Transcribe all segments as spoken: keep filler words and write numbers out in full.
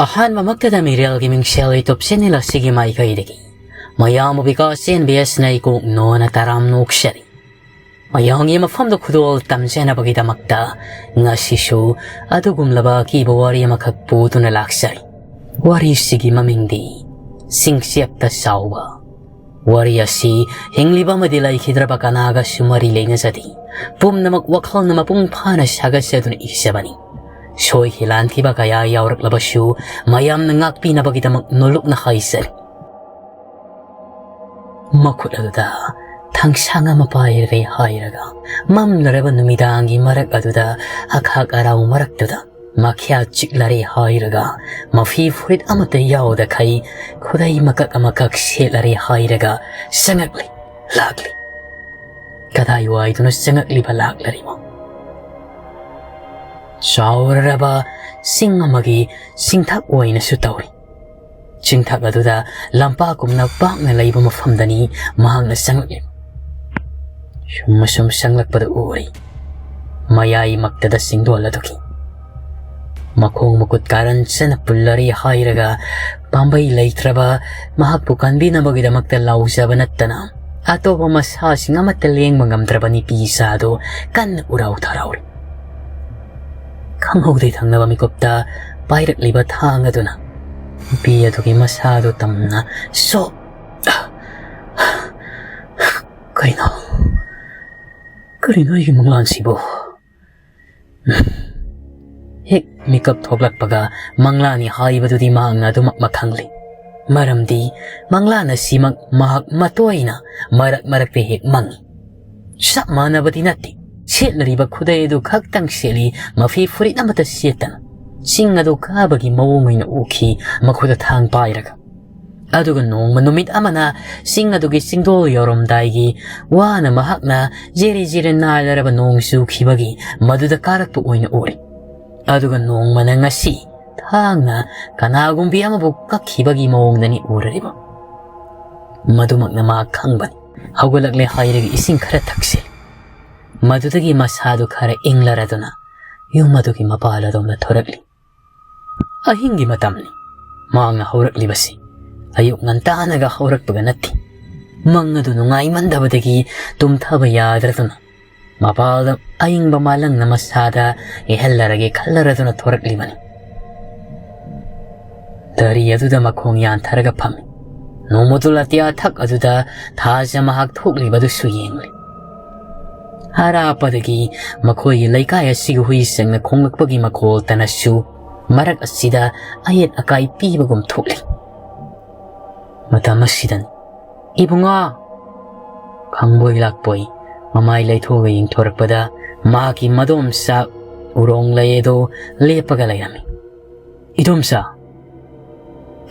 ꯑꯍꯥꯟꯕꯃꯛꯇꯗ ꯃꯤꯔꯦꯜꯒꯤ ꯃꯤꯡꯁꯦꯜ YouTube channel ꯑꯁꯤꯒꯤ ꯃꯥꯏꯀꯩꯗꯒꯤ ꯃꯌꯥꯝꯕꯨ ꯕꯤꯀꯥꯁ ꯑꯦꯟ ꯕꯤ ꯑꯦꯁꯅ ꯏꯀꯣꯛ ꯅꯣꯟꯅ ꯇꯔꯥꯝ ꯅꯣꯛꯆꯔꯤ꯫ ꯃꯌꯥꯝꯒꯤ ꯃꯐꯝꯗ ꯈꯨꯗꯣꯜ ꯇꯝꯖꯅꯕꯒꯤꯗꯃꯛꯇ ꯉꯁꯤꯁꯨ ꯑꯗꯨꯒꯨꯝꯂꯕ ꯑꯀꯤꯕ ꯋꯥꯔꯤ ꯑꯃꯈꯛ ꯄꯨꯗꯨꯅ ꯂꯥꯛꯆꯔꯤ꯫ ꯋꯥꯔꯤꯁꯤꯒꯤ ꯃꯃꯤꯡꯗꯤ ꯆꯤꯡꯆꯦꯞꯇ ꯆꯥꯎꯕ꯫ ꯋꯥꯔꯤ ꯑꯁꯤ ꯍꯤꯡꯂꯤꯕ ꯑꯃꯗꯤ ꯂꯩꯈꯤꯗ꯭ꯔꯕ ꯀꯅꯥꯒꯁꯨ ꯃꯔꯤ ꯂꯩꯅꯖꯗꯦ꯫ ꯄꯨꯝꯅꯃꯛ ꯋꯥꯈꯜꯅ ꯃꯄꯨꯡ ꯐꯥꯅ ꯁꯥꯒꯠꯆꯗꯨꯅ ꯏꯖꯕꯅꯤ꯫ ꯁꯣꯏꯈꯤ ꯂꯥꯟꯈꯤꯕ ꯀꯌꯥ ꯌꯥꯎꯔꯛꯂꯕꯁꯨ ꯃꯌꯥꯝꯅ ꯉꯥꯛꯄꯤꯅꯕꯒꯤꯗꯃꯛ ꯅꯣꯂꯨꯛꯅ ꯍꯥꯏꯖꯔꯤ꯫ ꯃꯈꯨꯠ ꯑꯗꯨꯗ ꯊꯥꯡꯁꯥꯡ ꯑꯃ ꯄꯥꯏꯔꯦ ꯍꯥꯏꯔꯒ ꯃꯝꯂꯔꯕ ꯅꯨꯃꯤꯗꯥꯡꯒꯤ ꯃꯔꯛ ꯑꯗꯨꯗ ꯑꯈꯥꯛ ꯑꯔꯥꯎ ꯃꯔꯛꯇꯨꯗ ꯃꯈ꯭ꯌꯥ ꯆꯤꯛꯂꯔꯦ ꯍꯥꯏꯔꯒ ꯃꯐꯤ ꯐꯨꯔꯤꯠ ꯑꯃꯠꯇ ꯌꯥꯎꯗꯈꯩ ꯈꯨꯗꯩ ꯃꯀꯛ ꯑꯃꯈꯛ ꯁꯦꯠꯂꯔꯦ ꯍꯥꯏꯔꯒ ꯆꯪꯉꯛꯂꯤ ꯂꯥꯛꯂꯤ꯫ ꯀꯗꯥꯏꯋꯥꯏꯗꯅꯣ ꯆꯪꯉꯛꯂꯤꯕ ꯂꯥꯛꯂꯔꯤꯕ? ꯆꯥꯎꯔꯔꯕ ꯆꯤꯡ ꯑꯃꯒꯤ ꯆꯤꯡꯊꯛ ꯑꯣꯏꯅꯁꯨ ꯇꯧꯔꯤ꯫ ꯆꯤꯡꯊꯛ ꯑꯗꯨꯗ ꯂꯝꯄꯥꯛꯀꯨꯝꯅ ꯄꯥꯛꯅ ꯂꯩꯕ ꯃꯐꯝꯗꯅꯤ ꯃꯍꯥꯛꯅ ꯆꯪꯂꯛꯂꯤꯕ꯫ ꯁꯨꯝ ꯑꯁꯨꯝ ꯆꯪꯂꯛꯄꯗ ꯎꯔꯤ ꯃꯌꯥꯏꯃꯛꯇꯗ ꯆꯤꯡꯗꯣꯜ ꯑꯗꯨꯒꯤ ꯃꯈꯣꯡ ꯃꯈꯨꯠ ꯀꯥꯔꯟ ꯆꯅ ꯄꯨꯜꯂꯔꯤ ꯍꯥꯏꯔꯒ ꯄꯥꯝꯕꯩ ꯂꯩꯇ꯭ꯔꯕ ꯃꯍꯥꯛꯄꯨ ꯀꯟꯕꯤꯅꯕꯒꯤꯗꯃꯛꯇ ꯂꯥꯎꯖꯕ ꯅꯠꯇꯅ ꯑꯇꯣꯞꯄ ꯃꯁꯥꯁꯤꯡ ꯑꯃꯠꯇ ꯂꯦꯡꯕ ꯉꯝꯗ꯭ꯔꯕ ꯅꯨꯄꯤ ꯏꯆꯥ ꯑꯗꯨ ꯀꯟꯅ ꯎꯔꯥꯎ ꯊꯔꯥꯎꯔꯤ꯫ ꯈꯪꯍꯧꯗꯦ ꯊꯪꯅꯕ ꯃꯤꯀꯨꯞꯇ ꯄꯥꯏꯔꯛꯂꯤꯕ ꯊꯥꯡ ꯑꯗꯨꯅ ꯅꯨꯄꯤ ꯑꯗꯨꯒꯤ ꯃꯁꯥꯗꯨ ꯇꯝꯅ ꯁꯣꯛ ꯀꯩꯅꯣ? ꯀꯔꯤꯅꯣ ꯑꯩꯒꯤ ꯃꯪꯂꯥꯟꯁꯤꯕꯨ? ꯍꯦꯛ ꯃꯤꯀꯞ ꯊꯣꯛꯂꯛꯄꯒ ꯃꯪꯂꯥꯟꯅꯤ ꯍꯥꯏꯕꯗꯨꯗꯤ ꯃꯍꯥꯛꯅ ꯑꯗꯨꯃꯛ ꯃꯈꯪꯂꯤ꯫ ꯃꯔꯝꯗꯤ ꯃꯪꯂꯥꯟ ꯑꯁꯤꯃꯛ ꯃꯍꯥꯛ ꯃꯇꯣꯏꯅ ꯃꯔꯛ ꯃꯔꯛꯇ ꯍꯦꯛ ꯃꯪꯏ꯫ ꯆꯞ ꯃꯥꯟꯅꯕꯗꯤ ꯅꯠꯇꯦ꯫ ꯁꯦꯠꯅꯔꯤꯕ ꯈꯨꯗꯩ ꯑꯗꯨ ꯈꯛꯇꯪ ꯁꯦꯠꯂꯤ, ꯃꯐꯤ ꯐꯨꯔꯤꯠ ꯑꯃꯠꯇ ꯁꯦꯠꯇꯅ꯫ ꯆꯤꯡ ꯑꯗꯨ ꯀꯥꯕꯒꯤ ꯃꯑꯣꯡ ꯑꯣꯏꯅ ꯎꯈꯤ, ꯃꯈꯨꯠꯇ ꯊꯥꯡ ꯄꯥꯏꯔꯒ꯫ ꯑꯗꯨꯒ ꯅꯣꯡꯃ ꯅꯨꯃꯤꯠ ꯑꯃꯅ ꯆꯤꯡ ꯑꯗꯨꯒꯤ ꯆꯤꯡꯗꯣꯜ ꯌꯧꯔꯝꯗꯥꯏꯒꯤ ꯋꯥꯅ ꯃꯍꯥꯛꯅ ꯖꯤꯔꯤ ꯖꯤꯔꯤ ꯅꯥꯏꯂꯔꯕ ꯅꯣꯡ ꯆꯨꯈꯤꯕꯒꯤ ꯃꯗꯨꯗ ꯀꯥꯔꯛꯄ ꯑꯣꯏꯅ ꯎꯔꯤ꯫ ꯑꯗꯨꯒ ꯅꯣꯡꯃꯅ ꯉꯁꯤ ꯊꯥꯡꯅ ꯀꯅꯥꯒꯨꯝꯕꯤ ꯑꯃꯕꯨ ꯀꯛꯈꯤꯕꯒꯤ ꯃꯑꯣꯡꯗꯅꯤ ꯎꯔꯔꯤꯕ꯫ ꯃꯗꯨꯃꯛꯅ ꯃꯥ ꯈꯪꯕꯅꯤ꯫ ꯍꯧꯒꯠꯂꯛꯂꯦ ꯍꯥꯏꯔꯒ ꯏꯁꯤꯡ ꯈꯔ ꯊꯛꯁꯤꯜꯂꯤ꯫ ꯃꯗꯨꯗꯒꯤ ꯃꯁꯥꯗꯨ ꯈꯔ ꯏꯪꯂꯔꯗꯨꯅ ꯌꯨꯝ ꯑꯗꯨꯒꯤ ꯃꯄꯥꯜ ꯑꯗꯣꯝꯗ ꯊꯣꯔꯛꯂꯤ꯫ ꯑꯍꯤꯡꯒꯤ ꯃꯇꯝꯅꯤ꯫ ꯃꯍꯥꯛꯅ ꯍꯧꯔꯛꯂꯤꯕꯁꯤ ꯑꯌꯨꯛ ꯉꯟꯇꯥꯅꯒ ꯍꯧꯔꯛꯄꯒ ꯅꯠꯇꯦ꯫ ꯃꯪ ꯑꯗꯨ ꯅꯨꯡꯉꯥꯏꯃꯟꯗꯕꯗꯒꯤ ꯇꯨꯝꯊꯕ ꯌꯥꯗ꯭ꯔꯗꯨꯅ ꯃꯄꯥꯜꯗ ꯑꯏꯪꯕ ꯃꯥꯂꯪꯅ ꯃꯁꯥꯗ ꯏꯍꯜꯂꯔꯒꯦ ꯈꯜꯂꯔꯗꯨꯅ ꯊꯣꯔꯛꯂꯤꯕꯅꯤ꯫ ꯗꯔꯤ ꯑꯗꯨꯗ ꯃꯈꯣꯡ ꯌꯥꯟꯊꯔꯒ ꯐꯝꯃꯤ꯫ ꯅꯣꯡꯃꯗꯨ ꯑꯇꯤꯌꯥ ꯊꯛ ꯑꯗꯨꯗ ꯊꯥꯖ ꯃꯍꯥꯛ ꯊꯣꯛꯂꯤꯕꯗꯨꯁꯨ ꯌꯦꯡꯂꯤ꯫ ꯑꯔꯥꯞꯄꯗꯒꯤ ꯃꯈꯣꯏꯒꯤ ꯂꯩꯀꯥꯏ ꯑꯁꯤꯒꯤ ꯍꯨꯏꯁꯤꯡꯅ ꯈꯣꯡꯂꯛꯄꯒꯤ ꯃꯈꯣꯜꯇꯅꯁꯨ ꯃꯔꯛ ꯑꯁꯤꯗ ꯑꯌꯦꯠ ꯑꯀꯥꯏ ꯄꯤꯕꯒꯨꯝ ꯊꯣꯛꯂꯤ꯫ ꯃꯇꯝ ꯑꯁꯤꯗꯅꯤ ꯏꯕꯨꯡꯉꯣ! ꯈꯪꯕꯣꯏ ꯂꯥꯛꯄꯣꯏ ꯃꯃꯥꯏ ꯂꯩꯊꯣꯛꯑꯒ ꯌꯦꯡꯊꯣꯔꯛꯄꯗ ꯃꯍꯥꯛꯀꯤ ꯃꯗꯣꯝꯆꯥ ꯎꯔꯣꯡ ꯂꯩ ꯑꯗꯨ ꯂꯦꯞꯄꯒ ꯂꯩꯔꯝꯃꯤ꯫ "ꯏꯗꯣꯝꯆꯥ,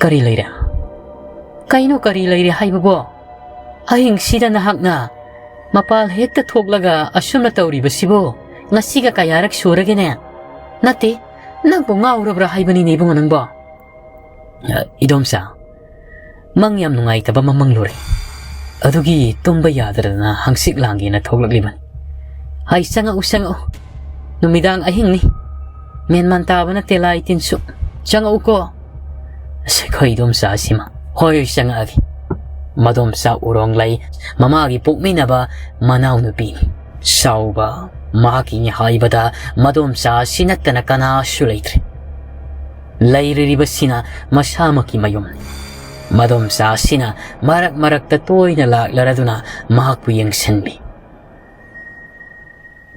ꯀꯔꯤ ꯂꯩꯔꯦ?" "ꯀꯩꯅꯣ ꯀꯔꯤ ꯂꯩꯔꯦ ꯍꯥꯏꯕꯕꯣ? ꯑꯍꯤꯡꯁꯤꯗ ꯅꯍꯥꯛꯅ ꯃꯄꯥꯜ ꯍꯦꯛꯇ ꯊꯣꯛꯂꯒ ꯑꯁꯨꯝꯅ ꯇꯧꯔꯤꯕꯁꯤꯕꯨ ꯉꯁꯤꯒ ꯀꯌꯥꯔꯛ ꯁꯨꯔꯒꯦꯅꯦ? ꯅꯠꯇꯦ, ꯅꯪꯕꯨ ꯉꯥꯎꯔꯕ꯭ꯔꯥ ꯍꯥꯏꯕꯅꯤꯅꯦ ꯏꯕꯨꯡꯉꯣ ꯅꯪꯕꯣ?" "ꯑ, ꯏꯗꯣꯝꯆꯥ, ꯃꯪ ꯌꯥꯝ ꯅꯨꯡꯉꯥꯏꯇꯕ ꯑꯃ ꯃꯪꯂꯨꯔꯦ꯫ ꯑꯗꯨꯒꯤ ꯇꯨꯝꯕ ꯌꯥꯗꯗꯅ ꯍꯪꯆꯤꯠ ꯂꯥꯡꯒꯦꯅ ꯊꯣꯛꯂꯛꯂꯤꯕꯅꯤ꯫ ꯍꯥꯏ, ꯆꯪꯉꯛꯎ, ꯆꯪꯉꯛꯎ꯫ ꯅꯨꯃꯤꯗꯥꯡ ꯑꯍꯤꯡꯅꯤ꯫ ꯃꯦꯟꯃꯥꯟ ꯇꯥꯕ ꯅꯠꯇꯦ ꯂꯥꯏ ꯇꯤꯟꯁꯨ꯫ ꯆꯪꯉꯛꯎꯀꯣ꯫" "ꯑꯁ, ꯑꯩꯈꯣꯏ ꯏꯗꯣꯝꯆꯥ ꯑꯁꯤꯃ꯫ ꯍꯣꯏ, ꯍꯣꯏ, ꯆꯪꯉꯛꯑꯒꯦ꯫" ꯃꯗꯣꯝꯆꯥ ꯎꯔꯣꯡ ꯂꯩ ꯃꯃꯥꯒꯤ ꯄꯣꯛꯃꯤꯟꯅꯕ ꯃꯅꯥꯎꯅꯨꯄꯤꯅꯤ꯫ ꯆꯥꯎꯕ ꯃꯍꯥꯛꯀꯤꯅꯤ ꯍꯥꯏꯕꯗ ꯃꯗꯣꯝꯆꯥ ꯑꯁꯤ ꯅꯠꯇꯅ ꯀꯅꯥꯁꯨ ꯂꯩꯇ꯭ꯔꯦ꯫ ꯂꯩꯔꯤꯕꯁꯤꯅ ꯃꯁꯥꯃꯛꯀꯤ ꯃꯌꯨꯝꯅꯤ꯫ ꯃꯗꯣꯝꯆꯥ ꯑꯁꯤꯅ ꯃꯔꯛ ꯃꯔꯛꯇ ꯇꯣꯏꯅ ꯂꯥꯛꯂꯔꯗꯨꯅ ꯃꯍꯥꯛꯄꯨ ꯌꯦꯡꯁꯤꯟꯕꯤ꯫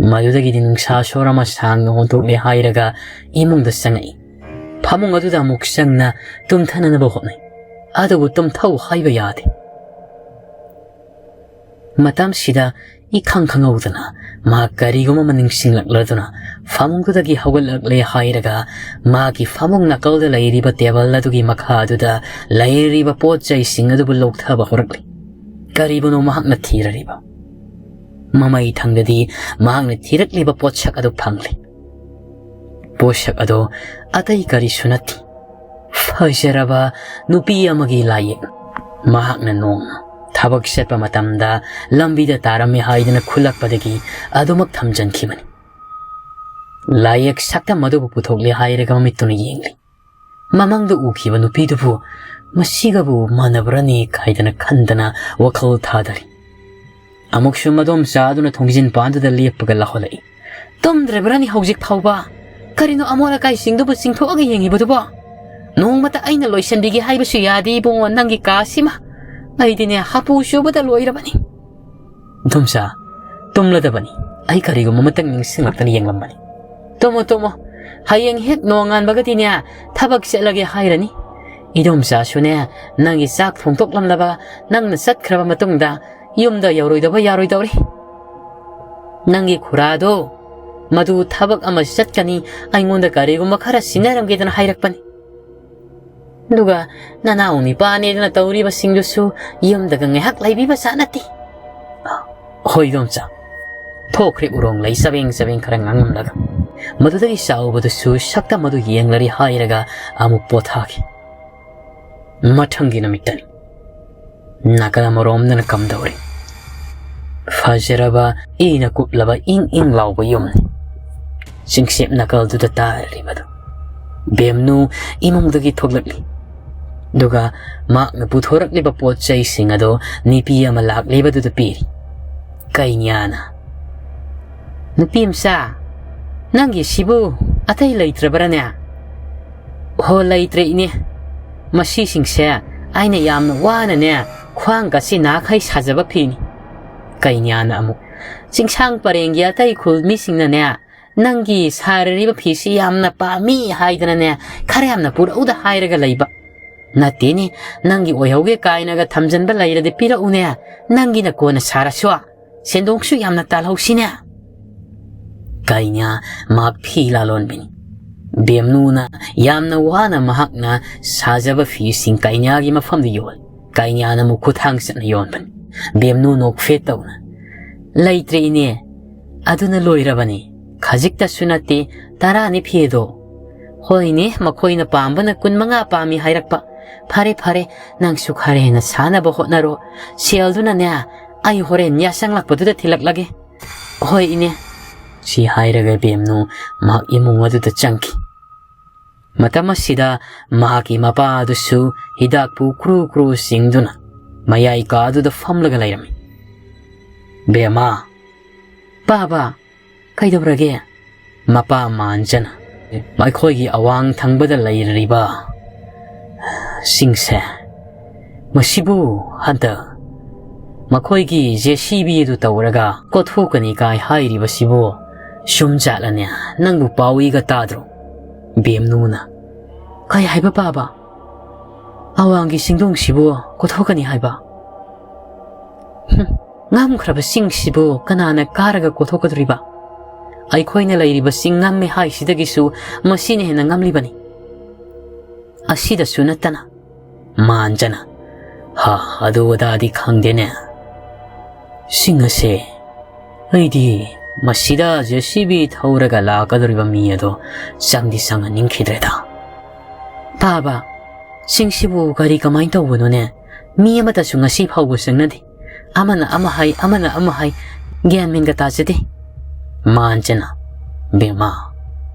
ꯃꯗꯨꯗꯒꯤꯗꯤ ꯅꯨꯡꯁꯥ ꯁꯣꯔ ꯑꯃ ꯁꯥꯡꯅ ꯑꯣꯟꯊꯣꯛꯂꯦ ꯍꯥꯏꯔꯒ ꯏꯃꯨꯡꯗ ꯆꯪꯉꯛꯏ꯫ ꯐꯃꯨꯡ ꯑꯗꯨꯗ ꯑꯃꯨꯛ ꯆꯪꯅ ꯇꯨꯝꯊꯅꯅꯕ ꯍꯣꯠꯅꯩ꯫ ꯑꯗꯨꯕꯨ ꯇꯨꯝꯊꯧ ꯍꯥꯏꯕ ꯌꯥꯗꯦ꯫ ꯃꯇꯝꯁꯤꯗ ꯏꯈꯪ ꯈꯪꯍꯧꯗꯅ ꯃꯍꯥꯛ ꯀꯔꯤꯒꯨꯝꯕ ꯑꯃ ꯅꯤꯡꯁꯤꯡꯂꯛꯂꯗꯨꯅ ꯐꯃꯨꯡꯗꯨꯗꯒꯤ ꯍꯧꯒꯠꯂꯛꯂꯦ ꯍꯥꯏꯔꯒ ꯃꯍꯥꯛꯀꯤ ꯐꯃꯨꯡ ꯅꯥꯀꯜꯗ ꯂꯩꯔꯤꯕ ꯇꯦꯕꯜ ꯑꯗꯨꯒꯤ ꯃꯈꯥ ꯑꯗꯨꯗ ꯂꯩꯔꯤꯕ ꯄꯣꯠ ꯆꯩꯁꯤꯡ ꯑꯗꯨꯕꯨ ꯂꯧꯊꯕ ꯍꯧꯔꯛꯂꯤ꯫ ꯀꯔꯤꯕꯨꯅꯣ ꯃꯍꯥꯛꯅ ꯊꯤꯔꯔꯤꯕ? ꯃꯃꯩ ꯊꯪꯗꯗꯤ ꯃꯍꯥꯛꯅ ꯊꯤꯔꯛꯂꯤꯕ ꯄꯣꯠꯁꯛ ꯑꯗꯨ ꯐꯪꯂꯦ꯫ ꯄꯣꯠꯁꯛ ꯑꯗꯨ ꯑꯇꯩ ꯀꯔꯤꯁꯨ ꯅꯠꯇꯦ, ꯐꯖꯔꯕ ꯅꯨꯄꯤ ꯑꯃꯒꯤ ꯂꯥꯏꯌꯦꯛ꯫ ꯃꯍꯥꯛꯅ ꯅꯣꯡꯃ ꯊꯕꯛ ꯆꯠꯄ ꯃꯇꯝꯗ ꯂꯝꯕꯤꯗ ꯇꯥꯔꯝꯃꯤ ꯍꯥꯏꯗꯨꯅ ꯈꯨꯜꯂꯛꯄꯗꯒꯤ ꯑꯗꯨꯃꯛ ꯊꯝꯖꯤꯟꯈꯤꯕꯅꯤ꯫ ꯂꯥꯏꯌꯦꯛ ꯁꯛꯇꯝ ꯑꯗꯨꯕꯨ ꯄꯨꯊꯣꯛꯂꯦ ꯍꯥꯏꯔꯒ ꯃꯃꯤꯠꯇꯨꯅ ꯌꯦꯡꯂꯤ꯫ ꯃꯃꯥꯡꯗ ꯎꯈꯤꯕ ꯅꯨꯄꯤꯗꯨꯕꯨ ꯃꯁꯤꯒꯕꯨ ꯃꯥꯟꯅꯕ꯭ꯔꯅꯤ ꯀꯥꯏꯗꯅ ꯈꯟꯗꯅ ꯋꯥꯈꯜ ꯊꯥꯗꯔꯤ꯫ ꯑꯃꯨꯛꯁꯨ ꯃꯗꯣꯝꯆꯥ ꯑꯗꯨꯅ ꯊꯣꯡꯖꯤꯟ ꯄꯥꯟꯗꯨꯗ ꯂꯦꯞꯄꯒ ꯂꯥꯎꯍꯜꯂꯛꯏ, "ꯇꯨꯝꯗ꯭ꯔꯕ꯭ꯔꯅꯤ ꯍꯧꯖꯤꯛ ꯐꯥꯎꯕ? ꯀꯔꯤꯅꯣ ꯑꯃꯣꯠ ꯑꯀꯥꯏꯁꯤꯡꯗꯨꯕꯨ ꯆꯤꯡꯊꯣꯛꯑꯒ ꯌꯦꯡꯉꯤꯕꯗꯨꯕꯣ? ꯅꯣꯡꯃꯇ ꯑꯩꯅ ꯂꯣꯏꯁꯤꯟꯕꯤꯒꯦ ꯍꯥꯏꯕꯁꯨ ꯌꯥꯗꯦ ꯏꯕꯨꯡꯉꯣ, ꯅꯪꯒꯤ ꯀꯥꯁꯤꯃ꯫ ꯑꯩꯗꯤꯅꯦ ꯍꯥꯄꯨ ꯆꯨꯕꯗ ꯂꯣꯏꯔꯕꯅꯤ꯫" "ꯏꯗꯣꯝꯆꯥ, ꯇꯨꯝꯂꯗꯕꯅꯤ꯫ ꯑꯩ ꯀꯔꯤꯒꯨꯝꯕ ꯑꯃꯇꯪ ꯅꯤꯡꯁꯤꯡꯂꯛꯇꯅ ꯌꯦꯡꯂꯝꯕꯅꯤ꯫ ꯇꯨꯝꯃꯣ, ꯇꯨꯝꯃꯣ꯫ ꯍꯌꯦꯡ ꯍꯦꯛ ꯅꯣꯡꯉꯥꯟꯕꯒꯗꯤꯅꯦ, ꯊꯕꯛ ꯆꯠꯂꯒꯦ ꯍꯥꯏꯔꯅꯤ꯫ ꯏꯗꯣꯝꯆꯥꯁꯨꯅꯦ, ꯅꯪꯒꯤ ꯆꯥꯛ ꯊꯣꯡꯗꯣꯛꯂꯝꯂꯕ ꯅꯪꯅ ꯆꯠꯈ꯭ꯔꯕ ꯃꯇꯨꯡꯗ ꯌꯨꯝꯗ ꯌꯧꯔꯣꯏꯗꯕ ꯌꯥꯔꯣꯏꯗꯧꯔꯤ꯫ ꯅꯪꯒꯤ ꯈꯨꯔꯥꯗꯣ, ꯃꯗꯨ ꯊꯕꯛ ꯑꯃ ꯆꯠꯀꯅꯤ, ꯑꯩꯉꯣꯟꯗ ꯀꯔꯤꯒꯨꯝꯕ ꯈꯔ ꯁꯤꯟꯅꯔꯝꯒꯦꯗꯅ ꯍꯥꯏꯔꯛꯄꯅꯤ꯫ ꯑꯗꯨꯒ ꯅꯅꯥꯎ ꯅꯤꯄꯥꯅꯦꯗꯅ ꯇꯧꯔꯤꯕꯁꯤꯡꯗꯨꯁꯨ ꯌꯨꯝꯗꯒ ꯉꯥꯏꯍꯥꯛ ꯂꯩꯕꯤꯕ ꯖꯥꯠ ꯅꯠꯇꯦ꯫" "ꯍꯣꯏ, ꯏꯗꯣꯝꯆꯥ꯫" ꯊꯣꯛꯈ꯭ꯔꯦ ꯎꯔꯣꯡ ꯂꯩ ꯆꯕꯦꯡ ꯆꯕꯦꯡ ꯈꯔ ꯉꯥꯡꯂꯝꯂꯒ꯫ ꯃꯗꯨꯗꯒꯤ ꯆꯥꯎꯕꯗꯨꯁꯨ ꯁꯛꯇꯝ ꯑꯗꯨ ꯌꯦꯡꯂꯔꯤ ꯍꯥꯏꯔꯒ ꯑꯃꯨꯛ ꯄꯣꯊꯥꯈꯤ꯫ ꯃꯊꯪꯒꯤ ꯅꯨꯃꯤꯠꯇꯅꯤ꯫ ꯅꯥꯀꯜ ꯑꯃꯔꯣꯝꯗꯅ ꯀꯝꯗꯧꯔꯤ? ꯐꯖꯔꯕ, ꯏꯅ ꯀꯨꯞꯂꯕ, ꯏꯪ ꯏꯪ ꯂꯥꯎꯕ ꯌꯨꯝꯅꯤ꯫ ꯆꯤꯡꯁꯦꯞ ꯅꯥꯀꯜꯗꯨꯗ ꯇꯥꯔꯤꯕꯗꯨ꯫ ꯕꯦꯝꯅꯨ ꯏꯃꯨꯡꯗꯒꯤ ꯊꯣꯛꯂꯛꯂꯤ꯫ ꯑꯗꯨꯒ ꯃꯍꯥꯛꯅ ꯄꯨꯊꯣꯔꯛꯂꯤꯕ ꯄꯣꯠ ꯆꯩꯁꯤꯡ ꯑꯗꯨ ꯅꯨꯄꯤ ꯑꯃ ꯂꯥꯛꯂꯤꯕꯗꯨꯗ ꯄꯤꯔꯤ꯫ ꯀꯩꯅ꯭ꯌꯥꯅ, "ꯅꯨꯄꯤ ꯃꯆꯥ, ꯅꯪꯒꯤ ꯁꯤꯕꯨ ꯑꯇꯩ ꯂꯩꯇ꯭ꯔꯕ꯭ꯔꯥꯅꯦ?" "ꯍꯣ, ꯂꯩꯇ꯭ꯔꯦ ꯏꯅꯦ꯫ ꯃꯁꯤꯁꯤꯡꯁꯦ ꯑꯩꯅ ꯌꯥꯝꯅ ꯋꯥꯅꯅꯦ, ꯈ꯭ꯋꯥꯡꯒꯁꯤ ꯅꯥꯈꯩ ꯁꯥꯖꯕ ꯐꯤꯅꯤ꯫" ꯀꯩꯅ꯭ꯌꯥꯅ ꯑꯃꯨꯛ, "ꯆꯤꯡꯁꯥꯡ ꯄꯔꯦꯡꯒꯤ ꯑꯇꯩ ꯈꯨꯜ ꯃꯤꯁꯤꯡꯅꯅꯦ, ꯅꯪꯒꯤ ꯁꯥꯔꯤꯕ ꯐꯤꯁꯤ ꯌꯥꯝꯅ ꯄꯥꯝꯃꯤ ꯍꯥꯏꯗꯅꯅꯦ, ꯈꯔ ꯌꯥꯝꯅ ꯄꯨꯔꯛꯎꯗ ꯍꯥꯏꯔꯒ ꯂꯩꯕ꯫ ꯅꯠꯇꯦꯅꯦ, ꯅꯪꯒꯤ ꯑꯣꯏꯍꯧꯒꯦ ꯀꯥꯏꯅꯒ ꯊꯝꯖꯟꯕ ꯂꯩꯔꯗꯤ ꯄꯤꯔꯛꯎꯅꯦ, ꯅꯪꯒꯤꯅ ꯀꯣꯟꯅ ꯁꯥꯔꯁꯨ꯫ ꯁꯦꯟꯗꯣꯡꯁꯨ ꯌꯥꯝꯅ ꯇꯥꯜꯍꯧꯁꯤꯅꯦ꯫" ꯀꯩꯅ꯭ꯌꯥ ꯃꯍꯥꯛ ꯐꯤ ꯂꯥꯂꯣꯟꯕꯤꯅꯤ꯫ ꯕꯦꯝꯅꯨꯅ ꯌꯥꯝꯅ ꯋꯥꯅ ꯃꯍꯥꯛꯅ ꯁꯥꯖꯕ ꯐꯤꯁꯤꯡ ꯀꯩꯅ꯭ꯌꯥꯒꯤ ꯃꯐꯝꯗ ꯌꯣꯜꯂꯤ꯫ ꯀꯩꯅ꯭ꯌꯥꯅ ꯑꯃꯨꯛ ꯈꯨꯠꯊꯥꯡ ꯆꯠꯅ ꯌꯣꯟꯕꯅꯤ꯫ ꯕꯦꯝꯅꯨ ꯅꯣꯛꯐꯦꯠ ꯇꯧꯅ, "ꯂꯩꯇ꯭ꯔꯦ ꯏꯅꯦ, ꯑꯗꯨꯅ ꯂꯣꯏꯔꯕꯅꯤ꯫ ꯈꯖꯤꯛꯇꯁꯨ ꯅꯠꯇꯦ, ꯇꯔꯥꯅꯤ ꯐꯤꯗꯣ꯫" "ꯍꯣꯏꯅꯦ, ꯃꯈꯣꯏꯅ ꯄꯥꯝꯕꯅ ꯀꯨꯟꯃꯉꯥ ꯄꯥꯝꯃꯤ ꯍꯥꯏꯔꯛꯄ꯫ ꯐꯔꯦ, ꯐꯔꯦ, ꯅꯪꯁꯨ ꯈꯔ ꯍꯦꯟꯅ ꯁꯥꯅꯕ ꯍꯣꯠꯅꯔꯣ꯫ ꯁꯦꯜꯗꯨꯅꯅꯦ, ꯑꯩ ꯍꯣꯔꯦꯟ ꯌꯥꯁꯪꯂꯛꯄꯗꯨꯗ ꯊꯤꯜꯂꯛꯂꯒꯦ꯫" "ꯍꯣꯏ, ꯏꯅꯦ꯫" ꯁꯤ ꯍꯥꯏꯔꯒ ꯕꯦꯝꯅꯨ ꯃꯍꯥꯛ ꯏꯃꯨꯡ ꯑꯗꯨꯗ ꯆꯪꯈꯤ꯫ ꯃꯇꯝ ꯑꯁꯤꯗ ꯃꯍꯥꯛꯀꯤ ꯃꯄꯥ ꯑꯗꯨꯁꯨ ꯍꯤꯗꯥꯛꯄꯨ ꯀ꯭ꯔꯨ ꯀ꯭ꯔꯨ ꯆꯤꯡꯗꯨꯅ ꯃꯌꯥꯏ ꯀꯥꯗꯨꯗ ꯐꯝꯂꯒ ꯂꯩꯔꯝꯃꯤ꯫ "ꯕꯦꯝꯃ!" "ꯄꯥꯕ, ꯀꯩꯗꯧꯔꯒꯦ?" ꯃꯄꯥ ꯃꯥꯟꯖꯅ, "ꯑꯩꯈꯣꯏꯒꯤ ꯑꯋꯥꯡ ꯊꯪꯕꯗ ꯂꯩꯔꯤꯕ ꯁꯤꯡꯁꯦ, ꯃꯁꯤꯕꯨ ꯍꯟꯗꯛ ꯃꯈꯣꯏꯒꯤ JCB ꯑꯗꯨ ꯇꯧꯔꯒ ꯀꯣꯊꯣꯛꯀꯅꯤ ꯀꯥꯏ ꯍꯥꯏꯔꯤꯕꯁꯤꯕꯨ ꯆꯨꯝꯖꯥꯠꯂꯅꯦ? ꯅꯪꯕꯨ ꯄꯥꯎꯏꯒ ꯇꯥꯗ꯭ꯔꯣ?" ꯕꯦꯝꯅꯨꯅ, "ꯀꯩ ꯍꯥꯏꯕ ꯄꯥꯕ? ꯑꯋꯥꯡꯒꯤ ꯆꯤꯡꯗꯣꯡꯁꯤꯕꯨ ꯀꯣꯊꯣꯛꯀꯅꯤ ꯍꯥꯏꯕ? ꯍꯨꯝ, ꯉꯝꯈ꯭ꯔꯕ ꯆꯤꯡꯁꯤꯕꯨ ꯀꯅꯥꯅ ꯀꯥꯔꯒ ꯀꯣꯊꯣꯛꯀꯗꯧꯔꯤꯕ? ꯑꯩꯈꯣꯏꯅ ꯂꯩꯔꯤꯕ ꯆꯤꯡ ꯉꯝꯃꯦ ꯍꯥꯏꯁꯤꯗꯒꯤꯁꯨ ꯃꯁꯤꯅ ꯍꯦꯟꯅ ꯉꯝꯂꯤꯕꯅꯤ꯫ ꯑꯁꯤꯗꯁꯨ ꯅꯠꯇꯅ," ꯃꯥꯟꯖꯅ, "ꯍꯥ, ꯑꯗꯨ ꯑꯗꯥꯗꯤ ꯈꯪꯗꯦꯅꯦ꯫ ꯁꯤꯡ ꯑꯁꯦ, ꯑꯩꯗꯤ ꯃꯁꯤꯗ JCB ꯊꯧꯔꯒ ꯂꯥꯛꯀꯗꯧꯔꯤꯕ ꯃꯤ ꯑꯗꯣ ꯆꯪꯗꯤ ꯆꯪꯍꯟꯅꯤꯡꯈꯤꯗ꯭ꯔꯦꯗ꯫" "ꯄꯥꯕ, ꯁꯤꯡꯁꯤꯕꯨ ꯀꯔꯤ ꯀꯃꯥꯏꯅ ꯇꯧꯕꯅꯣꯅꯦ? ꯃꯤ ꯑꯃꯠꯇꯁꯨ ꯉꯁꯤ ꯐꯥꯎꯕ ꯆꯪꯅꯗꯦ꯫ ꯑꯃꯅ ꯑꯃ ꯍꯥꯏ, ꯑꯃꯅ ꯑꯃ ꯍꯥꯏ, ꯒ꯭ꯌꯥꯟ ꯃꯦꯟꯒ ꯇꯥꯖꯗꯦ꯫" ꯃꯥꯟꯖꯅ, "ꯕꯦꯝꯃ,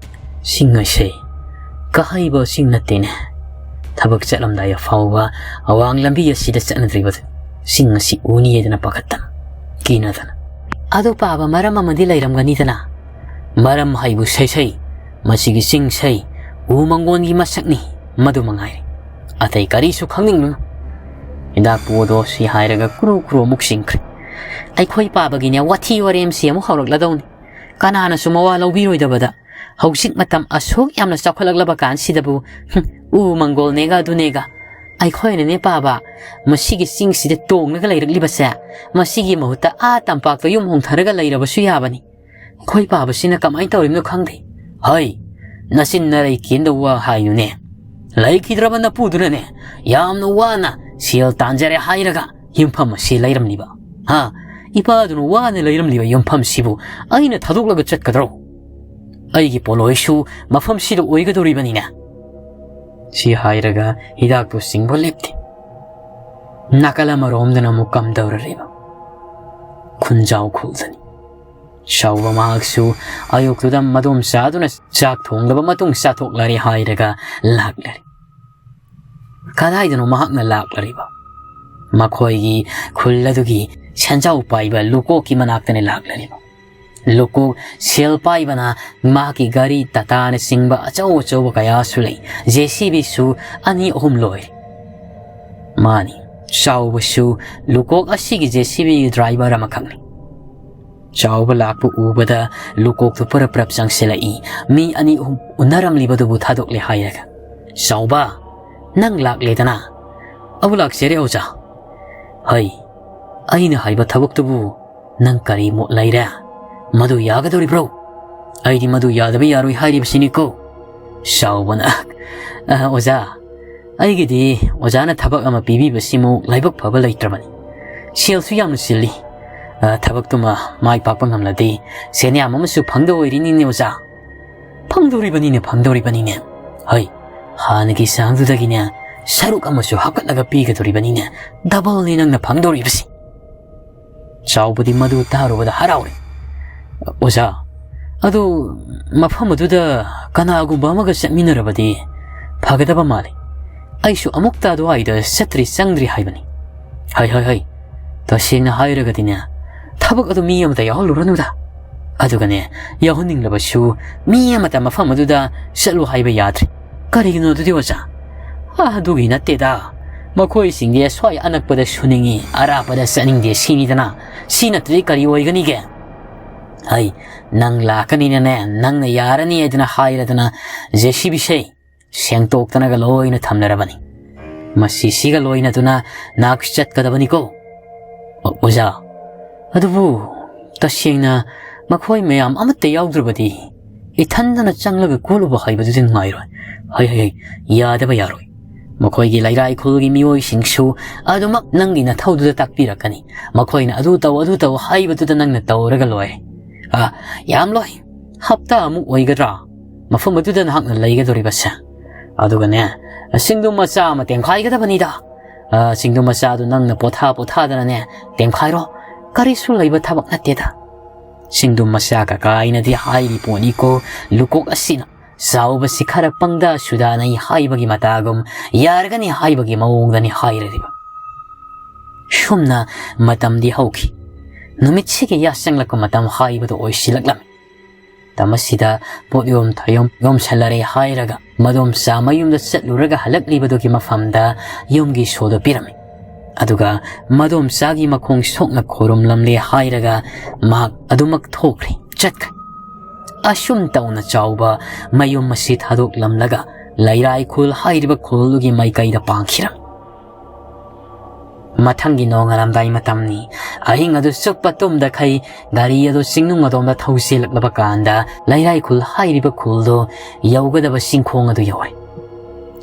ꯁꯤꯡ ꯑꯁꯦ ꯀꯥꯍꯩꯕ ꯁꯤꯡ ꯅꯠꯇꯦꯅꯦ꯫ ꯊꯕꯛ ꯆꯠꯂꯝꯗꯥꯏ ꯐꯥꯎꯕ ꯑꯋꯥꯡ ꯂꯝꯕꯤ ꯑꯁꯤꯗ ꯆꯠꯅꯗ꯭ꯔꯤꯕ ꯁꯤꯡ ꯑꯁꯤ ꯎꯅꯤ ꯍꯥꯏꯗꯅ ꯄꯥꯈꯠꯇꯅ, ꯀꯤꯅꯗꯅ꯫ ꯑꯗꯣ ꯄꯥꯕ, ꯃꯔꯝ ꯑꯃꯗꯤ ꯂꯩꯔꯝꯒꯅꯤꯗꯅ?" "ꯃꯔꯝ ꯍꯥꯏꯕꯨ ꯁꯩꯁꯩ, ꯃꯁꯤꯒꯤ ꯆꯤꯡꯁꯩ ꯎ ꯃꯪꯒꯣꯟꯒꯤ ꯃꯁꯛꯅꯤ, ꯃꯗꯨ ꯃꯉꯥꯏꯔꯦ꯫ ꯑꯇꯩ ꯀꯔꯤꯁꯨ ꯈꯪꯅꯤꯡꯂꯨꯅꯨ꯫" ꯍꯤꯗꯥꯛꯄꯨ ꯑꯗꯣ ꯁꯤ ꯍꯥꯏꯔꯒ ꯀ꯭ꯔꯨ ꯀ꯭ꯔꯨ ꯑꯃꯨꯛ ꯆꯤꯡꯈ꯭ꯔꯦ꯫ ꯑꯩꯈꯣꯏ ꯄꯥꯕꯒꯤꯅꯦ ꯋꯥꯊꯤ ꯋꯥꯔꯦꯝꯁꯤ ꯑꯃꯨꯛ ꯍꯧꯔꯛꯂꯗꯧꯅꯤ꯫ ꯀꯅꯥꯅꯁꯨ ꯃꯋꯥ ꯂꯧꯕꯤꯔꯣꯏꯗꯕꯗ꯫ ꯍꯧꯖꯤꯛ ꯃꯇꯝ ꯑꯁꯨꯛ ꯌꯥꯝꯅ ꯆꯥꯎꯈꯠꯂꯛꯂꯕ ꯀꯥꯟꯁꯤꯗꯕꯨ, ꯍꯨꯝ, ꯎ ꯃꯪꯒꯣꯜꯅꯦꯒ ꯑꯗꯨꯅꯦꯒ꯫ ꯑꯩꯈꯣꯏꯅꯅꯦ ꯄꯥꯕ, ꯃꯁꯤꯒꯤ ꯆꯤꯡꯁꯤꯗ ꯇꯣꯡꯂꯒ ꯂꯩꯔꯛꯂꯤꯕꯁꯦ, ꯃꯁꯤꯒꯤ ꯃꯍꯨꯠꯇ ꯑꯥ ꯇꯝꯄꯥꯛꯇ ꯌꯨꯝ ꯍꯣꯡꯊꯔꯒ ꯂꯩꯔꯕꯁꯨ ꯌꯥꯕꯅꯤ꯫ ꯑꯩꯈꯣꯏ ꯄꯥꯕꯁꯤꯅ ꯀꯃꯥꯏꯅ ꯇꯧꯔꯤꯕꯅꯣ ꯈꯪꯗꯦ꯫ ꯍꯩ, ꯅꯆꯤꯟ ꯅꯔꯩ ꯀꯦꯟꯗ ꯋꯥ ꯍꯥꯏꯅꯨꯅꯦ꯫ ꯂꯩꯈꯤꯗ꯭ꯔꯕ ꯅꯄꯨꯗꯨꯅꯅꯦ, ꯌꯥꯝꯅ ꯋꯥꯅ ꯁꯦꯜ ꯇꯥꯟꯖꯔꯦ ꯍꯥꯏꯔꯒ ꯌꯨꯝꯐꯝ ꯑꯁꯤ ꯂꯩꯔꯝꯂꯤꯕ, ꯍꯥ? ꯏꯄꯥꯗꯨꯅ ꯋꯥꯅ ꯂꯩꯔꯝꯂꯤꯕ ꯌꯨꯝꯐꯝꯁꯤꯕꯨ ꯑꯩꯅ ꯊꯥꯗꯣꯛꯂꯒ ꯆꯠꯀꯗ꯭ꯔꯣ? ꯑꯩꯒꯤ ꯄꯣꯠꯂꯣꯏꯁꯨ ꯃꯐꯝꯁꯤꯗ ꯑꯣꯏꯒꯗꯧꯔꯤꯕꯅꯤꯅꯦ꯫ ꯁꯤ ꯍꯥꯏꯔꯒ ꯍꯤꯗꯥꯛꯇꯨ ꯆꯤꯡꯕ ꯂꯦꯞꯇꯦ꯫ ꯅꯥꯀꯜ ꯑꯃꯔꯣꯝꯗꯅ ꯑꯃꯨꯛ ꯀꯝꯗꯧꯔꯔꯤꯕ ꯈꯨꯟꯖꯥꯎ ꯈꯨꯜꯗꯅꯤ꯫ ꯆꯥꯎꯕ ꯃꯍꯥꯛꯁꯨ ꯑꯌꯨꯛꯇꯨꯗ ꯃꯗꯣꯝ ꯆꯥꯗꯨꯅ ꯆꯥꯛ ꯊꯣꯡꯂꯕ ꯃꯇꯨꯡ ꯆꯥꯊꯣꯛꯂꯔꯦ ꯍꯥꯏꯔꯒ ꯂꯥꯛꯂꯔꯦ꯫ ꯀꯗꯥꯏꯗꯅꯣ ꯃꯍꯥꯛꯅ ꯂꯥꯛꯂꯔꯤꯕ? ꯃꯈꯣꯏꯒꯤ ꯈꯨꯜ ꯑꯗꯨꯒꯤ ꯁꯦꯟꯖꯥꯎ ꯄꯥꯏꯕ ꯂꯨꯀꯣꯛꯀꯤ ꯃꯅꯥꯛꯇꯅꯤ ꯂꯥꯛꯂꯔꯤꯕ꯫ ꯂꯨꯀꯣꯛ ꯁꯦꯜ ꯄꯥꯏꯕꯅ ꯃꯍꯥꯛꯀꯤ ꯒꯥꯔꯤ ꯇꯥꯇꯥꯅꯆꯤꯡꯕ ꯑꯆꯧ ꯑꯆꯧꯕ ꯀꯌꯥꯁꯨ ꯂꯩ꯫ ꯖꯦ ꯁꯤ ꯕꯤꯁꯨ ꯑꯅꯤ ꯑꯍꯨꯝ ꯂꯣꯏꯔꯦ꯫ ꯃꯥꯅꯤ, ꯆꯥꯎꯕꯁꯨ ꯂꯨꯀꯣꯛ ꯑꯁꯤꯒꯤ ꯖꯦ ꯁꯤ ꯕꯤꯒꯤ ꯗ꯭ꯔꯥꯏꯚꯔ ꯑꯃꯈꯛꯅꯤ꯫ ꯆꯥꯎꯕ ꯂꯥꯛꯄ ꯎꯕꯗ ꯂꯨꯀꯣꯛꯇꯨ ꯄꯔꯞ ꯄꯔꯞ ꯆꯪꯁꯤꯜꯂꯛꯏ꯫ ꯃꯤ ꯑꯅꯤ ꯑꯍꯨꯝ ꯎꯅꯔꯝꯂꯤꯕꯗꯨꯕꯨ ꯊꯥꯗꯣꯛꯂꯦ ꯍꯥꯏꯔꯒ, "ꯆꯥꯎꯕ, ꯅꯪ ꯂꯥꯛꯂꯦꯗꯅ?" "ꯑꯧ, ꯂꯥꯛꯆꯔꯦ ꯑꯣꯖꯥ꯫" "ꯍꯩ, ꯑꯩꯅ ꯍꯥꯏꯕ ꯊꯕꯛꯇꯨꯕꯨ ꯅꯪ ꯀꯔꯤ ꯃꯣꯠ ꯂꯩꯔꯦ? ꯃꯗꯨ ꯌꯥꯒꯗꯧꯔꯤꯕ꯭ꯔꯣ? ꯑꯩꯗꯤ ꯃꯗꯨ ꯌꯥꯗꯕ ꯌꯥꯔꯣꯏ ꯍꯥꯏꯔꯤꯕꯁꯤꯅꯤꯀꯣ꯫" ꯆꯥꯎꯕꯅ, "ꯑ, ꯑꯣꯖꯥ, ꯑꯩꯒꯤꯗꯤ ꯑꯣꯖꯥꯅ ꯊꯕꯛ ꯑꯃ ꯄꯤꯕꯤꯕꯁꯤꯃꯨꯛ ꯂꯥꯏꯕꯛ ꯐꯕ ꯂꯩꯇ꯭ꯔꯕꯅꯤ꯫ ꯁꯦꯜꯁꯨ ꯌꯥꯝꯅ ꯆꯤꯜꯂꯤ꯫ ꯑ, ꯊꯕꯛꯇꯨꯃ ꯃꯥꯏ ꯄꯥꯛꯄ ꯉꯝꯂꯗꯤ ꯁꯦꯟꯌꯥꯝ ꯑꯃꯁꯨ ꯐꯪꯗꯧ ꯑꯣꯏꯔꯤꯅꯤꯅꯦ ꯑꯣꯖꯥ꯫" "ꯐꯪꯗꯧꯔꯤꯕꯅꯤꯅꯦ, ꯐꯪꯗꯧꯔꯤꯕꯅꯤꯅꯦ꯫ ꯍꯩ, ꯍꯥꯟꯅꯒꯤ ꯆꯥꯡꯗꯨꯗꯒꯤꯅꯦ ꯁꯔꯨꯛ ꯑꯃꯁꯨ ꯍꯥꯞꯀꯠꯂꯒ ꯄꯤꯒꯗꯧꯔꯤꯕꯅꯤꯅꯦ꯫ ꯗꯕꯜꯅꯤ ꯅꯪꯅ ꯐꯪꯗꯧꯔꯤꯕꯁꯤ꯫" ꯆꯥꯎꯕꯗꯤ ꯃꯗꯨ ꯇꯥꯔꯨꯕꯗ ꯍꯔꯥꯎꯔꯦ꯫ "ꯑꯣꯖꯥ, ꯑꯗꯨ ꯃꯐꯝ ꯑꯗꯨꯗ ꯀꯅꯥꯒꯨꯝꯕ ꯑꯃꯒ ꯆꯠꯃꯤꯟꯅꯔꯕꯗꯤ ꯐꯒꯗꯕ ꯃꯥꯜꯂꯤ꯫ ꯑꯩꯁꯨ ꯑꯃꯨꯛꯇ ꯑꯗꯨꯋꯥꯏꯗ ꯆꯠꯇ꯭ꯔꯤ ꯆꯪꯗ꯭ꯔꯤ ꯍꯥꯏꯕꯅꯤ꯫" "ꯍꯩ, ꯍꯩ, ꯍꯩ, ꯇꯁꯦꯡꯅ ꯍꯥꯏꯔꯒꯗꯤꯅꯦ, ꯊꯕꯛ ꯑꯗꯨ ꯃꯤ ꯑꯃꯗ ꯌꯥꯎꯍꯜꯂꯨꯔꯅꯨꯗ꯫ ꯑꯗꯨꯒꯅꯦ, ꯌꯥꯎꯍꯟꯅꯤꯡꯂꯕꯁꯨ ꯃꯤ ꯑꯃꯇ ꯃꯐꯝ ꯑꯗꯨꯗ ꯆꯠꯂꯨ ꯍꯥꯏꯕ ꯌꯥꯗ꯭ꯔꯦ꯫" "ꯀꯔꯤꯒꯤꯅꯣ ꯑꯗꯨꯗꯤ ꯑꯣꯖꯥ?" "ꯑ, ꯑꯗꯨꯒꯤ ꯅꯠꯇꯦꯗ꯫ ꯃꯈꯣꯏꯁꯤꯡꯗꯤ ꯑꯁ꯭ꯋꯥꯏ ꯑꯅꯛꯄꯗ ꯁꯨꯅꯤꯡꯉꯤ, ꯑꯔꯥꯞꯄꯗ ꯆꯠꯅꯤꯡꯗꯦ ꯁꯤꯅꯤꯗꯅ꯫ ꯁꯤ ꯅꯠꯇ꯭ꯔꯗꯤ ꯀꯔꯤ ꯑꯣꯏꯒꯅꯤꯒꯦ? ꯑꯩ ꯅꯪ ꯂꯥꯛꯀꯅꯤꯅꯅꯦ, ꯅꯪꯅ ꯌꯥꯔꯅꯤ ꯍꯥꯏꯗꯅ ꯍꯥꯏꯔꯗꯅ ꯖꯦ ꯁꯤ ꯕꯤꯁꯦ ꯁꯦꯡꯇꯣꯛꯇꯅꯒ ꯂꯣꯏꯅ ꯊꯝꯅꯔꯕꯅꯤ꯫ ꯃꯁꯤꯁꯤꯒ ꯂꯣꯏꯅꯗꯨꯅ ꯅꯍꯥꯛ ꯆꯠꯀꯗꯕꯅꯤꯀꯣ꯫" "ꯑꯣ-, ꯑꯣꯖꯥ, ꯑꯗꯨꯕꯨ ꯇꯁꯦꯡꯅ ꯃꯈꯣꯏ ꯃꯌꯥꯝ ꯑꯃꯠꯇ ꯌꯥꯎꯗ꯭ꯔꯕꯗꯤ ꯏꯊꯟꯗꯅ ꯆꯪꯂꯒ ꯀꯣꯜꯂꯨꯕ ꯍꯥꯏꯕꯗꯨꯗꯤ ꯅꯨꯡꯉꯥꯏꯔꯣꯏ꯫" "ꯍꯩ, ꯍꯩ, ꯍꯩ, ꯌꯥꯗꯕ ꯌꯥꯔꯣꯏ꯫ ꯃꯈꯣꯏꯒꯤ ꯂꯩꯔꯥꯏ ꯈꯨꯜꯒꯤ ꯃꯤꯑꯣꯏꯁꯤꯡꯁꯨ ꯑꯗꯨꯃꯛ ꯅꯪꯒꯤ ꯅꯊꯧꯗꯨꯗ ꯇꯥꯛꯄꯤꯔꯛꯀꯅꯤ꯫ ꯃꯈꯣꯏꯅ ꯑꯗꯨ ꯇꯧ, ꯑꯗꯨ ꯇꯧ ꯍꯥꯏꯕꯗꯨꯗ ꯅꯪꯅ ꯇꯧꯔꯒ ꯂꯣꯏꯔꯦ꯫ ꯑ, ꯌꯥꯝꯂꯣꯏ꯫ ꯍꯞꯇꯥ ꯑꯃꯨꯛ ꯑꯣꯏꯒꯗ꯭ꯔꯥ ꯃꯐꯝ ꯑꯗꯨꯗ ꯅꯍꯥꯛꯅ ꯂꯩꯒꯗꯧꯔꯤꯕꯁꯦ꯫ ꯑꯗꯨꯒꯅꯦ, ꯁꯤꯡꯗꯨ ꯃꯆꯥ ꯑꯃ ꯇꯦꯝꯈꯥꯏꯒꯗꯕꯅꯤꯗ꯫ ꯑ, ꯁꯤꯡꯗꯨ ꯃꯆꯥꯗꯨ ꯅꯪꯅ ꯄꯣꯊꯥ ꯄꯣꯊꯥꯗꯅꯅꯦ ꯇꯦꯝꯈꯥꯏꯔꯣ꯫ ꯀꯔꯤꯁꯨ ꯂꯩꯕ ꯊꯕꯛ ꯅꯠꯇꯦꯗ꯫" ꯆꯤꯡꯗꯨꯝ ꯃꯆꯥ ꯀꯀꯥ ꯑꯩꯅꯗꯤ ꯍꯥꯏꯔꯤ ꯄꯣꯠꯅꯤꯀꯣ, ꯂꯨꯀꯣꯛ ꯑꯁꯤꯅ ꯆꯥꯎꯕꯁꯤ ꯈꯔ ꯄꯪꯗꯥ ꯁꯨꯗꯥꯅꯩ ꯍꯥꯏꯕꯒꯤ ꯃꯇꯥꯒꯨꯝ, ꯌꯥꯔꯒꯅꯤ ꯍꯥꯏꯕꯒꯤ ꯃꯑꯣꯡꯗꯅꯤ ꯍꯥꯏꯔꯤꯕ꯫ ꯁꯨꯝꯅ ꯃꯇꯝꯗꯤ ꯍꯧꯈꯤ꯫ ꯅꯨꯃꯤꯠꯁꯤꯒꯤ ꯌꯥꯆꯪꯂꯛꯄ ꯃꯇꯝ ꯍꯥꯏꯕꯗꯨ ꯑꯣꯏꯁꯤꯜꯂꯛꯂꯝꯃꯤ꯫ ꯃꯇꯝ ꯑꯁꯤꯗ ꯄꯣꯠ ꯌꯣꯝ ꯊꯌꯣꯝ ꯌꯣꯝꯁꯜꯂꯔꯦ ꯍꯥꯏꯔꯒ ꯃꯗꯣꯝꯆꯥ ꯃꯌꯨꯝꯗ ꯆꯠꯂꯨꯔꯒ ꯍꯜꯂꯛꯂꯤꯕꯗꯨꯒꯤ ꯃꯐꯝꯗ ꯌꯨꯝꯒꯤ ꯁꯣꯗꯨ ꯄꯤꯔꯝꯃꯤ꯫ ꯑꯗꯨꯒ ꯃꯗꯣꯝꯆꯥꯒꯤ ꯃꯈꯣꯡ ꯁꯣꯛꯅ ꯈꯣꯏꯔꯨꯝꯂꯝꯂꯦ ꯍꯥꯏꯔꯒ ꯃꯍꯥꯛ ꯑꯗꯨꯃꯛ ꯊꯣꯛꯈ꯭ꯔꯦ, ꯆꯠꯈ꯭ꯔꯦ꯫ ꯑꯁꯨꯝ ꯇꯧꯅ ꯆꯥꯎꯕ ꯃꯌꯨꯝ ꯑꯁꯤ ꯊꯥꯗꯣꯛꯂꯝꯂꯒ ꯂꯩꯔꯥꯏ ꯈꯨꯜ ꯍꯥꯏꯔꯤꯕ ꯈꯨꯜꯗꯨꯒꯤ ꯃꯥꯏꯀꯩꯗ ꯄꯥꯡꯈꯤꯔꯝꯃꯤ꯫ ꯃꯊꯪꯒꯤ ꯅꯣꯡꯉꯥꯜꯂꯝꯗꯥꯏ ꯃꯇꯝꯅꯤ꯫ ꯑꯍꯤꯡ ꯑꯗꯨ ꯆꯨꯞꯄ ꯇꯨꯝꯗꯈꯩ ꯒꯥꯔꯤ ꯑꯗꯨ ꯆꯤꯡꯅꯨꯡ ꯑꯗꯣꯝꯗ ꯊꯧ ꯆꯦꯜꯂꯛꯂꯕ ꯀꯥꯟꯗ ꯂꯩꯔꯥꯏ ꯈꯨꯜ ꯍꯥꯏꯔꯤꯕ ꯈꯨꯜꯗꯨ ꯌꯧꯒꯗꯕ ꯆꯤꯡꯈꯣꯡ ꯑꯗꯨ ꯌꯧꯔꯦ꯫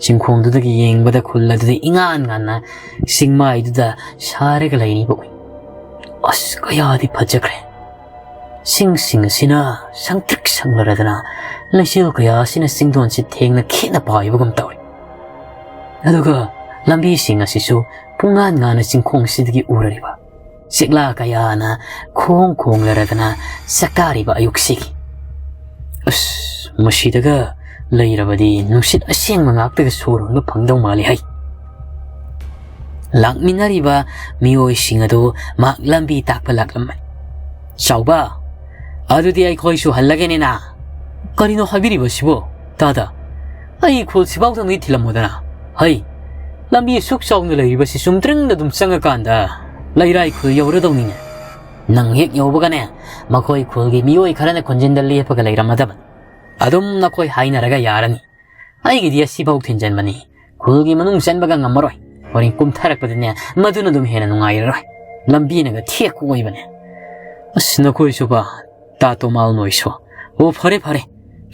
ꯆꯤꯡꯈꯣꯡꯗꯨꯗꯒꯤ ꯌꯦꯡꯕꯗ ꯈꯨꯜ ꯑꯗꯨꯗꯤ ꯏꯉꯥꯟ ꯉꯥꯟꯅ ꯆꯤꯡꯃꯥꯏꯗꯨꯗ ꯁꯥꯔꯒ ꯂꯩꯔꯤꯕ ꯎꯏ꯫ ꯑꯁ, ꯀꯌꯥꯗꯤ ꯐꯖꯈ꯭ꯔꯦ! ꯆꯤꯡꯁꯤꯡ ꯑꯁꯤꯅ ꯁꯪꯇ꯭ꯔꯤꯛ ꯁꯪꯂꯔꯗꯅ ꯂꯩꯆꯤꯜ ꯀꯌꯥ ꯑꯁꯤꯅ ꯆꯤꯡꯗꯣꯟꯁꯤ ꯊꯦꯡꯅ ꯈꯦꯠꯅ ꯄꯥꯏꯕꯒꯨꯝ ꯇꯧꯏ꯫ ꯑꯗꯨꯒ ꯂꯝꯕꯤꯁꯤꯡ ꯑꯁꯤꯁꯨ ꯄꯨꯡꯉꯥꯟ ꯉꯥꯟꯅ ꯆꯤꯡꯈꯣꯡꯁꯤꯗꯒꯤ ꯎꯔꯔꯤꯕ ꯆꯦꯛꯂꯥ ꯀꯌꯥꯅ ꯈꯣꯡ ꯈꯣꯡꯂꯔꯗꯅ ꯆꯥꯛꯇꯥꯔꯤꯕ ꯑꯌꯨꯛꯁꯤꯒꯤ꯫ ꯑꯁ, ꯃꯁꯤꯗꯒ ꯂꯩꯔꯕꯗꯤ ꯅꯨꯡꯁꯤꯠ ꯑꯁꯦꯡꯕ ꯉꯥꯛꯇꯒ ꯁꯣꯔ ꯍꯣꯟꯕ ꯐꯪꯗꯧ ꯃꯥꯜꯂꯤ ꯍꯩ꯫ ꯂꯥꯛꯃꯤꯟꯅꯔꯤꯕ ꯃꯤꯑꯣꯏꯁꯤꯡ ꯑꯗꯨ ꯃꯍꯥꯛ ꯂꯝꯕꯤ ꯇꯥꯛꯄ ꯂꯥꯛꯂꯝꯕꯅꯤ꯫ "ꯆꯥꯎꯕ, ꯑꯗꯨꯗꯤ ꯑꯩꯈꯣꯏꯁꯨ ꯍꯜꯂꯒꯦꯅꯦꯅ?" "ꯀꯔꯤꯅꯣ ꯍꯥꯏꯕꯤꯔꯤꯕꯁꯤꯕꯣ, ꯇꯥꯗ? ꯑꯩ ꯈꯨꯜꯁꯤꯐꯥꯎꯗꯪꯗꯤ ꯊꯤꯜꯂꯝꯃꯨꯗꯅ꯫ ꯍꯩ, ꯂꯝꯕꯤ ꯑꯁꯨꯛ ꯆꯥꯎꯅ ꯂꯩꯔꯤꯕꯁꯤ ꯆꯨꯝꯗ꯭ꯔꯤꯡꯗ ꯑꯗꯨꯝ ꯆꯪꯉꯀꯥꯟꯗ ꯂꯩꯔꯥꯏ ꯈꯨꯜ ꯌꯧꯔꯗꯧꯅꯤꯅꯦ꯫ ꯅꯪ ꯍꯦꯛ ꯌꯧꯕꯒꯅꯦ, ꯃꯈꯣꯏ ꯈꯨꯜꯒꯤ ꯃꯤꯑꯣꯏ ꯈꯔꯅ ꯈꯣꯟꯖꯦꯟꯗ ꯂꯦꯞꯄꯒ ꯂꯩꯔꯝꯃꯗꯕꯅꯤ꯫ ꯑꯗꯨꯝ ꯅꯈꯣꯏ ꯍꯥꯏꯅꯔꯒ ꯌꯥꯔꯅꯤ꯫ ꯑꯩꯒꯤꯗꯤ ꯑꯁꯤꯐꯥꯎ ꯊꯤꯟꯖꯟꯕꯅꯤ꯫ ꯈꯨꯜꯒꯤ ꯃꯅꯨꯡ ꯆꯟꯕꯒ ꯉꯝꯃꯔꯣꯏ꯫ ꯍꯣꯔꯦꯟ ꯀꯨꯝꯊꯔꯛꯄꯗꯅꯦ, ꯃꯗꯨꯅ ꯑꯗꯨꯝ ꯍꯦꯟꯅ ꯅꯨꯡꯉꯥꯏꯔꯔꯣꯏ꯫ ꯂꯝꯕꯤꯅꯒ ꯊꯦꯛꯄ ꯑꯣꯏꯕꯅꯦ꯫ ꯑꯁ, ꯅꯈꯣꯏꯁꯨꯕ, ꯇꯥ ꯇꯣꯃꯥꯜ ꯅꯣꯏꯁꯨ꯫ ꯑꯣ, ꯐꯔꯦ, ꯐꯔꯦ꯫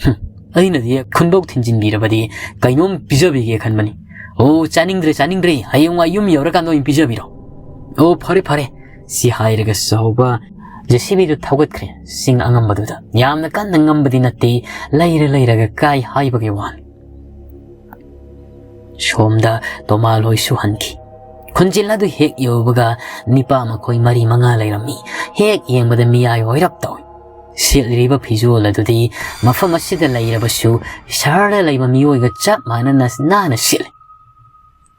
ꯍꯨꯝ, ꯑꯩꯅꯗꯤ ꯈꯨꯟꯐꯧ ꯊꯤꯟꯖꯤꯟꯕꯤꯔꯕꯗꯤ ꯀꯩꯅꯣꯝ ꯄꯤꯖꯕꯤꯒꯦ ꯈꯟꯕꯅꯤ꯫ ꯑꯣ, ꯆꯥꯅꯤꯡꯗ꯭ꯔꯦ, ꯆꯥꯅꯤꯡꯗ꯭ꯔꯦ꯫ ꯍꯌꯦꯡꯋꯥꯏ ꯌꯨꯝ ꯌꯧꯔꯀꯥꯟꯗ ꯑꯣꯏꯅ ꯄꯤꯖꯕꯤꯔꯣ꯫ ꯑꯣ, ꯐꯔꯦ, ꯐꯔꯦ꯫ ꯁꯤ ꯍꯥꯏꯔꯒ ꯆꯥꯎꯕ ꯖꯦ ꯁꯤ ꯕꯤꯗꯨ ꯊꯧꯒꯠꯈ꯭ꯔꯦ ꯆꯤꯡ ꯑꯉꯝꯕꯗꯨꯗ꯫ ꯌꯥꯝꯅ ꯀꯟꯅ ꯉꯝꯕꯗꯤ ꯅꯠꯇꯦ, ꯂꯩꯔ ꯂꯩꯔꯒ ꯀꯥꯏ ꯍꯥꯏꯕꯒꯤ ꯋꯥꯅꯤ꯫ ꯁꯣꯝꯗ ꯇꯣꯃꯥꯜ ꯍꯣꯏꯁꯨ ꯍꯟꯈꯤ꯫ ꯈꯨꯟꯖꯤꯜ ꯑꯗꯨ ꯍꯦꯛ ꯌꯧꯕꯒ ꯅꯤꯄꯥ ꯃꯈꯣꯏ ꯃꯔꯤ ꯃꯉꯥ ꯂꯩꯔꯝꯃꯤ꯫ ꯍꯦꯛ ꯌꯦꯡꯕꯗ ꯃꯤꯌꯥꯏ ꯑꯣꯏꯔꯞ ꯇꯧꯏ꯫ ꯁꯦꯠꯂꯤꯕ ꯐꯤꯖꯣꯜ ꯑꯗꯨꯗꯤ ꯃꯐꯝ ꯑꯁꯤꯗ ꯂꯩꯔꯕꯁꯨ ꯁꯍꯔꯗ ꯂꯩꯕ ꯃꯤꯑꯣꯏꯒ ꯆꯞ ꯃꯥꯟꯅꯅ ꯅꯥꯟꯅ ꯁꯦꯠꯂꯤ꯫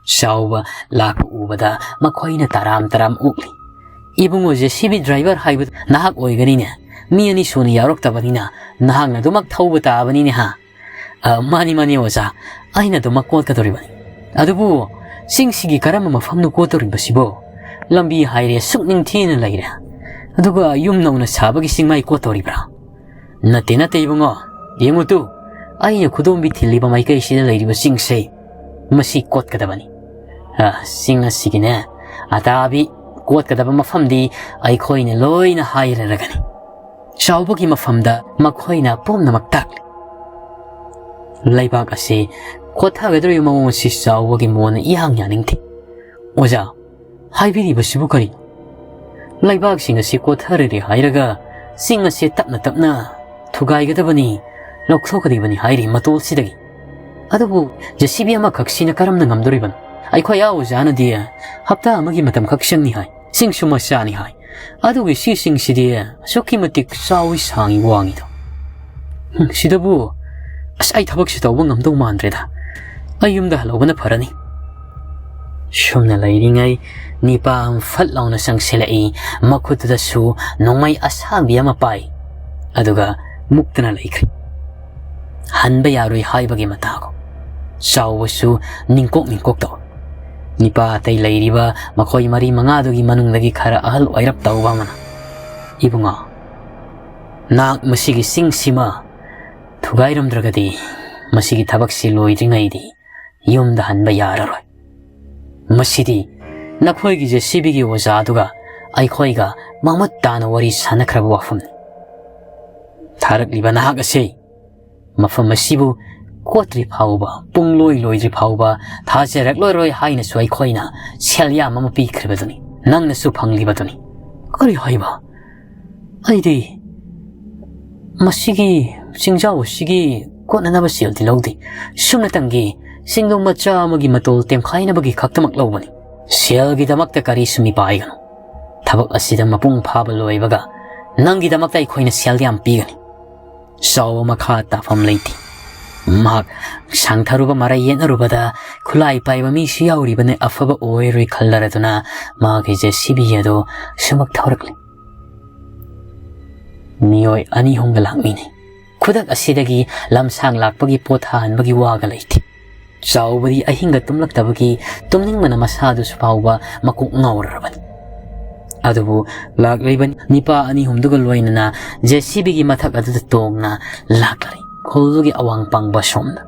ꯆꯥꯎꯕ ꯂꯥꯛꯄ ꯎꯕꯗ ꯃꯈꯣꯏꯅ ꯇꯔꯥꯝ ꯇꯔꯥꯝ ꯑꯣꯛꯂꯤ꯫ "ꯏꯕꯨꯡꯉꯣ, ꯖꯦ ꯁꯤ ꯕꯤ ꯗ꯭ꯔꯥꯏꯚꯔ ꯍꯥꯏꯕ ꯅꯍꯥꯛ ꯑꯣꯏꯒꯅꯤꯅꯦ꯫ ꯃꯤ ꯑꯅꯤ ꯁꯨꯅ ꯌꯥꯎꯔꯛꯇꯕꯅꯤꯅ ꯅꯍꯥꯛꯅ ꯑꯗꯨꯃꯛ ꯊꯧꯕ ꯇꯥꯕꯅꯤꯅꯦ, ꯍꯥ?" "ꯑ, ꯃꯥꯅꯤ, ꯃꯥꯅꯤ, ꯑꯣꯖꯥ, ꯑꯩꯅ ꯑꯗꯨꯃꯛ ꯀꯣꯠꯀꯗꯧꯔꯤꯕꯅꯤ꯫ ꯑꯗꯨꯕꯨ ꯆꯤꯡꯁꯤꯒꯤ ꯀꯔꯝꯕ ꯃꯐꯝꯅꯣ ꯀꯣꯠꯇꯧꯔꯤꯕꯁꯤꯕꯣ? ꯂꯝꯕꯤ ꯍꯥꯏꯔꯦ ꯑꯁꯨꯛ ꯅꯤꯡꯊꯤꯅ ꯂꯩꯔꯦ, ꯑꯗꯨꯒ ꯌꯨꯝ ꯅꯧꯅ ꯁꯥꯕꯒꯤ ꯆꯤꯡꯃꯥꯏ ꯀꯣꯠꯇꯧꯔꯤꯕ꯭ꯔꯥ?" "ꯅꯠꯇꯦ, ꯅꯠꯇꯦ, ꯏꯕꯨꯡꯉꯣ, ꯌꯦꯡꯉꯨ ꯇꯨ, ꯑꯩꯅ ꯈꯨꯗꯣꯝꯕꯤ ꯊꯤꯜꯂꯤꯕ ꯃꯥꯏꯀꯩꯁꯤꯗ ꯂꯩꯔꯤꯕ ꯆꯤꯡꯁꯦ, ꯃꯁꯤ ꯀꯣꯠꯀꯗꯕꯅꯤ꯫ ꯑ, ꯆꯤꯡ ꯑꯁꯤꯒꯤꯅꯦ, ꯑꯇꯥꯕꯤ ꯀꯣꯠꯀꯗꯕ ꯃꯐꯝꯗꯤ ꯑꯩꯈꯣꯏꯅ ꯂꯣꯏꯅ ꯍꯥꯏꯔꯔꯒꯅꯤ꯫" ꯆꯥꯎꯕꯒꯤ ꯃꯐꯝꯗ ꯃꯈꯣꯏꯅ ꯄꯨꯝꯅꯃꯛ ꯇꯥꯛꯂꯤ꯫ ꯂꯩꯕꯥꯛ ꯑꯁꯤ ꯀꯣꯠꯊꯒꯗꯧꯔꯤꯕ ꯃꯑꯣꯡ ꯑꯁꯤ ꯆꯥꯎꯕꯒꯤ ꯃꯣꯟꯅ ꯏꯌꯥꯡ ꯌꯥꯅꯤꯡꯗꯦ꯫ "ꯑꯣꯖꯥ, ꯍꯥꯏꯕꯤꯔꯤꯕꯁꯤꯕꯨ ꯀꯔꯤ? ꯂꯩꯕꯥꯛꯁꯤꯡ ꯑꯁꯤ ꯀꯣꯠꯊꯔꯔꯦ ꯍꯥꯏꯔꯒ ꯆꯤꯡ ꯑꯁꯤ ꯇꯞꯅ ꯇꯞꯅ ꯊꯨꯒꯥꯏꯒꯗꯕꯅꯤ, ꯂꯧꯊꯣꯛꯀꯗꯕꯅꯤ ꯍꯥꯏꯔꯤ ꯃꯇꯣꯜꯁꯤꯗꯒꯤ꯫ ꯑꯗꯨꯕꯨ ꯖꯦ ꯁꯤ ꯕꯤ ꯑꯃꯈꯛꯁꯤꯅ ꯀꯔꯝꯅ ꯉꯝꯗꯣꯔꯤꯕꯅꯣ? ꯑꯩꯈꯣꯏ ꯑꯥ ꯑꯣꯖꯥꯅꯗꯤ ꯍꯞꯇꯥ ꯑꯃꯒꯤ ꯃꯇꯝꯈꯛ ꯆꯪꯅꯤ ꯍꯥꯏ, ꯆꯤꯡꯁꯨ ꯃꯆꯥꯅꯤ ꯍꯥꯏ꯫ ꯑꯗꯨꯒ ꯁꯤꯁꯤꯡꯁꯤꯗꯤ ꯑꯁꯨꯛꯀꯤ ꯃꯇꯤꯛ ꯆꯥꯎꯏ, ꯁꯥꯡꯏ, ꯋꯥꯡꯏꯗꯣ꯫ ꯍꯨꯝ, ꯁꯤꯗꯕꯨ ꯑꯁ, ꯑꯩ ꯊꯕꯛꯁꯤ ꯇꯧꯕ ꯉꯝꯗꯧ ꯃꯥꯟꯗ꯭ꯔꯦꯗ꯫ ꯑꯩ ꯌꯨꯝꯗ ꯍꯜꯍꯧꯕꯅ ꯐꯔꯅꯤ꯫" ꯁꯨꯝꯅ ꯂꯩꯔꯤꯉꯩ ꯅꯤꯄꯥ ꯑꯃ ꯐꯠ ꯂꯥꯎꯅ ꯆꯪꯁꯤꯜꯂꯛꯏ꯫ ꯃꯈꯨꯠꯇꯨꯗꯁꯨ ꯅꯣꯡꯃꯩ ꯑꯁꯥꯡꯕꯤ ꯑꯃ ꯄꯥꯏ꯫ ꯑꯗꯨꯒ ꯃꯨꯛꯇꯅ ꯂꯩꯈ꯭ꯔꯦ꯫ ꯍꯟꯕ ꯌꯥꯔꯣꯏ ꯍꯥꯏꯕꯒꯤ ꯃꯇꯥꯒꯨꯝ꯫ ꯆꯥꯎꯕꯁꯨ ꯅꯤꯡꯀꯣꯛ ꯅꯤꯡꯀꯣꯛ ꯇꯧ꯫ ꯅꯤꯄꯥ ꯑꯇꯩ ꯂꯩꯔꯤꯕ ꯃꯈꯣꯏ ꯃꯔꯤ ꯃꯉꯥꯗꯨꯒꯤ ꯃꯅꯨꯡꯗꯒꯤ ꯈꯔ ꯑꯍꯜ ꯑꯣꯏꯔꯞ ꯇꯧꯕ ꯑꯃꯅ, "ꯏꯕꯨꯡꯉꯣ, ꯅꯍꯥꯛ ꯃꯁꯤꯒꯤ ꯆꯤꯡꯁꯤꯃ ꯊꯨꯒꯥꯏꯔꯝꯗ꯭ꯔꯒꯗꯤ ꯃꯁꯤꯒꯤ ꯊꯕꯛꯁꯤ ꯂꯣꯏꯗ꯭ꯔꯤꯉꯩꯗꯤ ꯌꯨꯝꯗ ꯍꯟꯕ ꯌꯥꯔꯔꯣꯏ꯫ ꯃꯁꯤꯗꯤ ꯅꯈꯣꯏꯒꯤ ꯖꯦ ꯁꯤ ꯕꯤꯒꯤ ꯑꯣꯖꯥꯗꯨꯒ ꯑꯩꯈꯣꯏꯒ ꯃꯃꯨꯠ ꯇꯥꯅ ꯋꯥꯔꯤ ꯁꯥꯟꯅꯈ꯭ꯔꯕ ꯋꯥꯐꯝꯅꯤ꯫ ꯊꯥꯔꯛꯂꯤꯕ ꯅꯍꯥꯛ ꯑꯁꯤ ꯃꯐꯝ ꯑꯁꯤꯕꯨ ꯀꯣꯠꯇ꯭ꯔꯤ ꯐꯥꯎꯕ, ꯄꯨꯡꯂꯣꯏ ꯂꯣꯏꯗ꯭ꯔꯤ ꯐꯥꯎꯕ ꯊꯥꯖꯔꯛꯂꯣꯏꯔꯣꯏ ꯍꯥꯏꯅꯁꯨ ꯑꯩꯈꯣꯏꯅ ꯁꯦꯜ ꯌꯥꯝ ꯑꯃ ꯄꯤꯈ꯭ꯔꯤꯕꯗꯨꯅꯤ꯫ ꯅꯪꯅꯁꯨ ꯐꯪꯂꯤꯕꯗꯨꯅꯤ꯫" "ꯀꯔꯤ ꯍꯥꯏꯕ? ꯑꯩꯗꯤ ꯃꯁꯤꯒꯤ ꯆꯤꯡꯖꯥꯎ ꯑꯁꯤꯒꯤ ꯀꯣꯠꯅꯅꯕ ꯁꯦꯜꯗꯤ ꯂꯧꯗꯦ꯫ ꯁꯨꯞꯅꯇꯪꯒꯤ ꯆꯤꯡꯗꯣꯡ ꯃꯆꯥ ꯑꯃꯒꯤ ꯃꯇꯣꯜ ꯇꯦꯝꯈꯥꯏꯅꯕꯒꯤ ꯈꯛꯇꯃꯛ ꯂꯧꯕꯅꯤ꯫ ꯁꯦꯜꯒꯤꯗꯃꯛꯇ ꯀꯔꯤꯁꯨ ꯃꯤꯄꯥꯏꯒꯅꯨ꯫ ꯊꯕꯛ ꯑꯁꯤꯗ ꯃꯄꯨꯡ ꯐꯥꯕ ꯂꯣꯏꯕꯒ "ꯅꯪꯒꯤꯗꯃꯛꯇ ꯑꯩꯈꯣꯏꯅ ꯁꯦꯜ ꯌꯥꯝ ꯄꯤꯒꯅꯤ꯫" ꯆꯥꯎꯕ ꯃꯈꯥ ꯇꯥꯐꯝ ꯂꯩꯇꯦ꯫ ꯃꯍꯥꯛ ꯁꯥꯡꯊꯔꯨꯕ ꯃꯔꯩ ꯌꯦꯠꯅꯔꯨꯕꯗ ꯈꯨꯠꯂꯥꯏ ꯄꯥꯏꯕ ꯃꯤꯁꯨ ꯌꯥꯎꯔꯤꯕꯅ ꯑꯐꯕ ꯑꯣꯏꯔꯣꯏ ꯈꯜꯂꯔꯗꯨꯅ ꯃꯍꯥꯛꯀꯤ ꯖꯦ ꯁꯤ ꯕꯤ ꯑꯗꯨ ꯁꯨꯃꯛ ꯊꯧꯔꯛꯂꯤ꯫ ꯃꯤꯑꯣꯏ ꯑꯅꯤ ꯑꯍꯨꯝꯒ ꯂꯥꯛꯃꯤꯟꯅꯩ꯫ ꯈꯨꯗꯛ ꯑꯁꯤꯗꯒꯤ ꯂꯝꯁꯥꯡ ꯂꯥꯛꯄꯒꯤ ꯄꯣꯠ ꯊꯥꯍꯟꯕꯒꯤ ꯋꯥꯒ ꯂꯩꯇꯦ꯫ ꯆꯥꯎꯕꯗꯤ ꯑꯍꯤꯡꯒ ꯇꯨꯝꯂꯛꯇꯕꯒꯤ ꯇꯨꯝꯅꯤꯡꯕꯅ ꯃꯁꯥꯗꯨꯁꯨ ꯐꯥꯎꯕ ꯃꯀꯣꯛ ꯉꯥꯎꯔꯔꯕꯅꯤ꯫ ꯑꯗꯨꯕꯨ ꯂꯥꯛꯂꯤꯕ ꯅꯤꯄꯥ ꯑꯅꯤ ꯑꯍꯨꯝꯗꯨꯒ ꯂꯣꯏꯅꯅ ꯖꯦ ꯁꯤ ꯕꯤꯒꯤ ꯃꯊꯛ ꯑꯗꯨꯗ ꯇꯣꯡꯅ ꯂꯥꯛꯂꯔꯦ꯫ ꯈꯨꯜꯗꯨꯒꯤ ꯑꯋꯥꯡ ꯄꯥꯡꯕ ꯁꯣꯝꯗ꯫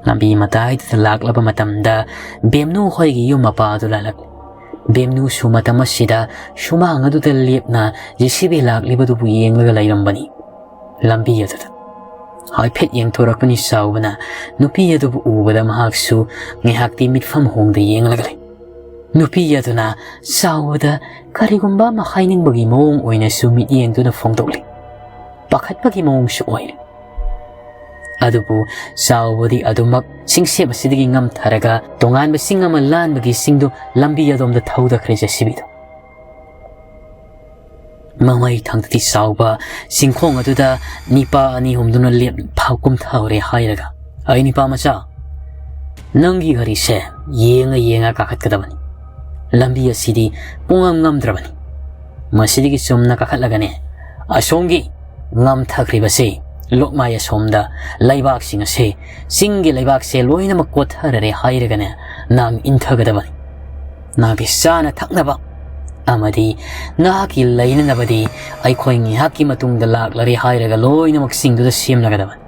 ꯂꯝꯕꯤ ꯃꯇꯥꯏꯗꯨꯗ ꯂꯥꯛꯂꯕ ꯃꯇꯝꯗ ꯕꯦꯝꯅꯨ ꯍꯣꯏꯒꯤ ꯌꯨꯝ ꯃꯄꯥ ꯑꯗꯨ ꯂꯥꯜꯂꯛꯂꯦ꯫ ꯕꯦꯝꯅꯨꯁꯨ ꯃꯇꯝ ꯑꯁꯤꯗ ꯁꯨꯃꯥꯡ ꯑꯗꯨꯗ ꯂꯦꯞꯅ ꯖꯦ ꯁꯤ ꯕꯤ ꯂꯥꯛꯂꯤꯕꯗꯨꯕꯨ ꯌꯦꯡꯂꯒ ꯂꯩꯔꯝꯕꯅꯤ꯫ ꯂꯝꯕꯤ ꯑꯗꯨꯗ ꯍꯥꯏꯐꯦꯠ ꯌꯦꯡꯊꯣꯔꯛꯄꯅꯤ ꯆꯥꯎꯕꯅ꯫ ꯅꯨꯄꯤ ꯑꯗꯨꯕꯨ ꯎꯕꯗ ꯃꯍꯥꯛꯁꯨ ꯉꯥꯏꯍꯥꯛꯇꯤ ꯃꯤꯠꯐꯝ ꯍꯣꯡꯗ ꯌꯦꯡꯂꯒ ꯂꯩ꯫ ꯅꯨꯄꯤ ꯑꯗꯨꯅ ꯆꯥꯎꯕꯗ ꯀꯔꯤꯒꯨꯝꯕ ꯑꯃ ꯍꯥꯏꯅꯤꯡꯕꯒꯤ ꯃꯑꯣꯡ ꯑꯣꯏꯅꯁꯨ ꯃꯤꯠꯌꯦꯡꯗꯨꯅ ꯐꯣꯡꯗꯣꯛꯂꯤ꯫ ꯄꯥꯈꯠꯄꯒꯤ ꯃꯑꯣꯡꯁꯨ ꯑꯣꯏꯔꯤ꯫ ꯑꯗꯨꯕꯨ ꯆꯥꯎꯕꯗꯤ ꯑꯗꯨꯃꯛ ꯆꯤꯡꯁꯦꯞ ꯑꯁꯤꯗꯒꯤ ꯉꯝꯊꯔꯒ ꯇꯣꯉꯥꯟꯕ ꯆꯤꯡ ꯑꯃ ꯂꯥꯟꯕꯒꯤ ꯆꯤꯡꯗꯨ ꯂꯝꯕꯤ ꯑꯗꯣꯝꯗ ꯊꯧꯗꯈ꯭ꯔꯦ ꯖꯦ ꯁꯤ ꯕꯤꯗꯨ꯫ ꯃꯃꯩ ꯊꯪꯗꯗꯤ ꯆꯥꯎꯕ ꯆꯤꯡꯈꯣꯡ ꯑꯗꯨꯗ ꯅꯤꯄꯥ ꯑꯅꯤ ꯑꯍꯨꯝꯗꯨꯅ ꯂꯦꯞ ꯐꯥꯎ ꯀꯨꯝꯊꯍꯧꯔꯦ ꯍꯥꯏꯔꯒ, "ꯑꯩ ꯅꯤꯄꯥ ꯃꯆꯥ, ꯅꯪꯒꯤ ꯒꯥꯔꯤꯁꯦ ꯌꯦꯡꯉ ꯌꯦꯡꯉ ꯀꯥꯈꯠꯀꯗꯕꯅꯤ꯫ ꯂꯝꯕꯤ ꯑꯁꯤꯗꯤ ꯄꯨꯡꯉꯝ ꯉꯝꯗ꯭ꯔꯕꯅꯤ꯫ ꯃꯁꯤꯗꯒꯤ ꯆꯨꯝꯅ ꯀꯥꯈꯠꯂꯒꯅꯦ, ꯑꯁꯣꯝꯒꯤ ꯉꯝꯊꯈ꯭ꯔꯤꯕꯁꯤ ꯂꯣꯛꯃꯥꯏ ꯑꯁꯣꯝꯗ ꯂꯩꯕꯥꯛꯁꯤꯡ ꯑꯁꯤ, ꯆꯤꯡꯒꯤ ꯂꯩꯕꯥꯛꯁꯦ ꯂꯣꯏꯅꯃꯛ ꯀꯣꯠꯊꯔꯔꯦ ꯍꯥꯏꯔꯒꯅꯦ, ꯅꯪ ꯏꯟꯊꯒꯗꯕꯅꯤ꯫ ꯅꯍꯥꯛꯀꯤ ꯆꯥꯅ ꯊꯛꯅꯕ ꯑꯃꯗꯤ ꯅꯍꯥꯛꯀꯤ ꯂꯩꯅꯅꯕꯗꯤ ꯑꯩꯈꯣꯏ ꯉꯥꯏꯍꯥꯛꯀꯤ ꯃꯇꯨꯡꯗ ꯂꯥꯛꯂꯔꯦ ꯍꯥꯏꯔꯒ ꯂꯣꯏꯅꯃꯛ ꯆꯤꯡꯗꯨꯗ ꯁꯦꯝꯂꯒꯗꯕꯅꯤ꯫"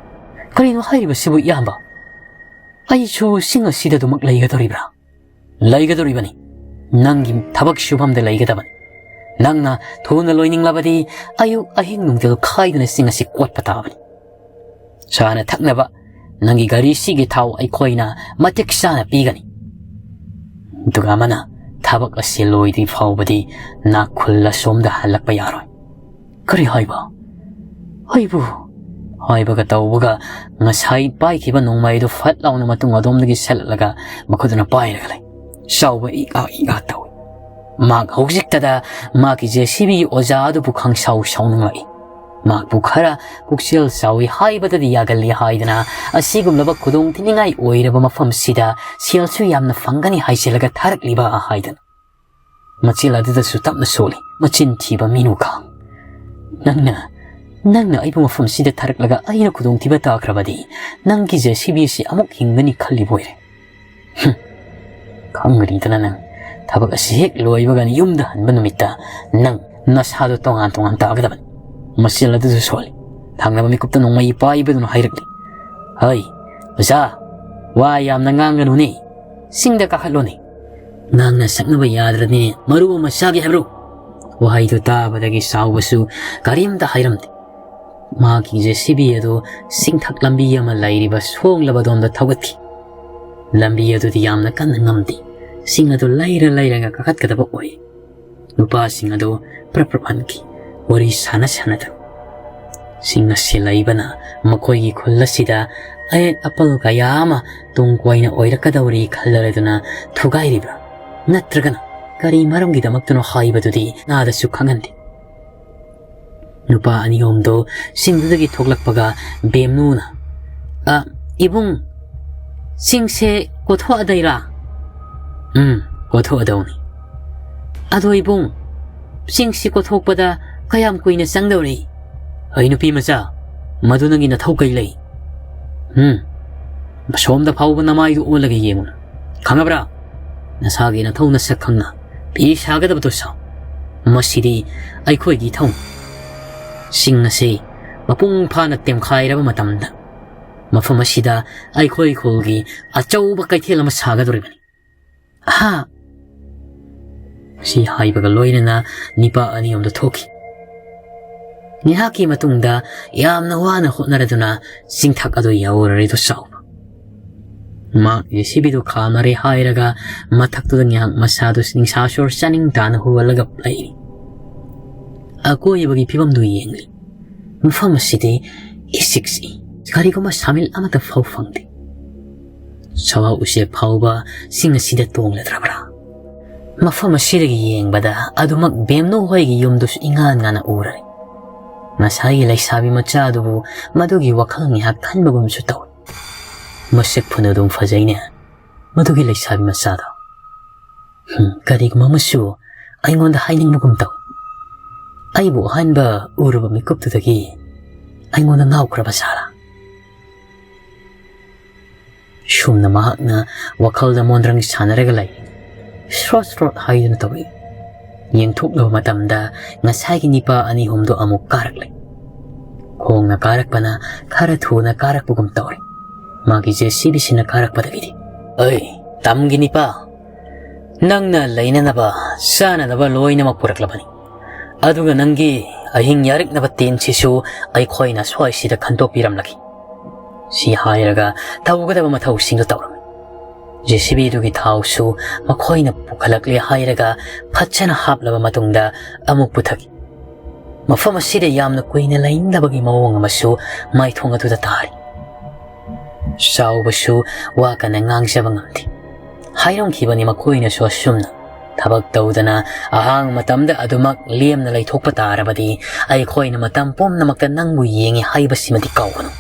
"ꯀꯔꯤꯅꯣ ꯍꯥꯏꯔꯤꯕꯁꯤꯕꯨ, ꯏꯌꯥꯝꯕ? ꯑꯩꯁꯨ ꯆꯤꯡ ꯑꯁꯤꯗ ꯑꯗꯨꯃꯛ ꯂꯩꯒꯗꯧꯔꯤꯕ꯭ꯔꯥ?" "ꯂꯩꯒꯗꯧꯔꯤꯕꯅꯤ꯫ ꯅꯪꯒꯤ ꯊꯕꯛ ꯁꯨꯐꯝꯗ ꯂꯩꯒꯗꯕꯅꯤ꯫ ꯅꯪꯅ ꯊꯨꯅ ꯂꯣꯏꯅꯤꯡꯂꯕꯗꯤ ꯑꯌꯨꯛ ꯑꯍꯤꯡ ꯅꯨꯡꯊꯤꯜ ꯈꯥꯏꯗꯅ ꯆꯤꯡ ꯑꯁꯤ ꯀꯣꯠꯄ ꯇꯥꯕꯅꯤ꯫ ꯆꯥꯅ ꯊꯛꯅꯕ ꯅꯪꯒꯤ ꯒꯥꯔꯤꯁꯤꯒꯤ ꯊꯥꯎ ꯑꯩꯈꯣꯏꯅ ꯃꯇꯤꯛ ꯆꯥꯅ ꯄꯤꯒꯅꯤ꯫ ꯑꯗꯨꯒ ꯑꯃꯅ ꯊꯕꯛ ꯑꯁꯤ ꯂꯣꯏꯗ꯭ꯔꯤ ꯐꯥꯎꯕꯗꯤ ꯅꯥꯈꯨꯜ ꯑꯁꯣꯝꯗ ꯍꯜꯂꯛꯄ ꯌꯥꯔꯣꯏ꯫" "ꯀꯔꯤ ꯍꯥꯏꯕ? ꯑꯩꯕꯨ?" ꯍꯥꯏꯕꯒ ꯇꯧꯕꯒ ꯉꯁꯥꯏ ꯄꯥꯏꯈꯤꯕ ꯅꯣꯡꯃꯩꯗꯨ ꯐꯠ ꯂꯥꯎꯅ ꯃꯇꯨꯡ ꯑꯗꯣꯝꯗꯒꯤ ꯁꯠꯂꯒ ꯃꯈꯨꯠ ꯑꯗꯨꯅ ꯄꯥꯏꯔꯒ ꯂꯩ꯫ ꯆꯥꯎꯕ ꯏꯛ ꯑꯥ ꯏꯛ ꯑꯥ ꯇꯧꯏ꯫ ꯃꯍꯥꯛ ꯍꯧꯖꯤꯛꯇꯗ ꯃꯍꯥꯛꯀꯤ JCBꯒꯤ ꯑꯣꯖꯥ ꯑꯗꯨꯕꯨ ꯈꯪꯁꯥꯎ ꯁꯥꯎꯅꯤꯡꯂꯛꯏ꯫ ꯃꯍꯥꯛꯄꯨ ꯈꯔ ꯄꯨꯛꯆꯦꯜ ꯆꯥꯎꯏ ꯍꯥꯏꯕꯗꯗꯤ ꯌꯥꯒꯜꯂꯤ ꯍꯥꯏꯗꯅ ꯑꯁꯤꯒꯨꯝꯂꯕ ꯈꯨꯗꯣꯡꯊꯤꯅꯤꯡꯉꯥꯏ ꯑꯣꯏꯔꯕ ꯃꯐꯝꯁꯤꯗ ꯁꯦꯜꯁꯨ ꯌꯥꯝꯅ ꯐꯪꯒꯅꯤ ꯍꯥꯏꯖꯤꯜꯂꯒ ꯊꯥꯔꯛꯂꯤꯕ ꯍꯥꯏꯗꯅ꯫ ꯃꯆꯤꯜ ꯑꯗꯨꯗꯁꯨ ꯇꯞꯅ ꯁꯣꯜꯂꯤ, ꯃꯆꯤꯟ ꯊꯤꯕ ꯃꯤꯅꯨꯈꯥ꯫ ꯅꯪꯅ, ꯅꯪꯅ ꯑꯩꯕꯨ ꯃꯐꯝꯁꯤꯗ ꯊꯥꯔꯛꯂꯒ ꯑꯩꯅ ꯈꯨꯗꯣꯡꯊꯤꯕ ꯇꯥꯈ꯭ꯔꯕꯗꯤ ꯅꯪꯒꯤ JCB ꯑꯁꯤ ꯑꯃꯨꯛ ꯍꯤꯡꯒꯅꯤ ꯈꯜꯂꯤꯕ ꯑꯣꯏꯔꯦ꯫ ꯍꯨꯝ, ꯈꯪꯒꯅꯤꯗꯅ ꯅꯪ꯫ ꯊꯕꯛ ꯑꯁꯤ ꯍꯦꯛ ꯂꯣꯏꯕꯒ ꯌꯨꯝꯗ ꯍꯟꯕ ꯅꯨꯃꯤꯠꯇ ꯅꯪ ꯅꯁꯥꯗꯣ ꯇꯣꯉꯥꯟ ꯇꯣꯉꯥꯟ ꯇꯥꯒꯗꯕꯅꯤ꯫ ꯃꯆꯤꯜ ꯑꯗꯨꯁꯨ ꯁꯣꯜꯂꯤ꯫ ꯊꯪꯅꯕ ꯃꯤꯀꯨꯞꯇ ꯅꯣꯡꯃꯩ ꯄꯥꯏꯕꯗꯨꯅ ꯍꯥꯏꯔꯛꯂꯤ, "ꯍꯩ, ꯑꯣꯖꯥ, ꯋꯥ ꯌꯥꯝꯅ ꯉꯥꯡꯒꯅꯨꯅꯦ꯫ ꯆꯤꯡꯗ ꯀꯥꯈꯠꯂꯣꯅꯦ꯫ ꯉꯥꯡꯅ ꯁꯛꯅꯕ ꯌꯥꯗ꯭ꯔꯗꯤꯅꯦ, ꯃꯔꯨ ꯑꯃ ꯆꯥꯒꯦ ꯍꯥꯏꯕ꯭ꯔꯣ?" ꯋꯥꯍꯩꯗꯨ ꯇꯥꯕꯗꯒꯤ ꯆꯥꯎꯕꯁꯨ ꯀꯔꯤꯝꯇ ꯍꯥꯏꯔꯝꯗꯦ꯫ ꯃꯍꯥꯛꯀꯤ JCB ꯑꯗꯨ ꯆꯤꯡꯊꯛ ꯂꯝꯕꯤ ꯑꯃ ꯂꯩꯔꯤꯕ ꯁꯣꯡꯂꯕ ꯑꯗꯣꯝꯗ ꯊꯧꯒꯠꯈꯤ꯫ ꯂꯝꯕꯤ ꯑꯗꯨꯗꯤ ꯌꯥꯝꯅ ꯀꯟꯅ ꯉꯝꯗꯦ꯫ ꯆꯤꯡ ꯑꯗꯨ ꯂꯩꯔ ꯂꯩꯔꯒ ꯀꯥꯈꯠꯀꯗꯕ ꯑꯣꯏ꯫ ꯅꯨꯄꯥꯁꯤꯡ ꯑꯗꯨ ꯄ꯭ꯔꯞ ꯄ꯭ꯔꯞ ꯍꯟꯈꯤ, ꯋꯥꯔꯤ ꯁꯥꯟꯅ ꯁꯥꯟꯅꯗꯨꯅ꯫ ꯆꯤꯡ ꯑꯁꯤ ꯂꯩꯕꯅ ꯃꯈꯣꯏꯒꯤ ꯈꯨꯜ ꯑꯁꯤꯗ ꯑꯌꯦꯠ ꯑꯄꯜ ꯀꯌꯥ ꯑꯃ ꯇꯨꯡ ꯀꯣꯏꯅ ꯑꯣꯏꯔꯛꯀꯗꯧꯔꯤ ꯈꯜꯂꯔꯗꯨꯅ ꯊꯨꯒꯥꯏꯔꯤꯕ꯭ꯔꯥ? ꯅꯠꯇ꯭ꯔꯒꯅ ꯀꯔꯤ ꯃꯔꯝꯒꯤꯗꯃꯛꯇꯅꯣ ꯍꯥꯏꯕꯗꯨꯗꯤ ꯀꯅꯥꯗꯁꯨ ꯈꯪꯍꯟꯗꯦ꯫ ꯅꯨꯄꯥ ꯑꯅꯤ ꯑꯍꯨꯝꯗꯣ ꯆꯤꯡꯗꯨꯗꯒꯤ ꯊꯣꯛꯂꯛꯄꯒ ꯕꯦꯝꯅꯨꯅ, "ꯑ, ꯏꯕꯨꯡ, ꯆꯤꯡꯁꯦ ꯀꯣꯊꯣꯛꯑꯗꯩꯔꯥ?" "ꯎꯝ, ꯀꯣꯊꯣꯛꯑꯗꯧꯅꯤ꯫ ꯑꯗꯣ ꯏꯕꯨꯡ, ꯆꯤꯡꯁꯤ ꯀꯣꯊꯣꯛꯄꯗ ꯀꯌꯥꯝ ꯀꯨꯏꯅ ꯆꯪꯗꯧꯔꯤ?" "ꯑꯩ ꯅꯨꯄꯤ ꯃꯆꯥ, ꯃꯗꯨ ꯅꯪꯒꯤ ꯅꯊꯧ ꯀꯩ ꯂꯩ? ꯎꯝ, ꯃꯁꯣꯝꯗ ꯐꯥꯎꯕ ꯅꯃꯥꯏꯗꯨ ꯑꯣꯜꯂꯒ ꯌꯦꯡꯉꯨ꯫ ꯈꯪꯉꯕ꯭ꯔꯥ? ꯅꯁꯥꯒꯤ ꯅꯊꯧ ꯅꯁꯛ ꯈꯪꯅ ꯐꯤ ꯁꯥꯒꯗꯕꯗꯨ ꯁꯥꯎ꯫ ꯃꯁꯤꯗꯤ ꯑꯩꯈꯣꯏꯒꯤ ꯏꯊꯧꯅꯤ꯫ ꯆꯤꯡ ꯑꯁꯤ ꯃꯄꯨꯡ ꯐꯥꯅ ꯇꯦꯝꯈꯥꯏꯔꯕ ꯃꯇꯝꯗ ꯃꯐꯝ ꯑꯁꯤꯗ ꯑꯩꯈꯣꯏ ꯈꯨꯜꯒꯤ ꯑꯆꯧꯕ ꯀꯩꯊꯦꯜ ꯑꯃ ꯁꯥꯒꯗꯧꯔꯤꯕꯅꯤ꯫ ꯍꯥ?" ꯁꯤ ꯍꯥꯏꯕꯒ ꯂꯣꯏꯅꯅ ꯅꯤꯄꯥ ꯑꯅꯤ ꯑꯍꯨꯝꯗꯨ ꯊꯣꯛꯈꯤ꯫ ꯉꯥꯏꯍꯥꯛꯀꯤ ꯃꯇꯨꯡꯗ ꯌꯥꯝꯅ ꯋꯥꯅ ꯍꯣꯠꯅꯔꯗꯨꯅ ꯆꯤꯡꯊꯛ ꯑꯗꯨ ꯌꯧꯔꯔꯤꯗꯨ ꯆꯥꯎꯕ꯫ ꯃꯍꯥꯛ JCBꯗꯨ ꯈꯥꯝꯃꯔꯦ ꯍꯥꯏꯔꯒ ꯃꯊꯛꯇꯨꯗ ꯉꯥꯏꯍꯥꯛ ꯃꯁꯥꯗꯨ ꯅꯤꯡꯁꯥ ꯁꯣꯔ ꯆꯥꯅꯤꯡ ꯇꯥꯅ ꯍꯨꯍꯜꯂꯒ ꯂꯩꯔꯤ꯫ ꯑꯀꯣꯏꯕꯒꯤ ꯐꯤꯕꯝꯗꯨ ꯌꯦꯡꯂꯤ꯫ ꯃꯐꯝ ꯑꯁꯤꯗꯤ ꯏꯆꯤꯛ ꯆꯤꯛꯏ꯫ ꯀꯔꯤꯒꯨꯝꯕ ꯁꯥꯃꯤꯜ ꯑꯃꯠꯇ ꯐꯥꯎ ꯐꯪꯗꯦ꯫ ꯁꯋꯥ ꯎꯆꯦꯛ ꯐꯥꯎꯕ ꯆꯤꯡ ꯑꯁꯤꯗ ꯇꯣꯡꯂꯗ꯭ꯔꯕ꯭ꯔꯥ? ꯃꯐꯝ ꯑꯁꯤꯗꯒꯤ ꯌꯦꯡꯕꯗ ꯑꯗꯨꯃꯛ ꯕꯦꯝꯅꯨ ꯍꯣꯏꯒꯤ ꯌꯨꯝꯗꯨꯁꯨ ꯏꯉꯥꯟ ꯉꯥꯟꯅ ꯎꯔꯔꯦ꯫ ꯉꯁꯥꯏꯒꯤ ꯂꯩꯁꯥꯕꯤ ꯃꯆꯥꯗꯨꯕꯨ ꯃꯗꯨꯒꯤ ꯋꯥꯈꯜ ꯉꯥꯏꯍꯥꯛ ꯈꯟꯕꯒꯨꯝꯁꯨ ꯇꯧꯏ꯫ ꯃꯁꯛ ꯐꯅ ꯑꯗꯨꯝ ꯐꯖꯩꯅꯦ ꯃꯗꯨꯒꯤ ꯂꯩꯁꯥꯕꯤ ꯃꯆꯥꯗꯣ꯫ ꯍꯨꯝ, ꯀꯔꯤꯒꯨꯝꯕ ꯑꯃꯁꯨ ꯑꯩꯉꯣꯟꯗ ꯍꯥꯏꯅꯤꯡꯕꯒꯨꯝ ꯇꯧꯏ꯫ ꯑꯩꯕꯨ ꯑꯍꯥꯟꯕ ꯎꯔꯨꯕ ꯃꯤꯀꯨꯞꯇꯨꯗꯒꯤ ꯑꯩꯉꯣꯟꯗ ꯉꯥꯎꯈ꯭ꯔꯕ ꯁꯥꯔꯥ? ꯁꯨꯝꯅ ꯃꯍꯥꯛꯅ ꯋꯥꯈꯜꯗ ꯃꯣꯟꯗ꯭ꯔꯪ ꯁꯥꯟꯅꯔꯒ ꯂꯩ꯫ ꯁ꯭ꯔꯣꯠ ꯁ꯭ꯔꯣꯠ ꯍꯥꯏꯗꯨꯅ ꯇꯧꯏ꯫ ꯌꯦꯡꯊꯣꯛꯂꯨꯕ ꯃꯇꯝꯗ ꯉꯁꯥꯏꯒꯤ ꯅꯤꯄꯥ ꯑꯅꯤ ꯑꯍꯨꯝꯗꯣ ꯑꯃꯨꯛ ꯀꯥꯔꯛꯂꯦ꯫ ꯈꯣꯡꯅ ꯀꯥꯔꯛꯄꯅ ꯈꯔ ꯊꯨꯅ ꯀꯥꯔꯛꯄꯒꯨꯝ ꯇꯧꯔꯦ꯫ ꯃꯥꯒꯤ JCBꯁꯤꯅ ꯀꯥꯔꯛꯄꯗꯒꯤꯗꯤ, "ꯑꯩ, ꯇꯝꯒꯤ ꯅꯤꯄꯥ, ꯅꯪꯅ ꯂꯩꯅꯅꯕ ꯆꯥꯅꯅꯕ ꯂꯣꯏꯅꯃꯛ ꯄꯨꯔꯛꯂꯕꯅꯤ꯫ ꯑꯗꯨꯒ ꯅꯪꯒꯤ ꯑꯍꯤꯡ ꯌꯥꯔꯛꯅꯕ ꯇꯦꯟꯁꯤꯁꯨ ꯑꯩꯈꯣꯏꯅ ꯁ꯭ꯋꯥꯏꯁꯤꯗ ꯈꯟꯗꯣꯛꯄꯤꯔꯝꯂꯒꯦ"꯫ ꯁꯤ ꯍꯥꯏꯔꯒ ꯇꯧꯒꯗꯕ ꯃꯊꯧꯁꯤꯡꯗꯨ ꯇꯧꯔꯝꯃꯤ꯫ JCBꯗꯨꯒꯤ ꯊꯥꯎꯁꯨ ꯃꯈꯣꯏꯅ ꯄꯨꯈꯠꯂꯛꯂꯦ ꯍꯥꯏꯔꯒ ꯐꯖꯅ ꯍꯥꯞꯂꯕ ꯃꯇꯨꯡꯗ ꯑꯃꯨꯛ ꯄꯨꯊꯈꯤ꯫ ꯃꯐꯝ ꯑꯁꯤꯗ ꯌꯥꯝꯅ ꯀꯨꯏꯅ ꯂꯩꯅꯤꯡꯗꯕꯒꯤ ꯃꯑꯣꯡ ꯑꯃꯁꯨ ꯃꯥꯏꯊꯣꯡ ꯑꯗꯨꯗ ꯇꯥꯔꯤ꯫ ꯆꯥꯎꯕꯁꯨ ꯋꯥ ꯀꯟꯅ ꯉꯥꯡꯖꯕ ꯉꯝꯗꯦ꯫ ꯍꯥꯏꯔꯝꯈꯤꯕꯅꯤ ꯃꯈꯣꯏꯅꯁꯨ ꯑꯁꯨꯝꯅ, "ꯊꯕꯛ ꯇꯧꯗꯅ ꯑꯍꯥꯡꯕ ꯃꯇꯝꯗ ꯑꯗꯨꯃꯛ ꯂꯦꯝꯅ ꯂꯩꯊꯣꯛꯄ ꯇꯥꯔꯕꯗꯤ ꯑꯩꯈꯣꯏꯅ ꯃꯇꯝ ꯄꯨꯝꯅꯃꯛꯇ ꯅꯪꯕꯨ ꯌꯦꯡꯉꯤ ꯍꯥꯏꯕꯁꯤꯃꯗꯤ ꯀꯥꯎꯒꯅꯨ"꯫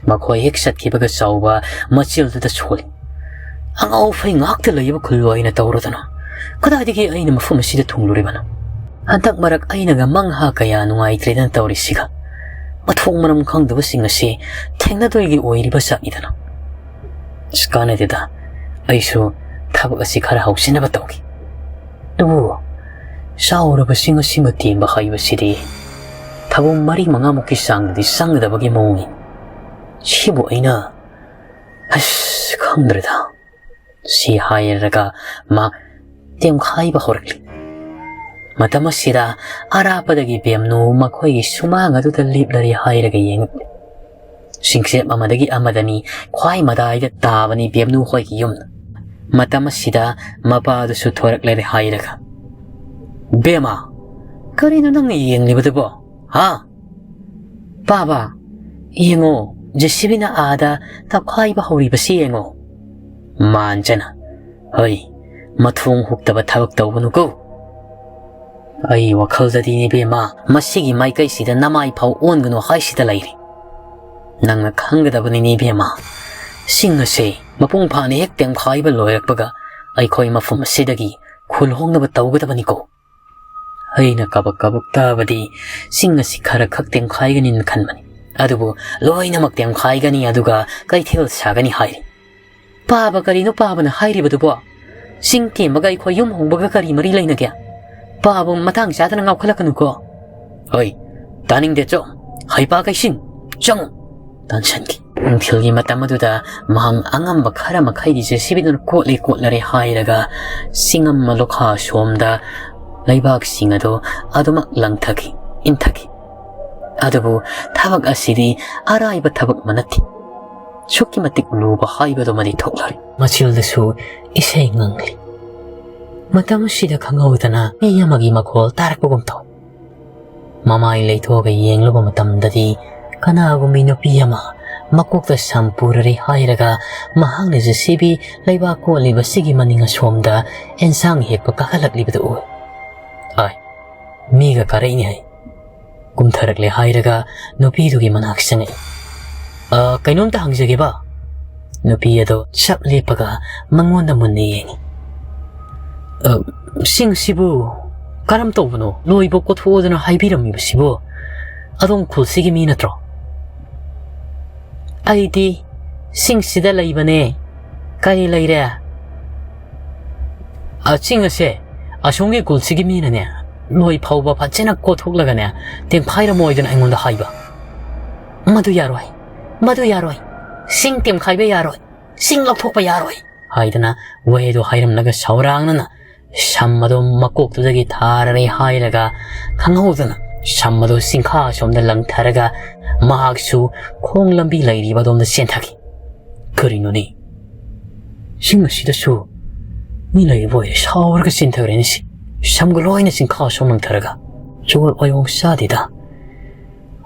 ꯃꯈꯣꯏ ꯍꯦꯛ ꯆꯠꯈꯤꯕꯒ ꯆꯥꯎꯕ ꯃꯆꯤꯜꯗꯨꯗ ꯁꯣꯜꯂꯤ꯫ "ꯑꯉꯥꯎ ꯑꯐꯩ ꯉꯥꯛꯇ ꯂꯩꯕ ꯈꯨꯜ ꯑꯣꯏꯅ ꯇꯧꯔꯗꯅ ꯀꯗꯥꯏꯗꯒꯤ ꯑꯩꯅ ꯃꯐꯝ ꯑꯁꯤꯗ ꯊꯨꯡꯂꯨꯔꯤꯕꯅꯣ? ꯍꯟꯗꯛ ꯃꯔꯛ ꯑꯩꯅꯒ ꯃꯪꯍꯥ ꯀꯌꯥ ꯅꯨꯡꯉꯥꯏꯇ꯭ꯔꯦꯗꯅ ꯇꯧꯔꯤꯁꯤꯒ꯫ ꯃꯊꯣꯡ ꯃꯔꯝ ꯈꯪꯗꯕꯁꯤꯡ ꯑꯁꯤ ꯊꯦꯡꯅꯗꯣꯏꯒꯤ ꯑꯣꯏꯔꯤꯕ ꯖꯥꯠꯅꯤꯗꯅ꯫ ꯑꯁ, ꯀꯥꯟꯅꯗꯦꯗ, ꯑꯩꯁꯨ ꯊꯕꯛ ꯑꯁꯤ ꯈꯔ ꯍꯧꯁꯤꯟꯅꯕ ꯇꯧꯒꯦ꯫ ꯑꯗꯨꯕꯨ ꯆꯥꯎꯔꯕꯁꯤꯡ ꯑꯁꯤꯃ ꯇꯦꯝꯕ ꯍꯥꯏꯕꯁꯤꯗꯤ ꯊꯕꯛ ꯃꯔꯤ ꯃꯉꯥꯃꯨꯛꯀꯤ ꯆꯥꯡꯗꯗꯤ ꯆꯪꯒꯗꯕꯒꯤ ꯃꯑꯣꯡꯅꯤ꯫ ꯁꯤꯕꯨ ꯑꯩꯅ, ꯑꯁ, ꯈꯪꯗ꯭ꯔꯦꯗ"꯫ ꯁꯤ ꯍꯥꯏꯔꯒ ꯃꯥ ꯇꯦꯝꯈꯥꯏꯕ ꯍꯧꯔꯛꯂꯤ꯫ ꯃꯇꯝ ꯑꯁꯤꯗ ꯑꯔꯥꯞꯄꯗꯒꯤ ꯕꯦꯝꯅꯨ ꯃꯈꯣꯏꯒꯤ ꯁꯨꯃꯥꯡ ꯑꯗꯨꯗ ꯂꯦꯞꯂꯔꯦ ꯍꯥꯏꯔꯒ ꯌꯦꯡꯉꯛꯂꯤ꯫ ꯁꯤꯡꯆꯦꯞ ꯑꯃꯗꯒꯤ ꯑꯃꯗꯅꯤ ꯈ꯭ꯋꯥꯏ ꯃꯇꯥꯏꯗ ꯇꯥꯕꯅꯤ ꯕꯦꯝꯅꯨ ꯍꯣꯏꯒꯤ ꯌꯨꯝ꯫ ꯃꯇꯝ ꯑꯁꯤꯗ ꯃꯄꯥꯗꯨꯁꯨ ꯊꯣꯔꯛꯂꯔꯦ ꯍꯥꯏꯔꯒ, "ꯕꯦꯝꯃ, ꯀꯔꯤꯅꯣ ꯅꯪꯅ ꯌꯦꯡꯂꯤꯕꯗꯨꯕꯣ? ꯍꯥ? ꯄꯥꯕ, ꯌꯦꯡꯉꯣ, JCBꯅ ꯑꯥꯗ ꯇꯛꯈꯥꯏꯕ ꯍꯧꯔꯤꯕꯁꯤ ꯌꯦꯡꯉꯣ"꯫ ꯃꯥꯟꯖꯅ, "ꯍꯣꯏ, ꯃꯊꯣꯡ ꯍꯨꯛꯇꯕ ꯊꯕꯛ ꯇꯧꯒꯅꯨꯀꯣ꯫ ꯑꯩ ꯋꯥꯈꯜꯗꯗꯤ, ꯏꯕꯦꯝꯃ, ꯃꯁꯤꯒꯤ ꯃꯥꯏꯀꯩꯁꯤꯗ ꯅꯃꯥꯏ ꯐꯥꯎ ꯑꯣꯟꯒꯅꯨ ꯍꯥꯏꯁꯤꯗ ꯂꯩꯔꯤ꯫ ꯅꯪꯅ ꯈꯪꯒꯗꯕꯅꯤꯅꯦ, ꯏꯕꯦꯝꯃ꯫ ꯁꯤꯡ ꯑꯁꯦ ꯃꯄꯨꯡ ꯐꯥꯅ ꯍꯦꯛ ꯇꯦꯝꯈꯥꯏꯕ ꯂꯣꯏꯔꯛꯄꯒ ꯑꯩꯈꯣꯏ ꯃꯐꯝ ꯑꯁꯤꯗꯒꯤ ꯈꯨꯜ ꯍꯣꯡꯅꯕ ꯇꯧꯒꯗꯕꯅꯤꯀꯣ꯫ ꯑꯩꯅ ꯀꯕꯛ ꯀꯕꯛ ꯇꯥꯕꯗꯤ ꯁꯤꯡ ꯑꯁꯤ ꯈꯔ ꯈꯛ ꯇꯦꯝꯈꯥꯏꯒꯅꯤꯅ ꯈꯟꯕꯅꯤ꯫ ꯑꯗꯨꯕꯨ ꯂꯣꯏꯅꯃꯛ ꯇꯦꯝꯈꯥꯏꯒꯅꯤ, ꯑꯗꯨꯒ ꯀꯩꯊꯦꯜ ꯁꯥꯒꯅꯤ ꯍꯥꯏꯔꯤ꯫ ꯄꯥꯕ ꯀꯔꯤꯅꯣ ꯄꯥꯕꯅ ꯍꯥꯏꯔꯤꯕꯗꯨꯕꯣ? ꯆꯤꯡ ꯇꯦꯝꯕꯒ ꯑꯩꯈꯣꯏ ꯌꯨꯝ ꯍꯣꯡꯕꯒ ꯀꯔꯤ ꯃꯔꯤ ꯂꯩꯅꯒꯦ? ꯄꯥꯕ ꯃꯇꯥꯡ ꯆꯥꯗꯅ ꯉꯥꯎꯈꯠꯂꯛꯀꯅꯨꯀꯣ꯫ ꯍꯣꯏ, ꯇꯥꯅꯤꯡꯗꯦ ꯆꯣ꯫ ꯍꯩꯄꯥ ꯀꯩꯁꯤꯡ, ꯆꯪꯉꯨ꯫ ꯇꯥꯟꯁꯟꯈꯤ꯫ ꯅꯨꯡꯊꯤꯜꯒꯤ ꯃꯇꯝ ꯑꯗꯨꯗ ꯃꯍꯥꯛ ꯑꯉꯝꯕ ꯈꯔ ꯃꯈꯩꯗꯤ ꯖꯦ ꯁꯤ ꯕꯤꯗꯨꯅ ꯀꯣꯠꯂꯦ ꯀꯣꯠꯂꯔꯦ ꯍꯥꯏꯔꯒ ꯆꯤꯡꯉꯝ ꯂꯣꯈꯥ ꯁꯣꯝꯗ ꯂꯩꯕꯥꯛꯁꯤꯡ ꯑꯗꯨ ꯑꯗꯨꯃꯛ ꯂꯪꯊꯈꯤ, ꯏꯟꯊꯈꯤ꯫ ꯑꯗꯨꯕꯨ ꯊꯕꯛ ꯑꯁꯤꯗꯤ ꯑꯔꯥꯏꯕ ꯊꯕꯛ ꯑꯃ ꯅꯠꯇꯦ꯫ ꯑꯁꯨꯛꯀꯤ ꯃꯇꯤꯛ ꯂꯨꯕ ꯍꯥꯏꯕꯗꯨꯃꯗꯤ ꯊꯣꯛꯂꯔꯦ꯫ ꯃꯆꯤꯜꯗꯁꯨ ꯏꯁꯩ ꯉꯪꯂꯤ꯫ ꯃꯇꯝ ꯑꯁꯤꯗ ꯈꯪꯍꯧꯗꯅ ꯃꯤ ꯑꯃꯒꯤ ꯃꯈꯣꯜ ꯇꯥꯔꯛꯄꯒꯨꯝ ꯇꯧꯏ꯫ ꯃꯃꯥꯏ ꯂꯩꯊꯣꯛꯑꯒ ꯌꯦꯡꯂꯨꯕ ꯃꯇꯝꯗꯗꯤ ꯀꯅꯥꯒꯨꯝꯕꯤ ꯅꯨꯄꯤ ꯑꯃ ꯃꯀꯣꯛꯇ ꯁꯝ ꯄꯨꯔꯔꯦ ꯍꯥꯏꯔꯒ ꯃꯍꯥꯛꯅ ꯖꯦ ꯁꯤ ꯕꯤ ꯂꯩꯕꯥꯛ ꯀꯣꯠꯂꯤꯕꯁꯤꯒꯤ ꯃꯅꯤꯡ ꯑꯁꯣꯝꯗ ꯑꯦꯟꯁꯥꯡ ꯍꯦꯛꯄ ꯀꯥꯈꯠꯂꯛꯂꯤꯕꯗꯨ ꯎꯏ꯫ ꯍꯥꯏ, ꯃꯤꯒ ꯀꯥꯔꯛꯏꯅꯦ ꯍꯥꯏ꯫ ꯀꯨꯝꯊꯔꯛꯂꯦ ꯍꯥꯏꯔꯒ ꯅꯨꯄꯤꯗꯨꯒꯤ ꯃꯅꯥꯛ ꯆꯪꯉꯛꯏ꯫ "ꯑ, ꯀꯩꯅꯣꯝꯇ ꯍꯪꯖꯒꯦꯕ?" ꯅꯨꯄꯤ ꯑꯗꯣ ꯆꯞ ꯂꯦꯞꯄꯒ ꯃꯉꯣꯟꯗ ꯃꯨꯟꯅ ꯌꯦꯡꯉꯤ꯫ "ꯑ, ꯁꯤꯡꯁꯤꯕꯨ ꯀꯔꯝ ꯇꯧꯕꯅꯣ? ꯂꯣꯏꯕ ꯀꯣꯊꯣꯛꯑꯣꯗꯅ ꯍꯥꯏꯕꯤꯔꯝꯃꯤꯕꯁꯤꯕꯨ ꯑꯗꯣꯝ ꯈꯨꯜꯁꯤꯒꯤ ꯃꯤ ꯅꯠꯇ꯭ꯔꯣ?" "ꯑꯩꯗꯤ ꯁꯤꯡꯁꯤꯗ ꯂꯩꯕꯅꯦ꯫ ꯀꯔꯤ ꯂꯩꯔꯦ?" "ꯑ, ꯆꯤꯡ ꯑꯁꯦ ꯑꯁꯣꯝꯒꯤ ꯈꯨꯜꯁꯤꯒꯤ ꯃꯤꯅꯅꯦ, ꯂꯣꯏ ꯐꯥꯎꯕ ꯐꯖꯅ ꯀꯣꯊꯣꯛꯂꯒꯅꯦ, ꯇꯦꯝꯈꯥꯏꯔꯝꯃꯣꯏꯗꯅ ꯑꯩꯉꯣꯟꯗ ꯍꯥꯏꯕ꯫" "ꯃꯗꯨ ꯌꯥꯔꯣꯏ, ꯃꯗꯨ ꯌꯥꯔꯣꯏ, ꯁꯤꯡ ꯇꯦꯝꯈꯥꯏꯕ ꯌꯥꯔꯣꯏ, ꯁꯤꯡ ꯂꯧꯊꯣꯛꯄ ꯌꯥꯔꯣꯏ" ꯍꯥꯏꯗꯅ ꯋꯥꯍꯩꯗꯣ ꯍꯥꯏꯔꯝꯂꯒ ꯁꯥꯎꯔꯥꯡꯅꯅ ꯁꯝ ꯑꯗꯣ ꯃꯀꯣꯛꯇꯨꯗꯒꯤ ꯊꯥꯔꯔꯦ ꯍꯥꯏꯔꯒ ꯈꯪꯍꯧꯗꯅ ꯁꯝ ꯑꯗꯣ ꯆꯤꯡꯈꯥ ꯑꯁꯣꯝꯗ ꯂꯪꯊꯔꯒ ꯃꯍꯥꯛꯁꯨ ꯈꯣꯡ ꯂꯝꯕꯤ ꯂꯩꯔꯤꯕ ꯑꯗꯣꯝꯗ ꯆꯦꯟꯊꯈꯤ꯫ ꯀꯔꯤꯅꯣꯅꯦ? ꯁꯤꯡ ꯑꯁꯤꯗꯁꯨ ꯃꯤ ꯂꯩꯔꯤꯕ ꯑꯣꯏꯔꯦ꯫ ꯁꯥꯎꯔꯒ ꯆꯦꯟꯊꯈ꯭ꯔꯦꯅꯦ ꯁꯤ꯫ ꯁꯝꯒ ꯂꯣꯏꯅ ꯆꯤꯡꯈꯥ ꯑꯁꯣꯝ ꯂꯪꯊꯔꯒ꯫ ꯖꯨꯒꯣꯠ ꯋꯥꯌꯣꯡ ꯆꯥꯗꯦꯗ꯫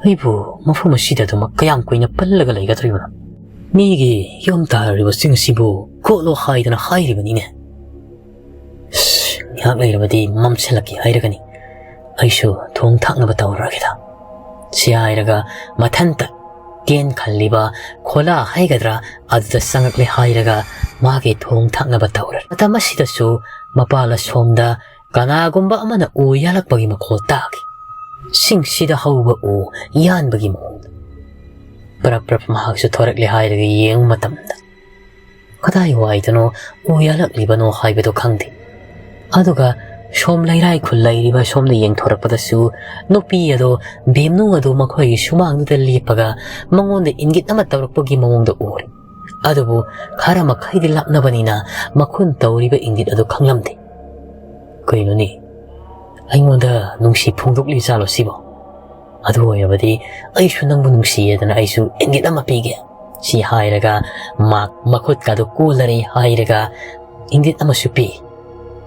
ꯑꯩꯕꯨ ꯃꯐꯝ ꯑꯁꯤꯗ ꯑꯗꯨꯃꯛ ꯀꯌꯥꯝ ꯀꯨꯏꯅ ꯄꯜꯂꯒ ꯂꯩꯒꯗꯧꯔꯤꯕꯅꯣ? ꯃꯤꯒꯤ ꯌꯨꯝ ꯇꯥꯔꯤꯕ ꯆꯤꯡ ꯑꯁꯤꯕꯨ ꯀꯣꯠꯂꯣ ꯍꯥꯏꯗꯅ ꯍꯥꯏꯔꯤꯕꯅꯤꯅꯦ꯫ ꯉꯥꯏꯍꯥꯛ ꯂꯩꯔꯕꯗꯤ ꯃꯝꯁꯤꯜꯂꯛꯀꯦ ꯍꯥꯏꯔꯒꯅꯤ꯫ ꯑꯩꯁꯨ ꯊꯣꯡ ꯊꯥꯛꯅꯕ ꯇꯧꯔꯨꯔꯒꯦꯗ꯫ ꯁꯤ ꯍꯥꯏꯔꯒ ꯃꯊꯟꯇ ꯇꯦꯟ ꯈꯜꯂꯤꯕ ꯈꯣꯂꯥ ꯍꯥꯏꯒꯗ꯭ꯔꯥ, ꯑꯗꯨꯗ ꯆꯪꯉꯛꯂꯦ ꯍꯥꯏꯔꯒ ꯃꯥꯒꯤ ꯊꯣꯡ ꯊꯥꯛꯅꯕ ꯇꯧꯔꯦ꯫ ꯃꯇꯝ ꯑꯁꯤꯗꯁꯨ ꯃꯄꯥꯜ ꯑꯁꯣꯝꯗ ꯀꯅꯥꯒꯨꯝꯕ ꯑꯃꯅ ꯎ ꯌꯥꯜꯂꯛꯄꯒꯤ ꯃꯈꯣꯜ ꯇꯥꯈꯤ꯫ ꯁꯤꯡꯁꯤꯗ ꯍꯧꯕ ꯎ ꯌꯥꯟꯕꯒꯤ ꯃꯑꯣꯡꯗ꯫ ꯄ꯭ꯔꯞ ꯄ꯭ꯔꯞ ꯃꯍꯥꯛꯁꯨ ꯊꯣꯔꯛꯂꯦ ꯍꯥꯏꯔꯒ ꯌꯦꯡꯕ ꯃꯇꯝꯗ ꯀꯗꯥꯏꯋꯥꯏꯗꯅꯣ ꯎ ꯌꯥꯜꯂꯛꯂꯤꯕꯅꯣ ꯍꯥꯏꯕꯗꯨ ꯈꯪꯗꯦ꯫ ꯑꯗꯨꯒ ꯁꯣꯝ ꯂꯩꯔꯥꯏ ꯈꯨꯜ ꯂꯩꯔꯤꯕ ꯁꯣꯝꯗ ꯌꯦꯡꯊꯣꯔꯛꯄꯗꯁꯨ ꯅꯨꯄꯤ ꯑꯗꯣ, ꯕꯦꯝꯅꯨ ꯑꯗꯨ ꯃꯈꯣꯏꯒꯤ ꯁꯨꯃꯥꯡꯗꯨꯗ ꯂꯦꯞꯄꯒ ꯃꯉꯣꯟꯗ ꯏꯪꯒꯤꯠ ꯑꯃ ꯇꯧꯔꯛꯄꯒꯤ ꯃꯑꯣꯡꯗ ꯎꯔꯦ꯫ ꯑꯗꯨꯕꯨ ꯈꯔ ꯃꯈꯩꯗꯤ ꯂꯥꯞꯅꯕꯅꯤꯅ ꯃꯈꯨꯟ ꯇꯧꯔꯤꯕ ꯏꯪꯒꯤꯠ ꯑꯗꯨ ꯈꯪꯂꯝꯗꯦ꯫ "ꯀꯩꯅꯣꯅꯦ, ꯑꯩꯉꯣꯟꯗ ꯅꯨꯡꯁꯤ ꯐꯣꯡꯗꯣꯛꯂꯤ ꯖꯥꯠꯂꯣ ꯁꯤꯕꯣ? ꯑꯗꯨ ꯑꯣꯏꯔꯕꯗꯤ ꯑꯩꯁꯨ ꯅꯪꯕꯨ ꯅꯨꯡꯁꯤꯌꯦꯗꯅ ꯑꯩꯁꯨ ꯏꯪꯒꯤꯠ ꯑꯃ ꯄꯤꯒꯦ", ꯁꯤ ꯍꯥꯏꯔꯒ ꯃꯥ ꯃꯈꯨꯠꯀꯗꯨ ꯀꯣꯜꯂꯔꯦ ꯍꯥꯏꯔꯒ ꯏꯪꯒꯤꯠ ꯑꯃꯁꯨ ꯄꯤ꯫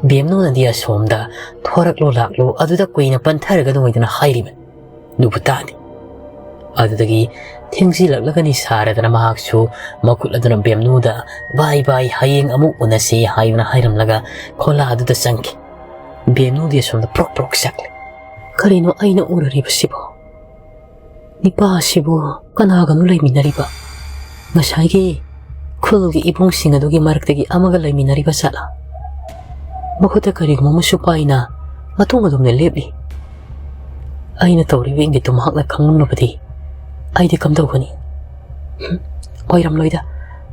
ꯕꯦꯝꯅꯨꯅꯗꯤ ꯑꯁꯣꯝꯗ "ꯊꯣꯔꯛꯂꯣ ꯂꯥꯛꯂꯣ, ꯑꯗꯨꯗ ꯀꯨꯏꯅ ꯄꯟꯊꯔꯒꯅꯨ" ꯍꯥꯏꯗꯅ ꯍꯥꯏꯔꯤꯕꯅꯤ꯫ ꯑꯗꯨꯕꯨ ꯇꯥꯗꯦ꯫ ꯑꯗꯨꯗꯒꯤ ꯊꯦꯡꯖꯤꯜꯂꯛꯂꯒꯅꯤ ꯁꯥꯔꯗꯅ ꯃꯍꯥꯛꯁꯨ ꯃꯈꯨꯠ ꯑꯗꯨꯅ ꯕꯦꯝꯅꯨꯗ "ꯕꯥꯏ ꯕꯥꯏ, ꯍꯌꯦꯡ ꯑꯃꯨꯛ ꯎꯅꯁꯤ" ꯍꯥꯏꯗꯨꯅ ꯍꯥꯏꯔꯝꯂꯒ ꯈꯣꯂꯥ ꯑꯗꯨꯗ ꯆꯪꯈꯤ꯫ ꯕꯦꯝꯅꯨꯗꯤ ꯑꯁꯣꯝꯗ ꯄ꯭ꯔꯣꯛ ꯄ꯭ꯔꯣꯛ ꯆꯥꯛꯂꯦ꯫ "ꯀꯔꯤꯅꯣ ꯑꯩꯅ ꯎꯔꯨꯔꯤꯕꯁꯤꯕꯣ? ꯅꯤꯄꯥ ꯑꯁꯤꯕꯨ ꯀꯅꯥꯒꯅꯣ ꯂꯩꯃꯤꯟꯅꯔꯤꯕ? ꯉꯁꯥꯏꯒꯤ ꯈꯨꯜꯒꯤ ꯏꯕꯨꯡꯁꯤꯡ ꯑꯗꯨꯒꯤ ꯃꯔꯛꯇꯒꯤ ꯑꯃꯒ ꯂꯩꯃꯤꯟꯅꯔꯤꯕ ꯖꯥꯠꯂꯥ? ꯃꯈꯨꯠꯇ ꯀꯔꯤꯒꯨꯝꯕ ꯑꯃꯁꯨ ꯄꯥꯏꯅ ꯃꯇꯨꯡ ꯑꯗꯨꯝꯅ ꯂꯦꯞꯂꯤ꯫ ꯑꯩꯅ ꯇꯧꯔꯤꯕ ꯏꯪꯒꯤꯠꯇꯨ ꯃꯍꯥꯛꯅ ꯈꯪꯂꯝꯂꯕꯗꯤ ꯑꯩꯗꯤ ꯀꯝꯗꯧꯒꯅꯤ?" ꯍꯨꯝ, ꯑꯣꯏꯔꯝꯂꯣꯏꯗ꯫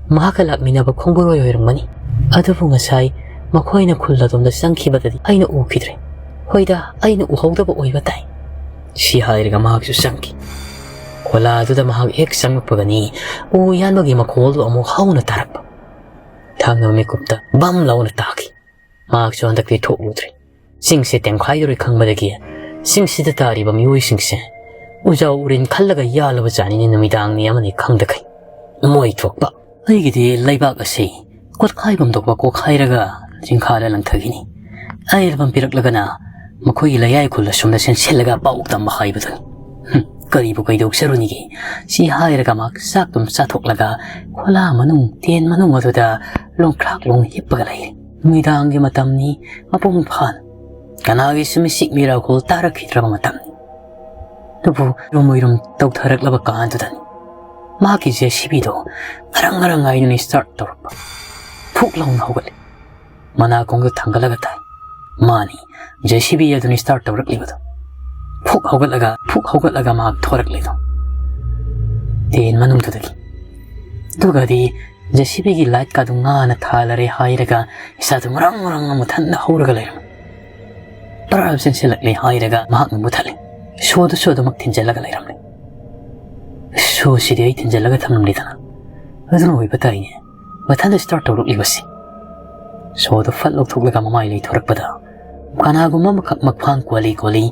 ꯃꯍꯥꯛꯀ ꯂꯥꯛꯃꯤꯟꯅꯕ ꯈꯣꯡꯕꯨꯔꯣꯏ ꯑꯣꯏꯔꯝꯒꯅꯤ꯫ ꯑꯗꯨꯕꯨ ꯉꯁꯥꯏ ꯃꯈꯣꯏꯅ ꯈꯨꯜ ꯑꯗꯣꯝꯗ ꯆꯪꯈꯤꯕꯗꯗꯤ ꯑꯩꯅ ꯎꯈꯤꯗ꯭ꯔꯦ꯫ ꯍꯣꯏꯗ, ꯑꯩꯅ ꯎꯍꯧꯗꯕ ꯑꯣꯏꯕ ꯇꯥꯏ꯫ ꯁꯤ ꯍꯥꯏꯔꯒ ꯃꯍꯥꯛꯁꯨ ꯆꯪꯈꯤ꯫ ꯈꯣꯂꯥ ꯑꯗꯨꯗ ꯃꯍꯥꯛ ꯍꯦꯛ ꯆꯪꯂꯛꯄꯒꯅꯤ ꯎ ꯌꯥꯟꯕꯒꯤ ꯃꯈꯣꯜꯗꯨ ꯑꯃꯨꯛ ꯍꯧꯅ ꯇꯥꯔꯛꯄ꯫ ꯊꯪꯅꯕ ꯃꯤꯀꯨꯞꯇ ꯕꯝ ꯂꯥꯎꯅ ꯇꯥꯈꯤ꯫ ꯃꯍꯥꯛꯁꯨ ꯍꯟꯗꯛꯇꯤ ꯊꯣꯛꯂꯨꯗ꯭ꯔꯦ꯫ ꯆꯤꯡꯁꯦ ꯇꯦꯝꯈꯥꯏꯗꯧꯔꯦ ꯈꯪꯕꯗꯒꯤ ꯆꯤꯡꯁꯤꯗ ꯇꯥꯔꯤꯕ ꯃꯤꯑꯣꯏꯁꯤꯡꯁꯦ ꯎꯖꯥꯎ ꯎꯔꯤꯟ ꯈꯜꯂꯒ ꯌꯥꯜꯂꯕ ꯖꯥꯠꯅꯤꯅꯦ, ꯅꯨꯃꯤꯗꯥꯡꯅꯤ ꯑꯃꯅꯤ ꯈꯪꯗꯈꯩ꯫ ꯃꯣꯏ ꯊꯣꯛꯄ꯫ ꯑꯩꯒꯤꯗꯤ ꯂꯩꯕꯥꯛ ꯑꯁꯤ ꯀꯣꯠꯈꯥꯏꯐꯝ ꯊꯣꯛꯄ ꯀꯣꯛꯈꯥꯏꯔꯒ ꯆꯤꯡꯈꯥꯗ ꯂꯪꯊꯈꯤꯅꯤ꯫ ꯑꯍꯩꯕ ꯄꯤꯔꯛꯂꯒꯅ ꯃꯈꯣꯏꯒꯤ ꯂꯩꯌꯥꯏ ꯈꯨꯜ ꯑꯁꯣꯝꯗ ꯆꯦꯟꯁꯤꯜꯂꯒ ꯄꯥꯎ ꯇꯝꯕ ꯍꯥꯏꯕꯗꯨꯅꯤ꯫ ꯍꯨꯝ, ꯀꯔꯤꯕꯨ ꯀꯩꯗꯧꯖꯔꯨꯅꯤꯒꯦ? ꯁꯤ ꯍꯥꯏꯔꯒ ꯃꯍꯥꯛ ꯆꯥꯛꯇꯨꯝ ꯆꯥꯊꯣꯛꯂꯒ ꯈꯣꯂꯥ ꯃꯅꯨꯡ, ꯇꯦꯟ ꯃꯅꯨꯡ ꯑꯗꯨꯗ ꯂꯣꯡꯈ꯭ꯔꯥꯛ ꯂꯣꯡ ꯍꯤꯞꯄꯒ ꯂꯩꯔꯦ꯫ ꯅꯨꯃꯤꯗꯥꯡꯒꯤ ꯃꯇꯝꯅꯤ, ꯃꯄꯨꯡ ꯐꯥꯅ ꯀꯅꯥꯒꯤꯁꯨ ꯃꯤꯁꯤꯛ ꯃꯤꯔꯥꯈꯣꯜ ꯇꯥꯔꯛꯈꯤꯗ꯭ꯔꯕ ꯃꯇꯝꯅꯤ꯫ ꯑꯗꯨꯕꯨ ꯎꯏꯔꯨꯝ ꯎꯏꯔꯨꯝ ꯇꯧꯊꯔꯛꯂꯕ ꯀꯥꯟꯗꯨꯗꯅꯤ ꯃꯍꯥꯛꯀꯤ JCBꯗꯣ ꯉꯔꯪ ꯉꯔꯪ ꯍꯥꯏꯗꯨꯅ start ꯇꯧꯔꯛꯄ꯫ ꯐꯨꯛ ꯂꯥꯎꯅ ꯍꯧꯒꯠꯂꯦ꯫ ꯃꯅꯥꯀꯣꯡꯗ ꯊꯥꯡꯒꯠꯂꯒ ꯇꯥꯏ꯫ ꯃꯥꯅꯤ, JCB ꯑꯗꯨꯅ start ꯇꯧꯔꯛꯂꯤꯕꯗꯣ꯫ ꯐꯨꯛ ꯍꯧꯒꯠꯂꯒ, ꯐꯨꯛ ꯍꯧꯒꯠꯂꯒ ꯃꯍꯥꯛ ꯊꯣꯔꯛꯂꯤꯗꯣ ꯇꯦꯟ ꯃꯅꯨꯡꯗꯨꯗꯒꯤ꯫ ꯑꯗꯨꯒꯗꯤ JCBꯒꯤ lightꯀꯗꯨ ꯉꯥꯅ ꯊꯥꯜꯂꯔꯦ ꯍꯥꯏꯔꯒ ꯏꯁꯥꯗꯨ ꯉꯔꯪ ꯉꯔꯪ ꯃꯊꯟꯇ ꯍꯧꯔꯒ ꯂꯩꯔꯝꯃꯤ꯫ ꯄꯔꯥ ꯆꯦꯟꯁꯤꯜꯂꯛꯂꯦ ꯍꯥꯏꯔꯒ ꯃꯍꯥꯛꯅ ꯃꯨꯊꯠꯂꯦ꯫ ꯁꯣꯗꯨꯁꯨ ꯑꯗꯨꯃꯛ ꯊꯤꯟꯖꯤꯜꯂꯒ ꯂꯩꯔꯝꯂꯦ꯫ ꯁꯣꯁꯤꯗꯤ ꯑꯩ ꯊꯤꯟꯖꯤꯜꯂꯒ ꯊꯝꯂꯝꯂꯦꯗꯅ꯫ ꯑꯗꯨꯅ ꯑꯣꯏꯕ ꯇꯥꯏꯅꯦ꯫ ꯃꯊꯟꯇ start ꯇꯧꯔꯛꯂꯤꯕꯁꯤ꯫ ꯁꯣꯗꯨ ꯐꯠ ꯂꯧꯊꯣꯛꯂꯒ ꯃꯃꯥꯏ ꯂꯩꯊꯣꯔꯛꯄꯗ ꯀꯅꯥꯒꯨꯝꯕ ꯑꯃꯈꯛ ꯃꯈ꯭ꯋꯥꯡ ꯀꯣꯜꯂꯤ ꯀꯣꯜꯂꯤ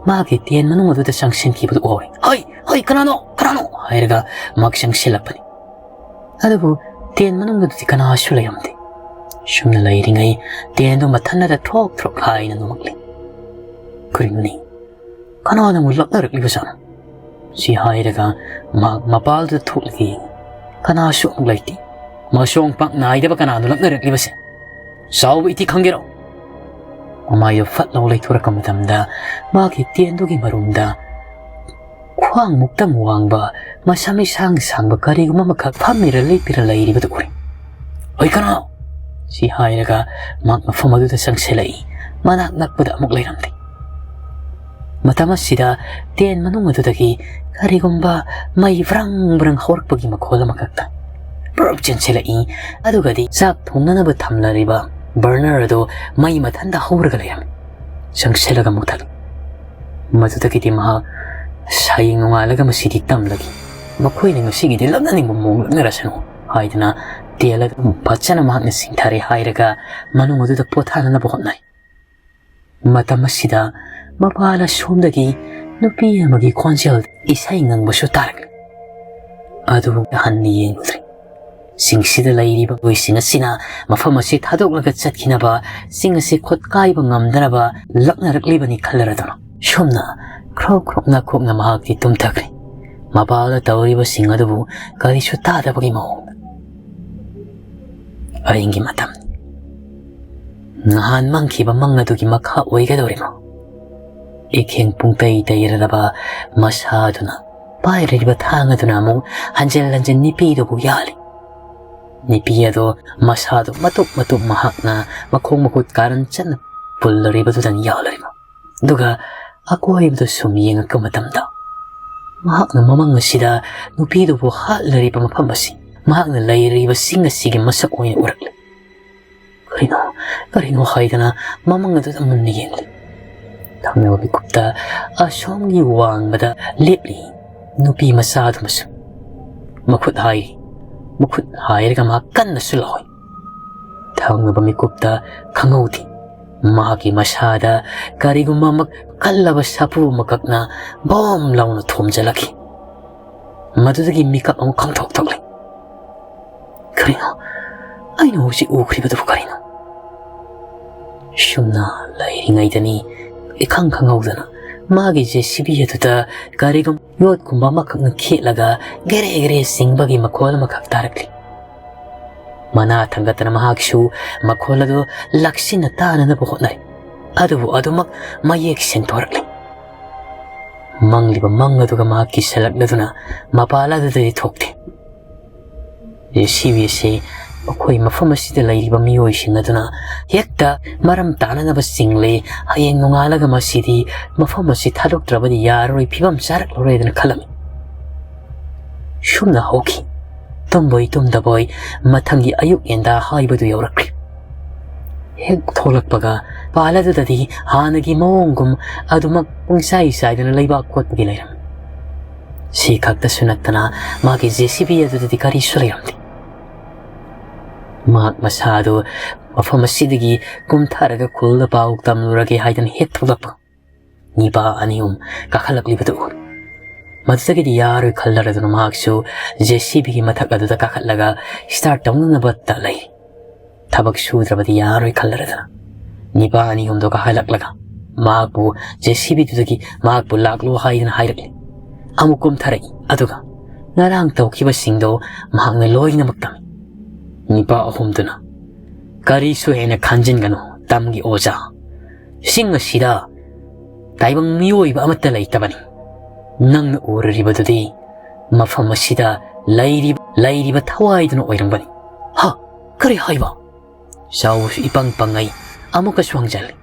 ꯃꯥꯒꯤ ꯇꯦꯟ ꯃꯅꯨꯡ ꯑꯗꯨꯗ ꯆꯪꯁꯤꯟꯈꯤꯕꯗꯨ ꯎꯍꯧꯏ꯫ "ꯍꯩ, ꯍꯩ, ꯀꯅꯥꯅꯣ? ꯀꯅꯥꯅꯣ?" ꯍꯥꯏꯔꯒ ꯃꯍꯥꯛ ꯆꯪꯁꯤꯜꯂꯛꯄꯅꯤ꯫ ꯑꯗꯨꯕꯨ ꯇꯦꯟ ꯃꯅꯨꯡꯗꯨꯗꯗꯤ ꯀꯅꯥꯁꯨ ꯂꯩꯔꯝꯗꯦ꯫ ꯁꯨꯝꯅ ꯂꯩꯔꯤꯉꯩ ꯇꯦꯟꯗꯨ ꯃꯊꯟꯅꯗ ꯊ꯭ꯔꯣꯛ ꯊ꯭ꯔꯣꯛ ꯍꯥꯏꯅ ꯅꯣꯡꯂꯛꯂꯦ꯫ "ꯀꯔꯤꯅꯣꯅꯦ? ꯀꯅꯥꯅ ꯑꯃꯨꯛ ꯂꯛꯅꯔꯛꯂꯤꯕꯖꯥꯠꯅꯣ?" ꯁꯤ ꯍꯥꯏꯔꯒ ꯃꯍꯥꯛ ꯃꯄꯥꯜꯗꯨꯗ ꯊꯣꯛꯂꯒ ꯌꯦꯡꯉꯤ꯫ ꯀꯅꯥꯁꯨ ꯑꯃꯨꯛ ꯂꯩꯇꯦ꯫ ꯃꯁꯣꯡ ꯄꯥꯛ ꯅꯥꯏꯗꯕ ꯀꯅꯥꯅꯣ ꯂꯛꯅꯔꯛꯂꯤꯕꯁꯦ? ꯆꯥꯎꯕ ꯏꯇꯤ ꯈꯪꯒꯦꯔꯣ? ꯃꯃꯥꯏꯗꯨ ꯐꯠ ꯂꯥꯎ ꯂꯩꯊꯣꯔꯛꯄ ꯃꯇꯝꯗ ꯃꯥꯒꯤ ꯇꯦꯟꯗꯨꯒꯤ ꯃꯔꯨꯝꯗ ꯈ꯭ꯋꯥꯡꯃꯨꯛꯇꯪ ꯋꯥꯡꯕ, ꯃꯁꯝ ꯏꯁꯥꯡ ꯁꯥꯡꯕ ꯀꯔꯤꯒꯨꯝꯕ ꯑꯃꯈꯛ ꯐꯝꯃꯤꯔ ꯂꯦꯞꯄꯤꯔ ꯂꯩꯔꯤꯕꯗꯨ ꯎꯔꯦ꯫ "ꯍꯣꯏ, ꯀꯅꯥ?" ꯁꯤ ꯍꯥꯏꯔꯒ ꯃꯍꯥꯛ ꯃꯐꯝ ꯑꯗꯨꯗ ꯆꯪꯁꯤꯜꯂꯛꯏ꯫ ꯃꯅꯥꯛ ꯅꯛꯄꯗ ꯑꯃꯨꯛ ꯂꯩꯔꯝꯗꯦ꯫ ꯃꯇꯝ ꯑꯁꯤꯗ ꯇꯦꯟ ꯃꯅꯨꯡ ꯑꯗꯨꯗꯒꯤ ꯀꯔꯤꯒꯨꯝꯕ ꯃꯩ ꯕ꯭ꯔꯪ ꯕ꯭ꯔꯪ ꯍꯧꯔꯛꯄꯒꯤ ꯃꯈꯣꯜ ꯑꯃꯈꯛꯇ ꯄꯨꯔꯞ ꯆꯦꯟꯁꯤꯜꯂꯛꯏ꯫ ꯑꯗꯨꯒꯗꯤ ꯆꯥꯛ ꯊꯣꯡꯅꯅꯕ ꯊꯝꯂꯔꯤꯕ burner ꯑꯗꯨ ꯃꯩ ꯃꯊꯟꯇ ꯍꯧꯔꯒ ꯂꯩꯔꯝꯃꯤ꯫ ꯆꯪꯁꯤꯜꯂꯒ ꯃꯨꯛꯊꯠꯂꯤ꯫ ꯃꯗꯨꯗꯒꯤꯗꯤ ꯃꯍꯥꯛ ꯍꯌꯦꯡ ꯅꯣꯡꯉꯥꯜꯂꯒ ꯃꯁꯤꯗꯤ ꯇꯝꯂꯒꯦ, ꯃꯈꯣꯏꯅ ꯉꯁꯤꯒꯤꯗꯤ ꯂꯛꯅꯅꯤꯡꯕ ꯃꯑꯣꯡ ꯂꯛꯅꯔꯁꯅꯨ ꯍꯥꯏꯗꯨꯅ ꯇꯦꯜ ꯑꯗꯨ ꯐꯖꯅ ꯃꯍꯥꯛꯅ ꯆꯤꯡꯊꯔꯦ ꯍꯥꯏꯔꯒ ꯃꯅꯨꯡ ꯑꯗꯨꯗ ꯄꯣꯊꯥꯅꯅꯕ ꯍꯣꯠꯅꯩ꯫ ꯃꯇꯝ ꯑꯁꯤꯗ ꯃꯄꯥꯜ ꯑꯁꯣꯝꯗꯒꯤ ꯅꯨꯄꯤ ꯑꯃꯒꯤ ꯈꯣꯟꯖꯦꯜ ꯏꯁꯩ ꯉꯪꯕꯁꯨ ꯇꯥꯔꯛꯂꯤ꯫ ꯑꯗꯨꯕꯨ ꯍꯟꯅ ꯌꯦꯡꯂꯨꯗ꯭ꯔꯦ꯫ ꯆꯤꯡꯁꯤꯗ ꯂꯩꯔꯤꯕ ꯃꯤꯑꯣꯏꯁꯤꯡ ꯑꯁꯤꯅ ꯃꯐꯝ ꯑꯁꯤ ꯊꯥꯗꯣꯛꯂꯒ ꯆꯠꯈꯤꯅꯕ, ꯆꯤꯡ ꯑꯁꯤ ꯈꯣꯠꯀꯥꯏꯕ ꯉꯝꯗꯅꯕ ꯂꯛꯅꯔꯛꯂꯤꯕꯅꯤ ꯈꯜꯂꯔꯗꯨꯅ ꯁꯣꯝꯅ ꯈ꯭ꯔꯣꯛ ꯈ꯭ꯔꯣꯛ ꯅꯥꯈꯣꯛꯅ ꯃꯍꯥꯛꯇꯤ ꯇꯨꯝꯊꯈ꯭ꯔꯦ꯫ ꯃꯄꯥꯜꯗ ꯇꯧꯔꯤꯕꯁꯤꯡ ꯑꯗꯨꯕꯨ ꯀꯔꯤꯁꯨ ꯇꯥꯗꯕꯒꯤ ꯃꯑꯣꯡꯗ꯫ ꯑꯍꯤꯡꯒꯤ ꯃꯇꯝ꯫ ꯅꯍꯥꯟ ꯃꯪꯈꯤꯕ ꯃꯪ ꯑꯗꯨꯒꯤ ꯃꯈꯥ ꯑꯣꯏꯒꯗꯧꯔꯤꯕ? ꯏꯈꯦꯡ ꯄꯨꯡꯇꯩ ꯇꯩꯔꯗꯕ ꯃꯁꯥꯗꯨꯅ ꯄꯥꯏꯔꯤꯕ ꯊꯥꯡ ꯑꯗꯨꯅ ꯑꯃꯨꯛ ꯍꯟꯖꯤꯜ ꯍꯟꯖꯤꯜ ꯅꯨꯄꯤꯗꯨꯕꯨ ꯌꯥꯜꯂꯤ꯫ ꯅꯨꯄꯤ ꯑꯗꯣ ꯃꯁꯥꯗꯨ ꯃꯇꯨꯞ ꯃꯇꯨꯞ ꯃꯍꯥꯛꯅ ꯃꯈꯣꯡ ꯃꯈꯨꯠ ꯀꯥꯔꯟ ꯆꯠꯅ ꯄꯨꯜꯂꯔꯤꯕꯗꯨꯗ ꯌꯥꯜꯂꯔꯤꯕ꯫ ꯑꯗꯨꯒ ꯑꯀꯣꯏꯕꯗ ꯁꯨꯝ ꯌꯦꯡꯉꯛꯄ ꯃꯇꯝꯗ, ꯃꯍꯥꯛꯅ ꯃꯃꯪ ꯑꯁꯤꯗ ꯅꯨꯄꯤꯗꯨꯕꯨ ꯍꯥꯠꯂꯔꯤꯕ ꯃꯐꯝ ꯑꯁꯤ ꯃꯍꯥꯛꯅ ꯂꯩꯔꯤꯕ ꯆꯤꯡ ꯑꯁꯤꯒꯤ ꯃꯁꯛ ꯑꯣꯏꯅ ꯎꯔꯛꯂꯤ꯫ "ꯀꯔꯤꯅꯣ, ꯀꯔꯤꯅꯣ?" ꯍꯥꯏꯗꯅ ꯃꯃꯪ ꯑꯗꯨꯗ ꯃꯨꯟꯅ ꯌꯦꯡꯂꯤ꯫ ꯊꯪꯅꯕ ꯃꯤꯀꯨꯞꯇ ꯑꯁꯣꯝꯒꯤ ꯋꯥꯡꯃꯗ ꯂꯦꯞꯂꯤ ꯅꯨꯄꯤ ꯃꯆꯥꯗꯨꯃꯁꯨ꯫ ꯃꯈꯨꯠ ꯍꯥꯏꯔꯤ꯫ ꯃꯈꯨꯠ ꯍꯥꯏꯔꯒ ꯃꯍꯥꯛ ꯀꯟꯅꯁꯨ ꯂꯥꯎꯏ꯫ ꯊꯪꯅꯕ ꯃꯤꯀꯨꯞꯇ ꯈꯪꯍꯧꯗꯦ꯫ ꯃꯍꯥꯛꯀꯤ ꯃꯁꯥꯗ ꯀꯔꯤꯒꯨꯝꯕ ꯑꯃ ꯀꯜꯂꯕ ꯁꯥꯐꯨ ꯑꯃꯈꯛꯅ ꯕꯣꯝ ꯂꯥꯎꯅ ꯊꯣꯝꯖꯤꯜꯂꯛꯈꯤ꯫ ꯃꯗꯨꯗꯒꯤ ꯃꯤꯀꯞ ꯑꯃ ꯈꯪꯊꯣꯛ ꯊꯣꯛꯂꯦ꯫ "ꯀꯔꯤꯅꯣ? ꯑꯩꯅ ꯍꯧꯖꯤꯛ ꯎꯈ꯭ꯔꯤꯕꯗꯨꯕꯨ ꯀꯔꯤꯅꯣ?" ꯁꯨꯝꯅ ꯂꯩꯔꯤꯉꯩꯗꯅꯤ, ꯏꯈꯪ ꯈꯪꯍꯧꯗꯅ ꯃꯥꯒꯤ JCB ꯑꯗꯨꯗ ꯀꯔꯤꯒꯨꯝꯕ ꯌꯣꯠꯀꯨꯝꯕ ꯑꯃꯈꯛꯅ ꯈꯦꯠꯂꯒ ꯒꯦꯔꯦ ꯒꯦꯔꯦ ꯆꯤꯡꯕꯒꯤ ꯃꯈꯣꯜ ꯑꯃꯈꯛ ꯇꯥꯔꯛꯂꯤ꯫ ꯃꯅꯥ ꯊꯥꯡꯒꯠꯇꯅ ꯃꯍꯥꯛꯁꯨ ꯃꯈꯣꯜ ꯑꯗꯨ ꯂꯥꯛꯁꯤꯟꯅ ꯇꯥꯅꯅꯕ ꯍꯣꯠꯅꯔꯤ꯫ ꯑꯗꯨꯕꯨ ꯑꯗꯨꯃꯛ ꯃꯌꯦꯛ ꯁꯦꯡꯗꯣꯔꯛꯂꯤ꯫ ꯃꯪꯂꯤꯕ ꯃꯪ ꯑꯗꯨꯒ ꯃꯍꯥꯛ ꯀꯤꯁꯜꯂꯛꯂꯗꯨꯅ ꯃꯄꯥꯟ ꯑꯗꯨꯗꯗꯤ ꯊꯣꯛꯇꯦ꯫ JCB ꯑꯁꯤ ꯑꯩꯈꯣꯏ ꯃꯐꯝ ꯑꯁꯤꯗ ꯂꯩꯔꯤꯕ ꯃꯤꯑꯣꯏꯁꯤꯡ ꯑꯗꯨꯅ ꯍꯦꯛꯇ ꯃꯔꯝ ꯇꯥꯅꯅꯕ ꯆꯤꯡꯂꯦ, ꯍꯌꯦꯡ ꯅꯣꯡꯉꯥꯜꯂꯒ ꯃꯁꯤꯗꯤ ꯃꯐꯝ ꯑꯁꯤ ꯊꯥꯗꯣꯛꯇ꯭ꯔꯕꯗꯤ ꯌꯥꯔꯔꯣꯏ, ꯐꯤꯕꯝ ꯆꯥꯔꯛꯂꯔꯣꯏꯗꯅ ꯈꯜꯂꯝꯃꯤ꯫ ꯁꯨꯝꯅ ꯍꯧꯈꯤ꯫ ꯇꯨꯝꯕꯣꯏ ꯇꯨꯝꯗꯕꯣꯏ ꯃꯊꯪꯒꯤ ꯑꯌꯨꯛ ꯌꯦꯟꯗꯥ ꯍꯥꯏꯕꯗꯨ ꯌꯧꯔꯛꯈ꯭ꯔꯦ꯫ ꯍꯦꯛ ꯊꯣꯛꯂꯛꯄꯒ ꯄꯥꯜ ꯑꯗꯨꯗꯗꯤ ꯍꯥꯟꯅꯒꯤ ꯃꯑꯣꯡꯒꯨꯝ ꯑꯗꯨꯃꯛ ꯄꯨꯡꯆꯥꯏ ꯆꯥꯏꯗꯅ ꯂꯩꯕꯥꯛ ꯀꯣꯠꯄꯒꯤ ꯂꯩꯔꯝꯃꯤ꯫ ꯁꯤ ꯈꯛꯇꯁꯨ ꯅꯠꯇꯅ ꯃꯥꯒꯤ JCB ꯑꯗꯨꯗꯗꯤ ꯀꯔꯤꯁꯨ ꯂꯩꯔꯝꯗꯦ꯫ ꯃꯍꯥꯛ ꯃꯁꯥꯗꯨ ꯃꯐꯝ ꯑꯁꯤꯗꯒꯤ ꯀꯨꯝꯊꯔꯒ ꯈꯨꯜꯗ ꯄꯥꯎ ꯇꯝꯂꯨꯔꯒꯦ ꯍꯥꯏꯗꯅ ꯍꯦꯛ ꯊꯣꯛꯂꯛꯄ ꯅꯤꯄꯥ ꯑꯅꯤ ꯑꯍꯨꯝ ꯀꯥꯈꯠꯂꯛꯂꯤꯕꯗꯨ ꯎꯔꯦ꯫ ꯃꯗꯨꯗꯒꯤꯗꯤ ꯌꯥꯔꯣꯏ ꯈꯜꯂꯔꯗꯨꯅ ꯃꯍꯥꯛꯁꯨ JCBꯒꯤ ꯃꯊꯛ ꯑꯗꯨꯗ ꯀꯥꯈꯠꯂꯒ start ꯇꯧꯅꯅꯕ ꯇꯛꯂꯛꯏ꯫ ꯊꯕꯛ ꯁꯨꯗ꯭ꯔꯕꯗꯤ ꯌꯥꯔꯣꯏ ꯈꯜꯂꯔꯗꯨꯅ ꯅꯤꯄꯥ ꯑꯅꯤ ꯑꯍꯨꯝꯗꯣ ꯀꯥꯈꯠꯂꯛꯂꯒ ꯃꯍꯥꯛꯄꯨ JCBꯗꯨꯗꯒꯤ ꯃꯍꯥꯛꯄꯨ ꯂꯥꯛꯂꯣ ꯍꯥꯏꯗꯅ ꯍꯥꯏꯔꯛꯂꯤ꯫ ꯑꯃꯨꯛ ꯀꯨꯝꯊꯔꯛꯏ, ꯑꯗꯨꯒ ꯉꯔꯥꯡ ꯇꯧꯈꯤꯕꯁꯤꯡꯗꯣ ꯃꯍꯥꯛꯅ ꯂꯣꯏꯅꯃꯛ ꯇꯝꯃꯤ꯫ ꯅꯤꯄꯥ ꯑꯍꯨꯝꯗꯨꯅ, "ꯀꯔꯤꯁꯨ ꯍꯦꯟꯅ ꯈꯟꯖꯤꯟꯒꯅꯨ, ꯇꯝꯒꯤ ꯑꯣꯖꯥ, ꯆꯤꯡ ꯑꯁꯤꯗ ꯇꯥꯏꯕꯪ ꯃꯤꯑꯣꯏꯕ ꯑꯃꯠꯇ ꯂꯩꯇꯕꯅꯤ꯫ ꯅꯪꯅ ꯎꯔꯤꯕꯗꯨꯗꯤ ꯃꯐꯝ ꯑꯁꯤꯗ ꯂꯩꯔꯤꯕ, ꯂꯩꯔꯤꯕ ꯊꯋꯥꯏꯗꯨꯅ ꯑꯣꯏꯔꯝꯒꯅꯤ꯫ ꯍꯥ? ꯀꯔꯤ ꯍꯥꯏꯕ? ꯆꯥꯎꯕꯁꯨ ꯏꯄꯪ ꯄꯪꯉꯩ ꯑꯃꯨꯛꯀꯁꯨ ꯍꯪꯖꯜꯂꯤ꯫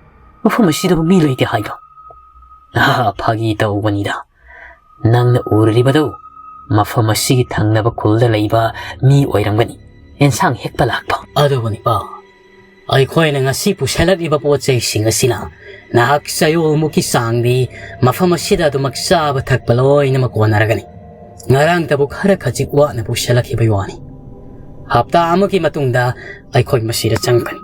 ꯃꯐꯝ ꯑꯁꯤꯗꯕꯨ ꯃꯤ ꯂꯩꯇꯦ ꯍꯥꯏꯕ? ꯑꯍꯥ, ꯐꯥꯒꯤ ꯇꯧꯕꯅꯤꯗ꯫ ꯅꯪꯅ ꯎꯔꯤꯕꯗꯨ ꯃꯐꯝ ꯑꯁꯤꯒꯤ ꯊꯪꯅꯕ ꯈꯨꯜꯗ ꯂꯩꯕ ꯃꯤ ꯑꯣꯏꯔꯝꯒꯅꯤ, ꯑꯦꯟꯁꯥꯡ ꯍꯦꯛꯄ ꯂꯥꯛꯄ꯫ ꯑꯗꯨꯕꯨ ꯅꯤꯄꯥ, ꯑꯩꯈꯣꯏꯅ ꯉꯁꯤ ꯄꯨꯁꯜꯂꯛꯂꯤꯕ ꯄꯣꯠ ꯆꯩꯁꯤꯡ ꯑꯁꯤꯅ ꯅꯍꯥꯛ ꯆꯌꯣꯜꯃꯨꯛꯀꯤ ꯆꯥꯡꯗꯤ ꯃꯐꯝ ꯑꯁꯤꯗ ꯑꯗꯨꯃꯛ ꯆꯥꯕ ꯊꯛꯄ ꯂꯣꯏꯅꯃꯛ ꯀꯣꯟꯅꯔꯒꯅꯤ꯫ ꯉꯔꯥꯡꯇꯕꯨ ꯈꯔ ꯈꯖꯤꯛ ꯋꯥꯠꯅ ꯄꯨꯁꯜꯂꯛꯈꯤꯕꯒꯤ ꯋꯥꯅꯤ꯫ ꯍꯞꯇꯥ ꯑꯃꯒꯤ ꯃꯇꯨꯡꯗ ꯑꯩꯈꯣꯏ ꯃꯁꯤꯗ ꯆꯪꯒꯅꯤ꯫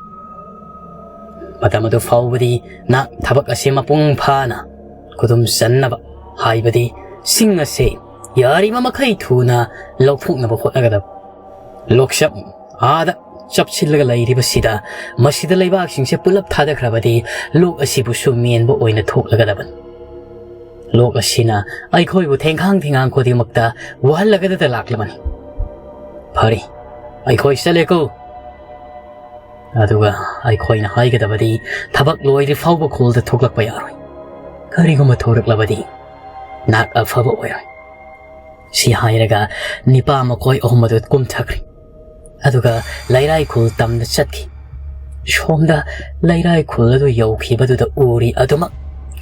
ꯃꯇꯝ ꯑꯗꯨ ꯐꯥꯎꯕꯗꯤ ꯅꯍꯥꯛ ꯊꯕꯛ ꯑꯁꯤ ꯃꯄꯨꯡ ꯐꯥꯅ ꯈꯨꯗꯨꯝ ꯆꯟꯅꯕ, ꯍꯥꯏꯕꯗꯤ ꯁꯤꯡ ꯑꯁꯤ ꯌꯥꯔꯤꯕ ꯃꯈꯩ ꯊꯨꯅ ꯂꯧꯊꯣꯛꯅꯕ ꯍꯣꯠꯅꯒꯗꯕ꯫ ꯂꯣꯛꯆꯞ ꯑꯥꯗ ꯆꯞꯁꯤꯜꯂꯒ ꯂꯩꯔꯤꯕꯁꯤꯗ, ꯃꯁꯤꯗ ꯂꯩꯕꯥꯛꯁꯤꯡꯁꯦ ꯄꯨꯂꯞ ꯊꯥꯗꯈ꯭ꯔꯕꯗꯤ ꯂꯣꯛ ꯑꯁꯤꯕꯨꯁꯨ ꯃꯦꯟꯕ ꯑꯣꯏꯅ ꯊꯣꯛꯂꯒꯗꯕꯅꯤ꯫ ꯂꯣꯛ ꯑꯁꯤꯅ ꯑꯩꯈꯣꯏꯕꯨ ꯊꯦꯡꯈꯥꯡ ꯊꯦꯡꯈꯥꯡ ꯈꯨꯗꯤꯡꯃꯛꯇ ꯋꯥꯍꯜꯂꯒꯗ ꯂꯥꯛꯂꯕꯅꯤ꯫ ꯐꯔꯦ, ꯑꯩꯈꯣꯏ ꯆꯠꯂꯦꯀꯣ꯫ ꯑꯗꯨꯒ ꯑꯩꯈꯣꯏꯅ ꯍꯥꯏꯒꯗꯕꯗꯤ ꯊꯕꯛ ꯂꯣꯏꯗ꯭ꯔꯤ ꯐꯥꯎꯕ ꯈꯨꯜꯗ ꯊꯣꯛꯂꯛꯄ ꯌꯥꯔꯣꯏ꯫ ꯀꯔꯤꯒꯨꯝꯕ ꯊꯣꯔꯛꯂꯕꯗꯤ ꯅꯍꯥꯛ ꯑꯐꯕ ꯑꯣꯏꯔꯣꯏ꯫ ꯁꯤ ꯍꯥꯏꯔꯒ ꯅꯤꯄꯥ ꯃꯈꯣꯏ ꯑꯍꯨꯝ ꯑꯗꯨ ꯀꯨꯝꯊꯈ꯭ꯔꯦ꯫ ꯑꯗꯨꯒ ꯂꯩꯔꯥꯏ ꯈꯨꯜ ꯇꯝꯗ ꯆꯠꯈꯤ꯫ ꯁꯣꯝꯗ ꯂꯩꯔꯥꯏ ꯈꯨꯜ ꯑꯗꯨ ꯌꯧꯈꯤꯕꯗꯨꯗ ꯎꯔꯤ ꯑꯗꯨꯃꯛ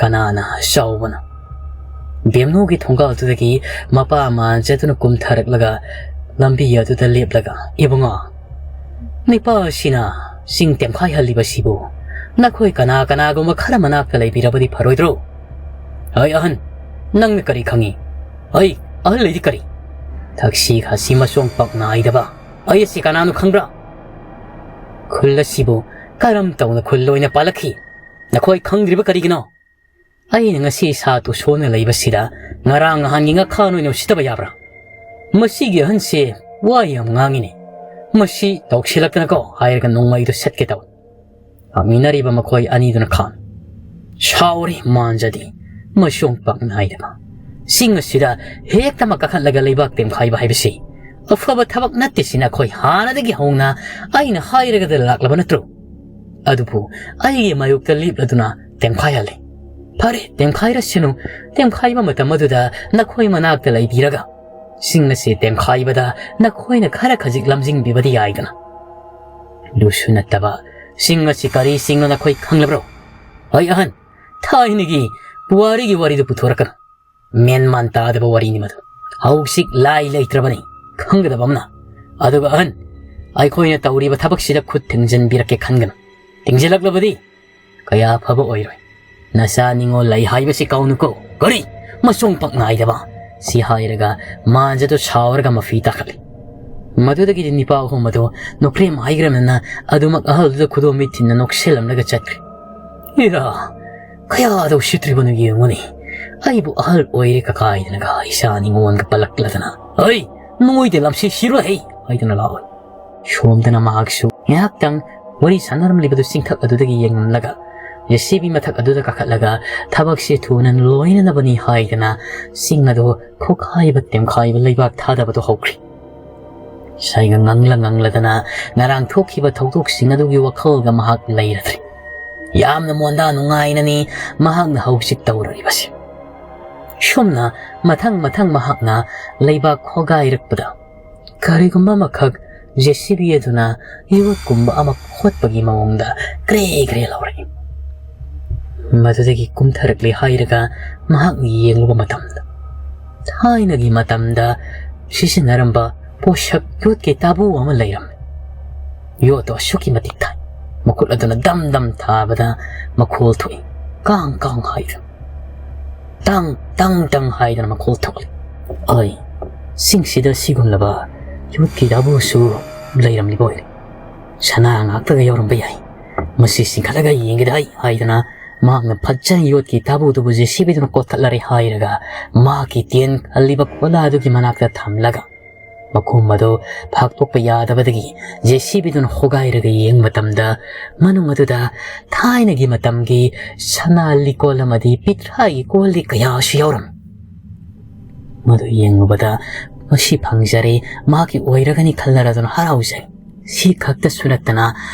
ꯀꯅꯥꯅ ꯆꯥꯎꯕꯅꯣ? ꯕꯦꯝꯅꯨꯒꯤ ꯊꯣꯡꯒꯥꯜꯗꯨꯗꯒꯤ ꯃꯄꯥ ꯃꯥꯟꯖꯗꯨꯅ ꯀꯨꯝꯊꯔꯛꯂꯒ ꯂꯝꯕꯤ ꯑꯗꯨꯗ ꯂꯦꯞꯂꯒ, "ꯏꯕꯨꯡꯉꯣ, ꯅꯤꯄꯥ ꯑꯁꯤꯅ ꯆꯤꯡ ꯇꯦꯝꯈꯥꯏꯍꯜꯂꯤꯕꯁꯤꯕꯨ ꯅꯈꯣꯏ ꯀꯅꯥ ꯀꯅꯥꯒꯨꯝꯕ ꯈꯔ ꯃꯅꯥꯛꯇ ꯂꯩꯕꯤꯔꯕꯗꯤ ꯐꯔꯣꯏꯗ꯭ꯔꯣ?" "ꯑꯩ ꯑꯍꯟ, ꯅꯪꯅ ꯀꯔꯤ ꯈꯪꯉꯤ?" "ꯑꯩ ꯑꯍꯜ ꯂꯩꯗꯤ ꯀꯔꯤ? ꯊꯛꯁꯤ ꯈꯥꯁꯤ ꯃꯁꯣꯡ ꯄꯥꯛ ꯅꯥꯏꯗꯕ ꯑꯩ ꯑꯁꯤ ꯀꯅꯥꯅꯣ ꯈꯪꯕ꯭ꯔꯥ? ꯈꯨꯜ ꯑꯁꯤꯕꯨ ꯀꯔꯝ ꯇꯧꯅ ꯈꯨꯜ ꯑꯣꯏꯅ ꯄꯥꯜꯂꯛꯈꯤ? ꯅꯈꯣꯏ ꯈꯪꯗ꯭ꯔꯤꯕ ꯀꯔꯤꯒꯤꯅꯣ? ꯑꯩꯅ ꯉꯁꯤ ꯏꯁꯥ ꯇꯨꯁꯣꯟꯅ ꯂꯩꯕꯁꯤꯗ ꯉꯔꯥꯡ ꯅꯍꯥꯟꯒꯤ ꯉꯥꯈꯥ ꯅꯣꯏꯅ ꯎꯁꯤꯠꯇꯕ ꯌꯥꯕ꯭ꯔꯥ? ꯃꯁꯤꯒꯤ ꯑꯍꯟꯁꯦ ꯋꯥ ꯌꯥꯝ ꯉꯥꯡꯉꯤꯅꯦ꯫ ꯃꯁꯤ ꯇꯧꯁꯤꯜꯂꯛꯇꯅꯀꯣ" ꯍꯥꯏꯔꯒ ꯅꯣꯡꯃꯩꯗꯨ ꯁꯠꯀꯦ ꯇꯧꯏ꯫ ꯂꯥꯛꯃꯤꯟꯅꯔꯤꯕ ꯃꯈꯣꯏ ꯑꯅꯤꯗꯨꯅ ꯈꯥꯝꯃꯤ꯫ ꯁꯥꯎꯔꯤ ꯃꯥꯟꯖꯗꯤ, ꯃꯁꯣꯡ ꯄꯥꯛ ꯅꯥꯏꯗꯕ꯫ ꯆꯤꯡ ꯑꯁꯤꯗ ꯍꯦꯛꯇꯃꯛ ꯀꯥꯈꯠꯂꯒ ꯂꯩꯕꯥꯛ ꯇꯦꯝꯈꯥꯏꯕ ꯍꯥꯏꯕꯁꯤ ꯑꯐꯕ ꯊꯕꯛ ꯅꯠꯇꯦ꯫ ꯁꯤ ꯅꯈꯣꯏ ꯍꯥꯟꯅꯗꯒꯤ ꯍꯧꯅ ꯑꯩꯅ ꯍꯥꯏꯔꯒꯗ ꯂꯥꯛꯂꯕ ꯅꯠꯇ꯭ꯔꯣ? ꯑꯗꯨꯕꯨ ꯑꯩꯒꯤ ꯃꯥꯌꯣꯛꯇ ꯂꯦꯞꯂꯗꯨꯅ ꯇꯦꯝꯈꯥꯏꯍꯜꯂꯤ꯫ "ꯐꯔꯦ, ꯇꯦꯝꯈꯥꯏꯔꯁꯅꯨ꯫ ꯇꯦꯝꯈꯥꯏꯕ ꯃꯇꯝ ꯑꯗꯨꯗ ꯅꯈꯣꯏ ꯃꯅꯥꯛꯇ ꯂꯩꯕꯤꯔꯒ ꯁꯤꯡ ꯑꯁꯤ ꯇꯦꯝꯈꯥꯏꯕꯗ ꯅꯈꯣꯏꯅ ꯈꯔ ꯈꯖꯤꯛ ꯂꯝꯖꯤꯡꯕꯤꯕꯗꯤ ꯌꯥꯏꯗꯅ꯫ ꯑꯗꯨꯁꯨ ꯅꯠꯇꯕ, ꯁꯤꯡ ꯑꯁꯤ ꯀꯔꯤ ꯁꯤꯡꯅꯣ ꯅꯈꯣꯏ ꯈꯪꯂꯕ꯭ꯔꯣ? ꯑꯩ ꯑꯍꯟ, ꯊꯥꯏꯅꯒꯤ ꯄꯨꯋꯥꯔꯤꯒꯤ ꯋꯥꯔꯤꯗꯨ ꯄꯨꯊꯣꯔꯛꯀꯅꯨ꯫ ꯃꯦꯟ ꯃꯥꯟ ꯇꯥꯗꯕ ꯋꯥꯔꯤꯅꯤ ꯃꯗꯨ꯫ ꯍꯧꯖꯤꯛ ꯂꯥꯏ ꯂꯩꯇ꯭ꯔꯕꯅꯤ, ꯈꯪꯒꯗꯕ ꯑꯃꯅ꯫ ꯑꯗꯨꯒ ꯑꯍꯟ, ꯑꯩꯈꯣꯏꯅ ꯇꯧꯔꯤꯕ ꯊꯕꯛꯁꯤꯗ ꯈꯨꯠ ꯊꯤꯡꯖꯤꯟꯕꯤꯔꯛꯀꯦ ꯈꯟꯒꯅꯨ꯫ ꯊꯤꯡꯖꯤꯜꯂꯛꯂꯕꯗꯤ ꯀꯌꯥ ꯐꯕ ꯑꯣꯏꯔꯣꯏ꯫ ꯅꯆꯥ ꯅꯤꯉꯣꯜ ꯂꯩ ꯍꯥꯏꯕꯁꯤ ꯀꯥꯎꯅꯨꯀꯣ꯫ ꯀꯔꯤ? ꯃꯁꯣꯡ ꯄꯛ ꯅꯥꯏꯗꯕ!" ꯁꯤ ꯍꯥꯏꯔꯒ ꯃꯥꯟꯖꯗꯨ ꯁꯥꯎꯔꯒ ꯃꯐꯤ ꯇꯥꯈꯠꯂꯤ꯫ ꯃꯗꯨꯗꯒꯤꯗꯤ ꯅꯤꯄꯥ ꯑꯍꯨꯝ ꯑꯗꯨ ꯅꯣꯛꯈ꯭ꯔꯦꯝ ꯍꯥꯏꯈ꯭ꯔꯕꯅꯤꯅ ꯑꯗꯨꯃꯛ ꯑꯍꯜꯗꯨꯗ ꯈꯨꯗꯣꯝꯕꯤ ꯊꯤꯟꯅ ꯅꯣꯛꯁꯤꯜꯂꯝꯂꯒ ꯆꯠꯈ꯭ꯔꯦ꯫ "ꯏꯔꯥ, ꯀꯌꯥꯗ ꯎꯁꯤꯠꯇ꯭ꯔꯤꯕꯅꯣ ꯌꯦꯡꯉꯨꯅꯦ꯫ ꯑꯩꯕꯨ ꯑꯍꯜ ꯑꯣꯏꯔꯦ ꯀꯀꯥꯏꯗꯅꯒ ꯏꯆꯥ ꯅꯤꯉꯣꯟꯒ ꯄꯜꯂꯛꯂꯗꯅ꯫ ꯍꯩ, ꯅꯣꯏꯗ ꯂꯝꯁꯤ ꯁꯤꯔꯣꯏ ꯍꯩ!" ꯍꯥꯏꯗꯨꯅ ꯂꯥꯎꯏ꯫ ꯁꯣꯝꯗꯅ ꯃꯍꯥꯛꯁꯨ ꯉꯥꯏꯍꯥꯛꯇꯪ ꯋꯥꯔꯤ ꯁꯥꯟꯅꯔꯝꯂꯤꯕꯗꯨ ꯆꯤꯡꯊꯛ ꯑꯗꯨꯗꯒꯤ ꯌꯦꯡꯂꯝꯂꯒ, ꯖꯦ ꯁꯤ ꯕꯤ ꯃꯊꯛ ꯑꯗꯨꯗ ꯀꯥꯈꯠꯂꯒ ꯊꯕꯛꯁꯤ ꯊꯨꯅ ꯂꯣꯏꯅꯅꯕꯅꯤ ꯍꯥꯏꯗꯅ ꯁꯤꯡ ꯑꯗꯨ ꯈꯣꯈꯥꯏꯕ ꯇꯦꯝꯈꯥꯏꯕ ꯂꯩꯕꯥꯛ ꯊꯥꯗꯕꯗꯨ ꯍꯧꯈ꯭ꯔꯦ꯫ ꯏꯁꯩꯒ ꯉꯪꯂ ꯉꯪꯂꯗꯅ ꯉꯔꯥꯡ ꯊꯣꯛꯈꯤꯕ ꯊꯧꯗꯣꯛꯁꯤꯡ ꯑꯗꯨꯒꯤ ꯋꯥꯈꯜꯒ ꯃꯍꯥꯛ ꯂꯩꯔꯗ꯭ꯔꯦ꯫ ꯌꯥꯝꯅ ꯃꯣꯟꯗꯥ ꯅꯨꯡꯉꯥꯏꯅꯅꯤ ꯃꯍꯥꯛꯅ ꯍꯧꯖꯤꯛ ꯇꯧꯔꯤꯕꯁꯦ꯫ ꯁꯨꯝꯅ ꯃꯊꯪ ꯃꯊꯪ ꯃꯍꯥꯛꯅ ꯂꯩꯕꯥꯛ ꯈꯣꯒꯥꯏꯔꯛꯄꯗ ꯀꯔꯤꯒꯨꯝꯕ ꯑꯃꯈꯛ ꯖꯦ ꯁꯤ ꯕꯤ ꯑꯗꯨꯅ ꯌꯣꯠꯀꯨꯝꯕ ꯑꯃ ꯈꯣꯠꯄꯒꯤ ꯃꯑꯣꯡꯗ ꯀ꯭ꯔꯦ ꯀ꯭ꯔꯦ ꯂꯥꯎꯔꯛꯏ꯫ ꯃꯗꯨꯗꯒꯤ ꯀꯨꯝꯊꯔꯛꯂꯦ ꯍꯥꯏꯔꯒ ꯃꯍꯥꯛꯅ ꯌꯦꯡꯂꯨꯕ ꯃꯇꯝꯗ, ꯊꯥꯏꯅꯒꯤ ꯃꯇꯝꯗ ꯁꯤꯖꯤꯟꯅꯔꯝꯕ ꯄꯣꯠꯁꯛ ꯌꯣꯠꯀꯤ ꯇꯥꯕꯨ ꯑꯃ ꯂꯩꯔꯝꯃꯤ꯫ ꯌꯣꯠꯇꯣ ꯑꯁꯨꯛꯀꯤ ꯃꯇꯤꯛ ꯊꯥꯏ꯫ ꯃꯈꯨꯠ ꯑꯗꯨꯅ ꯗꯝ ꯗꯝ ꯊꯥꯕꯗ ꯃꯈꯣꯜ ꯊꯣꯛꯏ꯫ ꯀꯥꯡ ꯀꯥꯡ ꯍꯥꯏꯗꯨꯅ꯫ ꯇꯪ ꯇꯪ ꯇꯪ ꯍꯥꯏꯗꯅ ꯃꯈꯣꯜ ꯊꯣꯛꯂꯤ꯫ ꯑꯩ, ꯆꯤꯡꯁꯤꯗ ꯁꯤꯒꯨꯝꯂꯕ ꯌꯣꯠꯀꯤ ꯇꯥꯕꯨꯁꯨ ꯂꯩꯔꯝꯂꯤꯕ ꯑꯣꯏꯔꯦ꯫ ꯁꯅꯥ ꯉꯥꯛꯇꯒ ꯌꯥꯎꯔꯝꯕ ꯌꯥꯏ꯫ ꯃꯁꯤ ꯆꯤꯡꯈꯠꯂꯒ ꯌꯦꯡꯒꯦꯗ ꯑꯩ ꯍꯥꯏꯗꯅ ꯃꯍꯥꯛꯅ ꯐꯖꯅ ꯌꯣꯠꯀꯤ ꯇꯥꯕꯨꯗꯨꯕꯨ ꯖꯦ ꯁꯤ ꯕꯤꯗꯨꯅ ꯀꯣꯠꯊꯠꯂꯔꯦ ꯍꯥꯏꯔꯒ ꯃꯍꯥꯛꯀꯤ ꯇꯦꯟ ꯈꯜꯂꯤꯕ ꯈꯣꯂꯥ ꯑꯗꯨꯒꯤ ꯃꯅꯥꯛꯇ ꯊꯝꯂꯒ ꯃꯈꯣꯝ ꯑꯗꯨ ꯐꯥꯛꯇꯣꯛꯄ ꯌꯥꯗꯕꯗꯒꯤ ꯖꯦ ꯁꯤ ꯕꯤꯗꯨꯅ ꯍꯣꯒꯥꯏꯔꯒ ꯌꯦꯡꯕ ꯃꯇꯝꯗ ꯃꯅꯨꯡ ꯑꯗꯨꯗ ꯊꯥꯏꯅꯒꯤ ꯃꯇꯝꯒꯤ ꯁꯅꯥ ꯂꯤꯀꯣꯟ ꯑꯃꯗꯤ ꯄꯤꯊ꯭ꯔꯥꯒꯤ ꯀꯣꯜꯂꯤ ꯀꯌꯥꯁꯨ ꯌꯥꯎꯔꯝꯃꯤ꯫ ꯃꯗꯨ ꯌꯦꯡꯂꯨꯕꯗ ꯃꯁꯤ ꯐꯪꯖꯔꯦ, ꯃꯍꯥꯛꯀꯤ ꯑꯣꯏꯔꯒꯅꯤ ꯈꯜꯂꯔꯗꯨꯅ ꯍꯔꯥꯎꯖꯩ꯫ ꯁꯤ ꯈꯛꯇꯁꯨ ꯅꯠꯇꯅ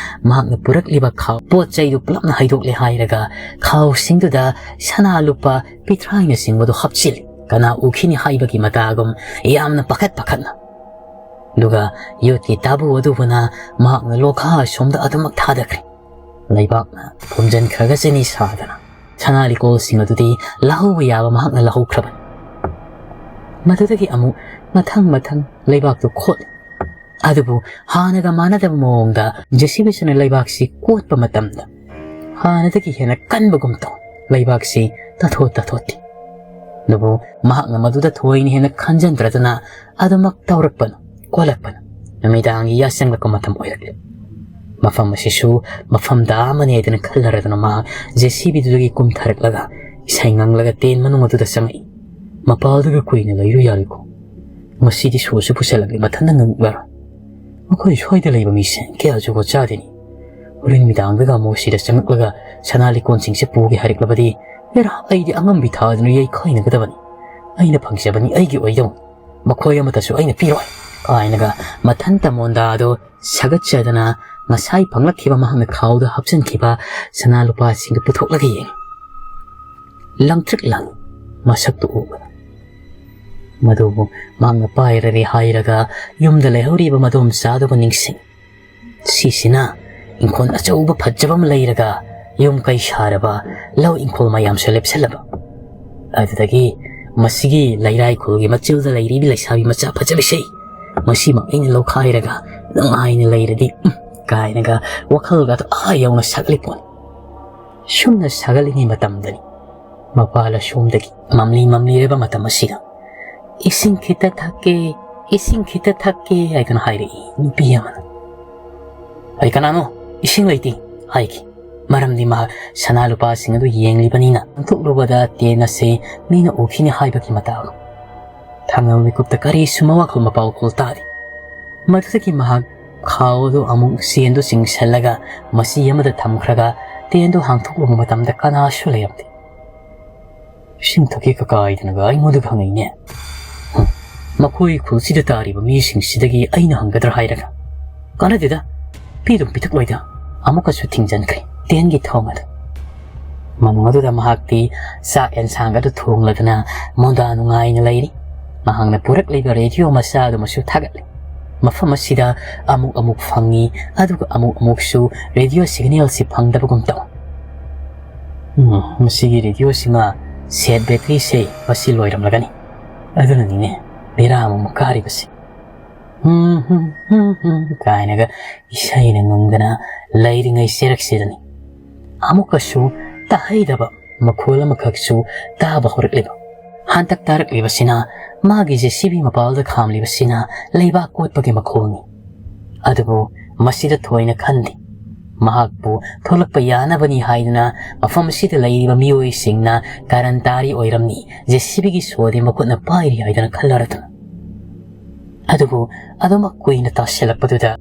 ꯃꯍꯥꯛꯅ ꯄꯨꯔꯛꯂꯤꯕ ꯈꯥꯎ ꯄꯣꯠ ꯆꯩꯗꯨ ꯄꯨꯂꯞꯅ ꯍꯩꯗꯣꯛꯂꯦ ꯍꯥꯏꯔꯒ ꯈꯥꯎꯁꯤꯡꯗꯨꯗ ꯁꯅꯥ ꯂꯨꯄꯥ ꯄꯤꯊ꯭ꯔꯥꯏꯅꯆꯤꯡꯕꯗꯨ ꯍꯥꯞꯆꯤꯜꯂꯤ꯫ ꯀꯅꯥ ꯎꯈꯤꯅꯤ ꯍꯥꯏꯕꯒꯤ ꯃꯇꯥꯒꯨꯝ ꯌꯥꯝꯅ ꯄꯥꯈꯠ ꯄꯥꯈꯠꯅ꯫ ꯑꯗꯨꯒ ꯌꯣꯠꯀꯤ ꯇꯥꯕꯨ ꯑꯗꯨꯕꯨꯅ ꯃꯍꯥꯛꯅ ꯂꯣꯈꯥ ꯑꯁꯣꯝꯗ ꯑꯗꯨꯃꯛ ꯊꯥꯗꯈ꯭ꯔꯦ꯫ ꯂꯩꯕꯥꯛꯅ ꯐꯨꯝꯖꯤꯟꯈ꯭ꯔꯒ ꯆꯤꯅꯤ ꯁꯥꯗꯅ ꯁꯅꯥ ꯂꯤꯀꯣꯜꯁꯤꯡ ꯑꯗꯨꯗꯤ ꯂꯧꯍꯧꯕ ꯌꯥꯕ ꯃꯍꯥꯛꯅ ꯂꯧꯍꯧꯈ꯭ꯔꯕꯅꯤ꯫ ꯃꯗꯨꯗꯒꯤ ꯑꯃꯨꯛ ꯃꯊꯪ ꯃꯊꯪ ꯂꯩꯕꯥꯛꯇꯨ ꯈꯣꯠꯂꯤ꯫ ꯑꯗꯨꯕꯨ ꯍꯥꯟꯅꯒ ꯃꯥꯟꯅꯗꯕ ꯃꯑꯣꯡꯗ ꯖꯦꯁꯤꯕꯤꯁꯤꯅ ꯂꯩꯕꯥꯛꯁꯤ ꯀꯣꯠꯄ ꯃꯇꯝꯗ ꯍꯥꯟꯅꯗꯒꯤ ꯍꯦꯟꯅ ꯀꯟꯕꯒꯨꯝ ꯇꯧ ꯂꯩꯕꯥꯛꯁꯤ ꯇꯥꯊꯣꯠ ꯇꯥꯊꯣꯠꯇꯦ꯫ ꯑꯗꯨꯕꯨ ꯃꯍꯥꯛꯅ ꯃꯗꯨꯗ ꯊꯣꯏꯅ ꯍꯦꯟꯅ ꯈꯟꯖꯟꯗ꯭ꯔꯗꯨꯅ ꯑꯗꯨꯃꯛ ꯇꯧꯔꯛꯄꯅ ꯀꯣꯜꯂꯛꯄꯅ ꯅꯨꯃꯤꯗꯥꯡꯒꯤ ꯌꯥꯆꯪꯂꯛꯄ ꯃꯇꯝ ꯑꯣꯏꯔꯛꯂꯦ꯫ ꯃꯐꯝ ꯑꯁꯤꯁꯨ ꯃꯐꯝꯗ ꯑꯃꯅꯤ ꯍꯥꯏꯗꯅ ꯈꯜꯂꯔꯗꯨꯅ ꯃꯍꯥꯛ ꯖꯦꯁꯤꯕꯤꯗꯨꯗꯒꯤ ꯀꯨꯝꯊꯔꯛꯂꯒ ꯏꯁꯩ ꯉꯪꯂꯒ ꯇꯦꯟ ꯃꯅꯨꯡ ꯑꯗꯨꯗ ꯆꯪꯉꯛꯏ꯫ ꯃꯄꯥꯜꯗꯨꯒ ꯀꯨꯏꯅ ꯂꯩꯔꯨ ꯌꯥꯔꯣꯏꯀꯣ꯫ ꯉꯁꯤꯗꯤ ꯁꯣꯔꯁꯨ ꯄꯨꯁꯜꯂꯛꯂꯦ, ꯃꯊꯟꯇ ꯉꯪꯂꯛꯂꯔꯣꯏ꯫ ꯃꯈꯣꯏ ꯁ꯭ꯋꯥꯏꯗ ꯂꯩꯕ ꯃꯤꯁꯦ ꯀꯌꯥ ꯖꯨꯒꯣꯠ ꯆꯥꯗꯦꯅꯤ꯫ ꯍꯣꯔꯦꯟ ꯅꯨꯃꯤꯗꯥꯡꯗꯒ ꯑꯃꯨꯛ ꯁꯤꯗ ꯆꯪꯂꯛꯂꯒ ꯁꯅꯥ ꯂꯤꯀꯣꯟꯁꯤꯡꯁꯦ ꯄꯨꯒꯦ ꯍꯥꯏꯔꯛꯂꯕꯗꯤ, ꯍꯦꯔꯥ, ꯑꯩꯗꯤ ꯑꯉꯝꯕꯤ ꯊꯥꯗꯨꯅ ꯌꯩꯈꯥꯏꯅꯒꯗꯕꯅꯤ꯫ ꯑꯩꯅ ꯐꯪꯖꯕꯅꯤ, ꯑꯩꯒꯤ ꯑꯣꯏꯗꯧꯅꯤ꯫ ꯃꯈꯣꯏ ꯑꯃꯠꯇꯁꯨ ꯑꯩꯅ ꯄꯤꯔꯣꯏ ꯀꯥꯏꯅꯒ ꯃꯊꯟꯇ ꯃꯣꯟꯗꯥꯗꯣ ꯁꯥꯒꯠꯆꯗꯅ ꯉꯁꯥꯏ ꯐꯪꯂꯛꯈꯤꯕ ꯃꯍꯥꯛꯅ ꯈꯥꯎꯗ ꯍꯥꯞꯆꯤꯟꯈꯤꯕ ꯁꯅꯥ ꯂꯨꯄꯥꯁꯤꯡꯗꯨ ꯄꯨꯊꯣꯛꯂꯒ ꯌꯦꯡꯉꯤ꯫ ꯂꯪꯇ꯭ꯔꯤꯛ ꯂꯪ ꯃꯁꯛꯇꯨ ꯎꯕꯗ ꯃꯗꯨꯕꯨ ꯃꯍꯥꯛꯅ ꯄꯥꯏꯔꯔꯦ ꯍꯥꯏꯔꯒ ꯌꯨꯝꯗ ꯂꯩꯍꯧꯔꯤꯕ ꯃꯗꯣꯝꯆꯥꯗꯨꯕꯨ ꯅꯤꯡꯁꯤꯡ꯫ ꯁꯤꯁꯤꯅ ꯏꯪꯈꯣꯜ ꯑꯆꯧꯕ ꯐꯖꯕ ꯑꯃ ꯂꯩꯔꯒ ꯌꯨꯝ ꯀꯩ ꯁꯥꯔꯕ, ꯂꯧ ꯏꯪꯈꯣꯜ ꯃꯌꯥꯝꯁꯨ ꯂꯦꯞꯁꯜꯂꯕ꯫ ꯑꯗꯨꯗꯒꯤ ꯃꯁꯤꯒꯤ ꯂꯩꯔꯥꯏ ꯈꯨꯜꯒꯤ ꯃꯆꯤꯜꯗ ꯂꯩꯔꯤꯕꯤ ꯂꯩꯁꯥꯕꯤ ꯃꯆꯥ ꯐꯖꯕꯤꯁꯦ ꯃꯁꯤꯃꯛ ꯑꯩꯅ ꯂꯧꯈꯥꯏꯔꯒ ꯅꯨꯡꯉꯥꯏꯅ ꯂꯩꯔꯗꯤ, ꯎꯝ, ꯀꯥꯏꯅꯒ ꯋꯥꯈꯜꯒ ꯑꯗꯨ ꯑꯥ ꯌꯧꯅ ꯁꯥꯒꯠꯂꯤ ꯄꯣꯠꯅꯤ꯫ ꯁꯨꯝꯅ ꯁꯥꯒꯠꯂꯤꯉꯩ ꯃꯇꯝꯗꯅꯤ ꯃꯄꯥꯜ ꯑꯁꯣꯝꯗꯒꯤ ꯃꯝꯂꯤ ꯃꯝꯂꯤꯔꯕ ꯃꯇꯝ ꯑꯁꯤꯗ "ꯏꯁꯤꯡ ꯈꯤꯇ ꯊꯛꯀꯦ, ꯏꯁꯤꯡ ꯈꯤꯇ ꯊꯛꯀꯦ" ꯍꯥꯏꯗꯨꯅ ꯍꯥꯏꯔꯛꯏ ꯅꯨꯄꯤ ꯑꯃꯅ꯫ "ꯑꯩ ꯀꯅꯥꯅꯣ? ꯏꯁꯤꯡ ꯂꯩꯇꯦ" ꯍꯥꯏꯈꯤ꯫ ꯃꯔꯝꯗꯤ ꯃꯍꯥꯛ ꯁꯅꯥ ꯂꯨꯄꯥꯁꯤꯡ ꯑꯗꯨ ꯌꯦꯡꯂꯤꯕꯅꯤꯅ꯫ ꯄꯥꯡꯊꯣꯛꯂꯨꯕꯗ ꯇꯦꯟ ꯑꯁꯤ ꯃꯤꯅ ꯎꯈꯤꯅꯤ ꯍꯥꯏꯕꯒꯤ ꯃꯇꯥꯒꯨꯝ꯫ ꯊꯥꯡꯅꯕ ꯃꯤꯀꯨꯞꯇ ꯀꯔꯤꯁꯨ ꯃꯋꯥꯈꯨꯝ ꯃꯄꯥꯎꯈꯨꯜ ꯇꯥꯗꯦ꯫ ꯃꯗꯨꯗꯒꯤ ꯃꯍꯥꯛ ꯈꯥꯎ ꯑꯗꯨ ꯑꯃꯨꯛ ꯆꯦꯟꯗꯨ ꯆꯤꯡꯁꯤꯜꯂꯒ ꯃꯆꯤ ꯑꯃꯗ ꯊꯝꯈ꯭ꯔꯒ ꯇꯦꯟꯗꯨ ꯍꯥꯡꯗꯣꯛꯂꯨꯕ ꯃꯇꯝꯗ ꯀꯅꯥꯁꯨ ꯂꯩꯔꯝꯗꯦ꯫ "ꯏꯁꯤꯡ ꯊꯛꯀꯦ ꯀꯀꯥ" ꯍꯥꯏꯗꯅꯒ ꯑꯩꯉꯣꯟꯗ ꯍꯪꯉꯛꯏꯅꯦ꯫ ꯍꯨꯝ, ꯃꯈꯣꯏ ꯈꯨꯜꯁꯤꯗ ꯇꯥꯔꯤꯕ ꯃꯤꯁꯤꯡꯁꯤꯗꯒꯤ ꯑꯩꯅ ꯍꯪꯒꯗ꯭ꯔꯥ ꯍꯥꯏꯔꯒ꯫ "ꯀꯥꯟꯅꯗꯦꯗ, ꯄꯤꯗꯨꯝ ꯄꯤꯊꯛꯂꯣꯏꯗ", ꯑꯃꯨꯛꯀꯁꯨ ꯊꯤꯡꯖꯤꯟꯈ꯭ꯔꯦ ꯇꯦꯟꯒꯤ ꯊꯣꯡ ꯑꯗꯨ꯫ ꯃꯅꯨꯡ ꯑꯗꯨꯗ ꯃꯍꯥꯛꯇꯤ ꯆꯥꯛ ꯑꯦꯟꯁꯥꯡ ꯑꯗꯨ ꯊꯣꯡꯂꯗꯅ ꯃꯣꯟꯗꯥ ꯅꯨꯡꯉꯥꯏꯅ ꯂꯩꯔꯤ꯫ ꯃꯍꯥꯛꯅ ꯄꯨꯔꯛꯂꯤꯕ ꯔꯦꯗꯤꯑꯣ ꯃꯆꯥ ꯑꯗꯨꯃꯁꯨ ꯊꯥꯒꯠꯂꯤ꯫ ꯃꯐꯝ ꯑꯁꯤꯗ ꯑꯃꯨꯛ ꯑꯃꯨꯛ ꯐꯪꯉꯤ, ꯑꯗꯨꯒ ꯑꯃꯨꯛ ꯑꯃꯨꯛꯁꯨ ꯔꯦꯗꯤꯑꯣ ꯁꯤꯒꯅꯦꯜꯁꯤ ꯐꯪꯗꯕꯒꯨꯝ ꯇꯧ꯫ "ꯎꯝ, ꯃꯁꯤꯒꯤ ꯔꯦꯗꯤꯑꯣꯁꯤꯃ ꯁꯦꯠ ꯕꯦꯇ꯭ꯔꯤꯁꯦ ꯃꯁꯤ ꯂꯣꯏꯔꯝꯂꯒꯅꯤ꯫ ꯑꯗꯨꯅꯅꯤꯅꯦ ꯕꯦꯔꯥ ꯑꯃꯨꯛ ꯀꯥꯔꯤꯕꯁꯤ"꯫ "ꯍꯨꯝ, ꯍꯨꯝ, ꯍꯨꯝ, ꯍꯨꯝ" ꯀꯥꯏꯅꯒ ꯏꯁꯩꯅ ꯉꯪꯗꯅ ꯂꯩꯔꯤꯉꯩ ꯆꯦꯔꯛꯁꯤꯗꯅꯤ ꯑꯃꯨꯛꯀꯁꯨ ꯇꯥꯍꯩꯗꯕ ꯃꯈꯣꯜ ꯑꯃꯈꯛꯁꯨ ꯇꯥꯕ ꯍꯧꯔꯛꯂꯤꯕ꯫ ꯍꯟꯗꯛ ꯇꯥꯔꯛꯂꯤꯕꯁꯤꯅ ꯃꯥꯒꯤ ꯖꯦ ꯁꯤ ꯕꯤ ꯃꯄꯥꯜꯗ ꯈꯥꯝꯂꯤꯕꯁꯤꯅ ꯂꯩꯕꯥꯛ ꯀꯣꯠꯄꯒꯤ ꯃꯈꯣꯜꯅꯤ꯫ ꯑꯗꯨꯕꯨ ꯃꯁꯤꯗ ꯊꯣꯏꯅ ꯈꯟꯗꯦ꯫ ꯃꯍꯥꯛꯄꯨ ꯊꯣꯛꯂꯛꯄ ꯌꯥꯅꯕꯅꯤ ꯍꯥꯏꯗꯨꯅ ꯃꯐꯝ ꯑꯁꯤꯗ ꯂꯩꯔꯤꯕ ꯃꯤꯑꯣꯏꯁꯤꯡꯅ ꯀꯔꯟ ꯇꯥꯔꯤ ꯑꯣꯏꯔꯝꯅꯤ, ꯖꯦ ꯁꯤ ꯕꯤꯒꯤ ꯁꯣꯗꯤ ꯃꯈꯨꯠꯅ ꯄꯥꯏꯔꯤ ꯍꯥꯏꯗꯅ ꯈꯜꯂꯔꯗꯅ꯫ ꯑꯗꯨꯕꯨ ꯑꯗꯨꯃꯛ ꯀꯨꯏꯅ ꯇꯥꯁꯤꯜꯂꯛꯄꯗꯨꯗ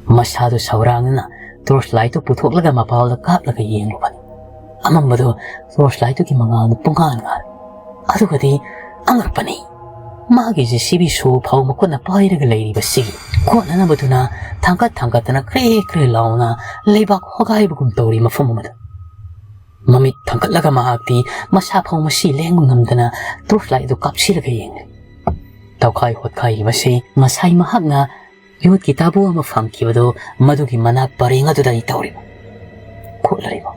ꯃꯁꯥꯗꯨ ꯁꯧꯔꯥꯡꯅꯅ ꯇꯣꯔꯆ ꯂꯥꯏꯠꯇꯨ ꯄꯨꯊꯣꯛꯂꯒ ꯃꯄꯥꯜꯗ ꯀꯥꯞꯂꯒ ꯌꯦꯡꯂꯨꯕꯅꯤ꯫ ꯑꯃꯝꯕꯗꯨ ꯇꯣꯔꯆ ꯂꯥꯏꯠꯇꯨꯒꯤ ꯃꯉꯥꯜꯅ ꯄꯨꯡꯉꯥꯟ ꯉꯥꯜꯂꯤ꯫ ꯑꯗꯨꯒꯗꯤ ꯑꯉꯛꯄꯅꯤ, ꯃꯥꯒꯤ ꯖꯦ ꯁꯤ ꯕꯤ ꯁꯣ ꯐꯥꯎ ꯃꯈꯨꯠꯅ ꯄꯥꯏꯔꯒ ꯂꯩꯔꯤꯕꯁꯤꯒꯤ ꯀꯣꯟꯅꯅꯕꯗꯨꯅ ꯊꯥꯡꯒꯠ ꯊꯥꯡꯒꯠꯇꯅ ꯀ꯭ꯔꯦ ꯀ꯭ꯔꯦ ꯂꯥꯎꯅ ꯂꯩꯕꯥꯛ ꯍꯣꯒꯥꯏꯕꯒꯨꯝ ꯇꯧꯔꯤ ꯃꯐꯝ ꯑꯃꯗ꯫ ꯃꯃꯤꯠ ꯊꯥꯡꯒꯠꯂꯒ ꯃꯍꯥꯛꯇꯤ ꯃꯁꯥ ꯐꯥꯎ ꯃꯁꯤ ꯂꯦꯡꯕ ꯉꯝꯗꯅ ꯇꯣꯔꯆ ꯂꯥꯏꯠ ꯑꯗꯨ ꯀꯥꯞꯁꯤꯜꯂꯒ ꯌꯦꯡꯂꯤ꯫ ꯇꯧꯈꯥꯏ ꯍꯣꯠꯈꯥꯏꯔꯤꯕꯁꯤ ꯉꯁꯥꯏ ꯃꯍꯥꯛꯅ ꯌꯣꯠꯀꯤ ꯇꯥꯕꯨ ꯑꯃ ꯐꯪꯈꯤꯕꯗꯨ ꯃꯗꯨꯒꯤ ꯃꯅꯥꯛ ꯄꯔꯦꯡ ꯑꯗꯨꯗꯅꯤ ꯇꯧꯔꯤꯕ꯫ ꯈꯣꯠꯂꯔꯤꯕ꯫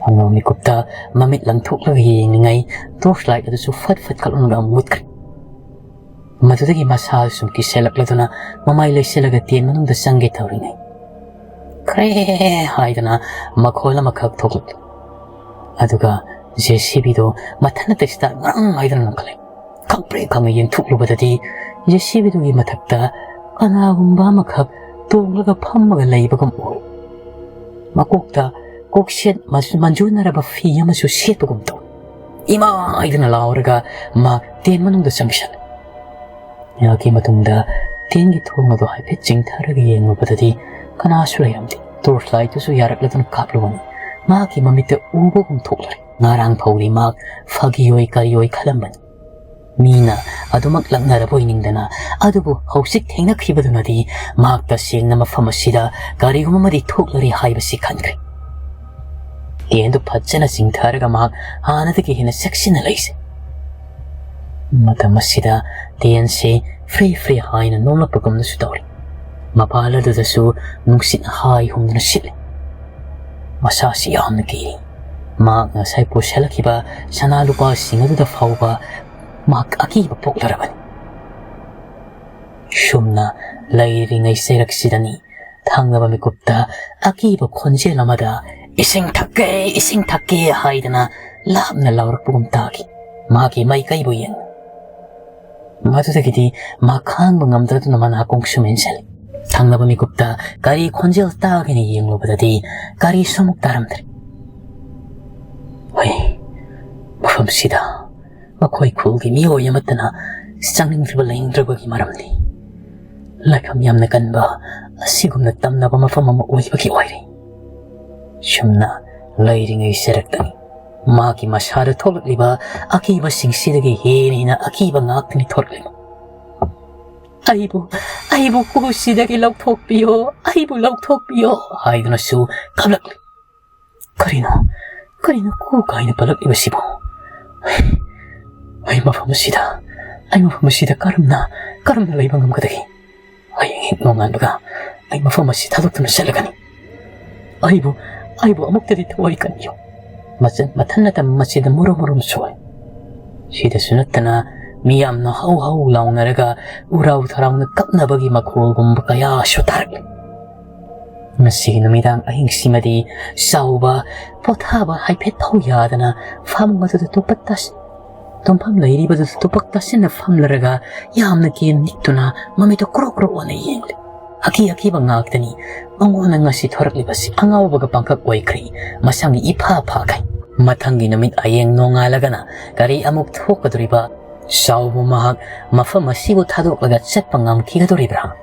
ꯑꯉꯧ ꯃꯤꯀꯨꯞꯇ ꯃꯃꯤꯠ ꯂꯪꯊꯣꯛꯂꯒ ꯌꯦꯡꯂꯤꯉꯩ ꯇꯣꯔꯆ ꯂꯥꯏꯠ ꯑꯗꯨꯁꯨ ꯐꯠ ꯐꯠ ꯀꯛꯂꯝꯂꯒ ꯑꯃꯨꯛ ꯃꯨꯠꯈ꯭ꯔꯦ꯫ ꯃꯗꯨꯗꯒꯤ ꯃꯁꯥ ꯁꯨꯝ ꯀꯤꯁꯜꯂꯛꯂꯗꯨꯅ ꯃꯃꯥꯏ ꯂꯩꯁꯤꯜꯂꯒ ꯇꯦꯟ ꯃꯅꯨꯡꯗ ꯆꯪꯒꯦ ꯇꯧꯔꯤꯉꯩ, ꯈ꯭ꯔꯦ ꯍꯥꯏꯗꯅ ꯃꯈꯣꯜ ꯑꯃꯈꯛ ꯊꯣꯛꯂꯛꯂꯤ꯫ ꯑꯗꯨꯒ ꯖꯦ ꯁꯤ ꯕꯤꯗꯣ ꯃꯊꯟꯇ ꯁꯤꯗ ꯉꯔꯪ ꯍꯥꯏꯗꯅ ꯂꯪꯈꯠꯂꯦ꯫ ꯈꯪꯄ꯭ꯔꯦꯛ ꯈꯪꯅ ꯌꯦꯡꯊꯣꯛꯂꯨꯕꯗꯗꯤ ꯖꯦ ꯁꯤ ꯕꯤꯗꯨꯒꯤ ꯃꯊꯛꯇ ꯀꯅꯥꯒꯨꯝꯕ ꯑꯃꯈꯛ ꯇꯣꯡꯂꯒ ꯐꯝꯃꯒ ꯂꯩꯕꯒꯨꯝ ꯑꯣꯏ꯫ ꯃꯀꯣꯛꯇ ꯀꯣꯛꯁꯦꯠ ꯃꯟꯖꯨꯅꯔꯕ ꯐꯤ ꯑꯃꯁꯨ ꯁꯦꯠꯄꯒꯨꯝ ꯇꯧꯏ꯫ "ꯏꯃꯥ!" ꯍꯥꯏꯗꯨꯅ ꯂꯥꯎꯔꯒ ꯃꯥ ꯇꯦꯟ ꯃꯅꯨꯡꯗ ꯆꯪꯁꯤꯜꯂꯦ꯫ ꯃꯍꯥꯛꯀꯤ ꯃꯇꯨꯡꯗ ꯇꯦꯟꯒꯤ ꯊꯣꯡ ꯑꯗꯨ ꯍꯥꯏꯐꯦꯠ ꯆꯤꯡꯊꯔꯒ ꯌꯦꯡꯂꯨꯕꯗꯗꯤ ꯀꯅꯥꯁꯨ ꯂꯩꯔꯝꯗꯦ꯫ ꯇꯣꯔꯆ ꯂꯥꯏꯠꯇꯨꯁꯨ ꯌꯥꯔꯛꯂꯗꯨꯅ ꯀꯥꯞꯂꯨꯕꯅꯤ꯫ ꯃꯍꯥꯛꯀꯤ ꯃꯃꯤꯠꯇ ꯎꯕꯒꯨꯝ ꯊꯣꯛꯂꯔꯦ꯫ ꯉꯔꯥꯡ ꯐꯥꯎꯗꯤ ꯃꯍꯥꯛ ꯐꯥꯒꯤ ꯑꯣꯏ ꯀꯔꯤ ꯑꯣꯏ ꯈꯜꯂꯝꯕꯅꯤ꯫ ꯃꯤꯅ ꯑꯗꯨꯃꯛ ꯂꯛꯅꯔꯕꯣꯏ ꯅꯤꯡꯗꯅ, ꯑꯗꯨꯕꯨ ꯍꯧꯖꯤꯛ ꯊꯦꯡꯅꯈꯤꯕꯗꯨꯅꯗꯤ ꯃꯍꯥꯛ ꯇꯁꯦꯡꯅ ꯃꯐꯝ ꯑꯁꯤꯗ ꯀꯔꯤꯒꯨꯝꯕ ꯑꯃꯗꯤ ꯊꯣꯛꯂꯔꯦ ꯍꯥꯏꯕꯁꯤ ꯈꯟꯈ꯭ꯔꯦ꯫ ꯇꯦꯟꯗꯨ ꯐꯖꯅ ꯆꯤꯡꯊꯔꯒ ꯃꯍꯥꯛ ꯍꯥꯟꯅꯗꯒꯤ ꯍꯦꯟꯅ ꯆꯦꯛꯁꯤꯟꯅ ꯂꯩꯁꯦ꯫ ꯃꯇꯝ ꯑꯁꯤꯗ ꯇꯦꯟꯁꯦ ꯐ꯭ꯔꯦ ꯐ꯭ꯔꯦ ꯍꯥꯏꯅ ꯅꯣꯝꯂꯛꯄꯒꯨꯝꯅꯁꯨ ꯇꯧꯔꯤ꯫ ꯃꯄꯥꯜ ꯑꯗꯨꯗꯁꯨ ꯅꯨꯡꯁꯤꯠ ꯍꯥꯏ ꯍꯨꯝꯗꯨꯅ ꯁꯤꯠꯂꯤ꯫ ꯃꯁꯥꯁꯤ ꯌꯥꯝꯅ ꯀꯤꯔꯤ꯫ ꯃꯍꯥꯛ ꯉꯁꯥꯏ ꯄꯨꯁꯤꯜꯂꯛꯈꯤꯕ ꯁꯅꯥ ꯂꯨꯄꯥꯁꯤꯡ ꯑꯗꯨꯗ ꯐꯥꯎꯕ ꯃꯍꯥꯛ ꯑꯀꯤꯕ ꯄꯣꯛꯂꯔꯕꯅꯤ꯫ ꯁꯨꯝꯅ ꯂꯩꯔꯤꯉꯩ ꯆꯩꯔꯛꯁꯤꯗꯅꯤ ꯊꯪꯅꯕ ꯃꯤꯀꯨꯞꯇ ꯑꯀꯤꯕ ꯈꯣꯟꯖꯦꯜ ꯑꯃꯗ "ꯏꯁꯤꯡ ꯊꯛꯀꯦ, ꯏꯁꯤꯡ ꯊꯛꯀꯦ" ꯍꯥꯏꯗꯅ ꯂꯥꯞꯅ ꯂꯥꯎꯔꯛꯄꯒꯨꯝ ꯇꯥꯈꯤ꯫ ꯃꯥꯒꯤ ꯃꯥꯏꯀꯩꯕꯨ ꯌꯦꯡ꯫ ꯃꯗꯨꯗꯒꯤꯗꯤ ꯃꯥ ꯈꯥꯡꯕ ꯉꯝꯗꯗꯨꯅ ꯃꯅꯥꯀꯣꯡ ꯁꯨꯝ ꯏꯟꯁꯤꯜꯂꯤ꯫ ꯊꯪꯅꯕ ꯃꯤꯀꯨꯞꯇ ꯀꯔꯤ ꯈꯣꯟꯖꯦꯜ ꯇꯥꯒꯦꯅ ꯌꯦꯡꯂꯨꯕꯗꯗꯤ ꯀꯔꯤꯁꯨ ꯑꯃꯨꯛ ꯇꯥꯔꯝꯗ꯭ꯔꯦ꯫ ꯍꯣꯏ, ꯃꯐꯝꯁꯤꯗ ꯃꯈꯣꯏ ꯈꯨꯜꯒꯤ ꯃꯤꯑꯣꯏ ꯑꯃꯠꯇꯅ ꯆꯪꯅꯤꯡꯗ꯭ꯔꯕ ꯂꯩꯅꯤꯡꯗ꯭ꯔꯕꯒꯤ ꯃꯔꯝꯗꯤ ꯂꯥꯏꯐꯝ ꯌꯥꯝꯅ ꯀꯟꯕ ꯑꯁꯤꯒꯨꯝꯅ ꯇꯝꯅꯕ ꯃꯐꯝ ꯑꯃ ꯑꯣꯏꯕꯒꯤ ꯑꯣꯏꯔꯦ꯫ ꯁꯨꯝꯅ ꯂꯩꯔꯤꯉꯩ ꯆꯩꯔꯛꯇꯅꯤ ꯃꯥꯒꯤ ꯃꯁꯥꯗ ꯊꯣꯛꯂꯛꯂꯤꯕ ꯑꯀꯤꯕꯁꯤꯡꯁꯤꯗꯒꯤ ꯍꯦꯟꯅ ꯍꯦꯟꯅ ꯑꯀꯤꯕ ꯉꯥꯛꯇꯅꯤ ꯊꯣꯛꯂꯛꯂꯤꯕ꯫ "ꯑꯩꯕꯨ, ꯑꯩꯕꯨ ꯀꯨꯁꯤꯗꯒꯤ ꯂꯧꯊꯣꯛꯄꯤꯌꯣ, ꯑꯩꯕꯨ ꯂꯧꯊꯣꯛꯄꯤꯌꯣ" ꯍꯥꯏꯗꯨꯅꯁꯨ ꯀꯞꯂꯛꯂꯤ꯫ ꯀꯔꯤꯅꯣ, ꯀꯔꯤꯅꯣ ꯀꯨ ꯀꯥꯏꯅ ꯄꯜꯂꯛꯂꯤꯕꯁꯤꯕꯨ? ꯑꯩ ꯃꯐꯝ ꯑꯁꯤꯗ, ꯑꯩ ꯃꯐꯝ ꯑꯁꯤꯗ ꯀꯔꯝꯅ, ꯀꯔꯝꯅ ꯂꯩꯕ ꯉꯝꯒꯗꯒꯦ? ꯍꯌꯦꯡ ꯍꯦꯛ ꯅꯣꯡꯉꯥꯟꯕꯒ ꯑꯩ ꯃꯐꯝ ꯑꯁꯤ ꯊꯥꯗꯣꯛꯇꯨꯅ ꯆꯠꯂꯒꯅꯤ꯫ ꯑꯩꯕꯨ, ꯑꯩꯕꯨ ꯑꯃꯨꯛꯇꯗꯤ ꯊꯋꯥꯏ ꯀꯟꯕꯤꯌꯨ꯫ ꯃꯆꯟ ꯃꯊꯟ ꯅꯠꯇ ꯃꯁꯤꯗ ꯃꯨꯔꯨꯝ ꯃꯨꯔꯨꯝ ꯁꯣꯏ꯫ ꯁꯤꯗꯁꯨ ꯅꯠꯇꯅ ꯃꯤꯌꯥꯝꯅ ꯍꯧ ꯍꯧ ꯂꯥꯎꯅꯔꯒ ꯎꯔꯥꯎ ꯊꯔꯥꯎꯅ ꯀꯞꯅꯕꯒꯤ ꯃꯈꯣꯜꯒꯨꯝꯕ ꯀꯌꯥꯁꯨ ꯇꯥꯔꯛꯂꯤ꯫ ꯉꯁꯤꯒꯤ ꯅꯨꯃꯤꯗꯥꯡ ꯑꯍꯤꯡꯁꯤꯃꯗꯤ ꯆꯥꯎꯕ ꯄꯣꯊꯥꯕ ꯍꯥꯏꯐꯦꯠ ꯐꯥꯎ ꯌꯥꯗꯅ ꯐꯃꯨꯡ ꯑꯗꯨꯗ ꯇꯨꯝꯄ ꯇꯥꯁꯤ-, ꯇꯨꯝꯐꯝ ꯂꯩꯔꯤꯕꯗꯨꯗ ꯇꯨꯄꯛ ꯇꯥꯁꯤꯟꯅ ꯐꯝꯂꯔꯒ ꯌꯥꯝꯅ ꯀꯤꯅ ꯅꯤꯛꯇꯨꯅ ꯃꯃꯤꯠꯇꯨ ꯀ꯭ꯔꯣꯛ ꯀ꯭ꯔꯣꯛ ꯑꯣꯟꯅ ꯌꯦꯡꯂꯤ꯫ ꯑꯀꯤ ꯑꯀꯤꯕ ꯉꯥꯛꯇꯅꯤ꯫ ꯃꯉꯣꯟꯗ ꯉꯁꯤ ꯊꯣꯔꯛꯂꯤꯕꯁꯤ ꯑꯉꯥꯎꯕꯒ ꯄꯥꯡꯈꯛ ꯑꯣꯏꯈ꯭ꯔꯦ꯫ ꯃꯁꯥꯒꯤ ꯏꯐꯥ ꯐꯥꯈꯩ꯫ ꯃꯊꯪꯒꯤ ꯅꯨꯃꯤꯠ ꯍꯌꯦꯡ ꯅꯣꯡꯉꯥꯜꯂꯒꯅ ꯀꯔꯤ ꯑꯃꯨꯛ ꯊꯣꯛꯀꯗꯧꯔꯤꯕ? ꯆꯥꯎꯕ ꯃꯍꯥꯛ ꯃꯐꯝ ꯑꯁꯤꯕꯨ ꯊꯥꯗꯣꯛꯂꯒ ꯆꯠꯄ ꯉꯝꯈꯤꯒꯗꯧꯔꯤꯕ꯭ꯔꯥ?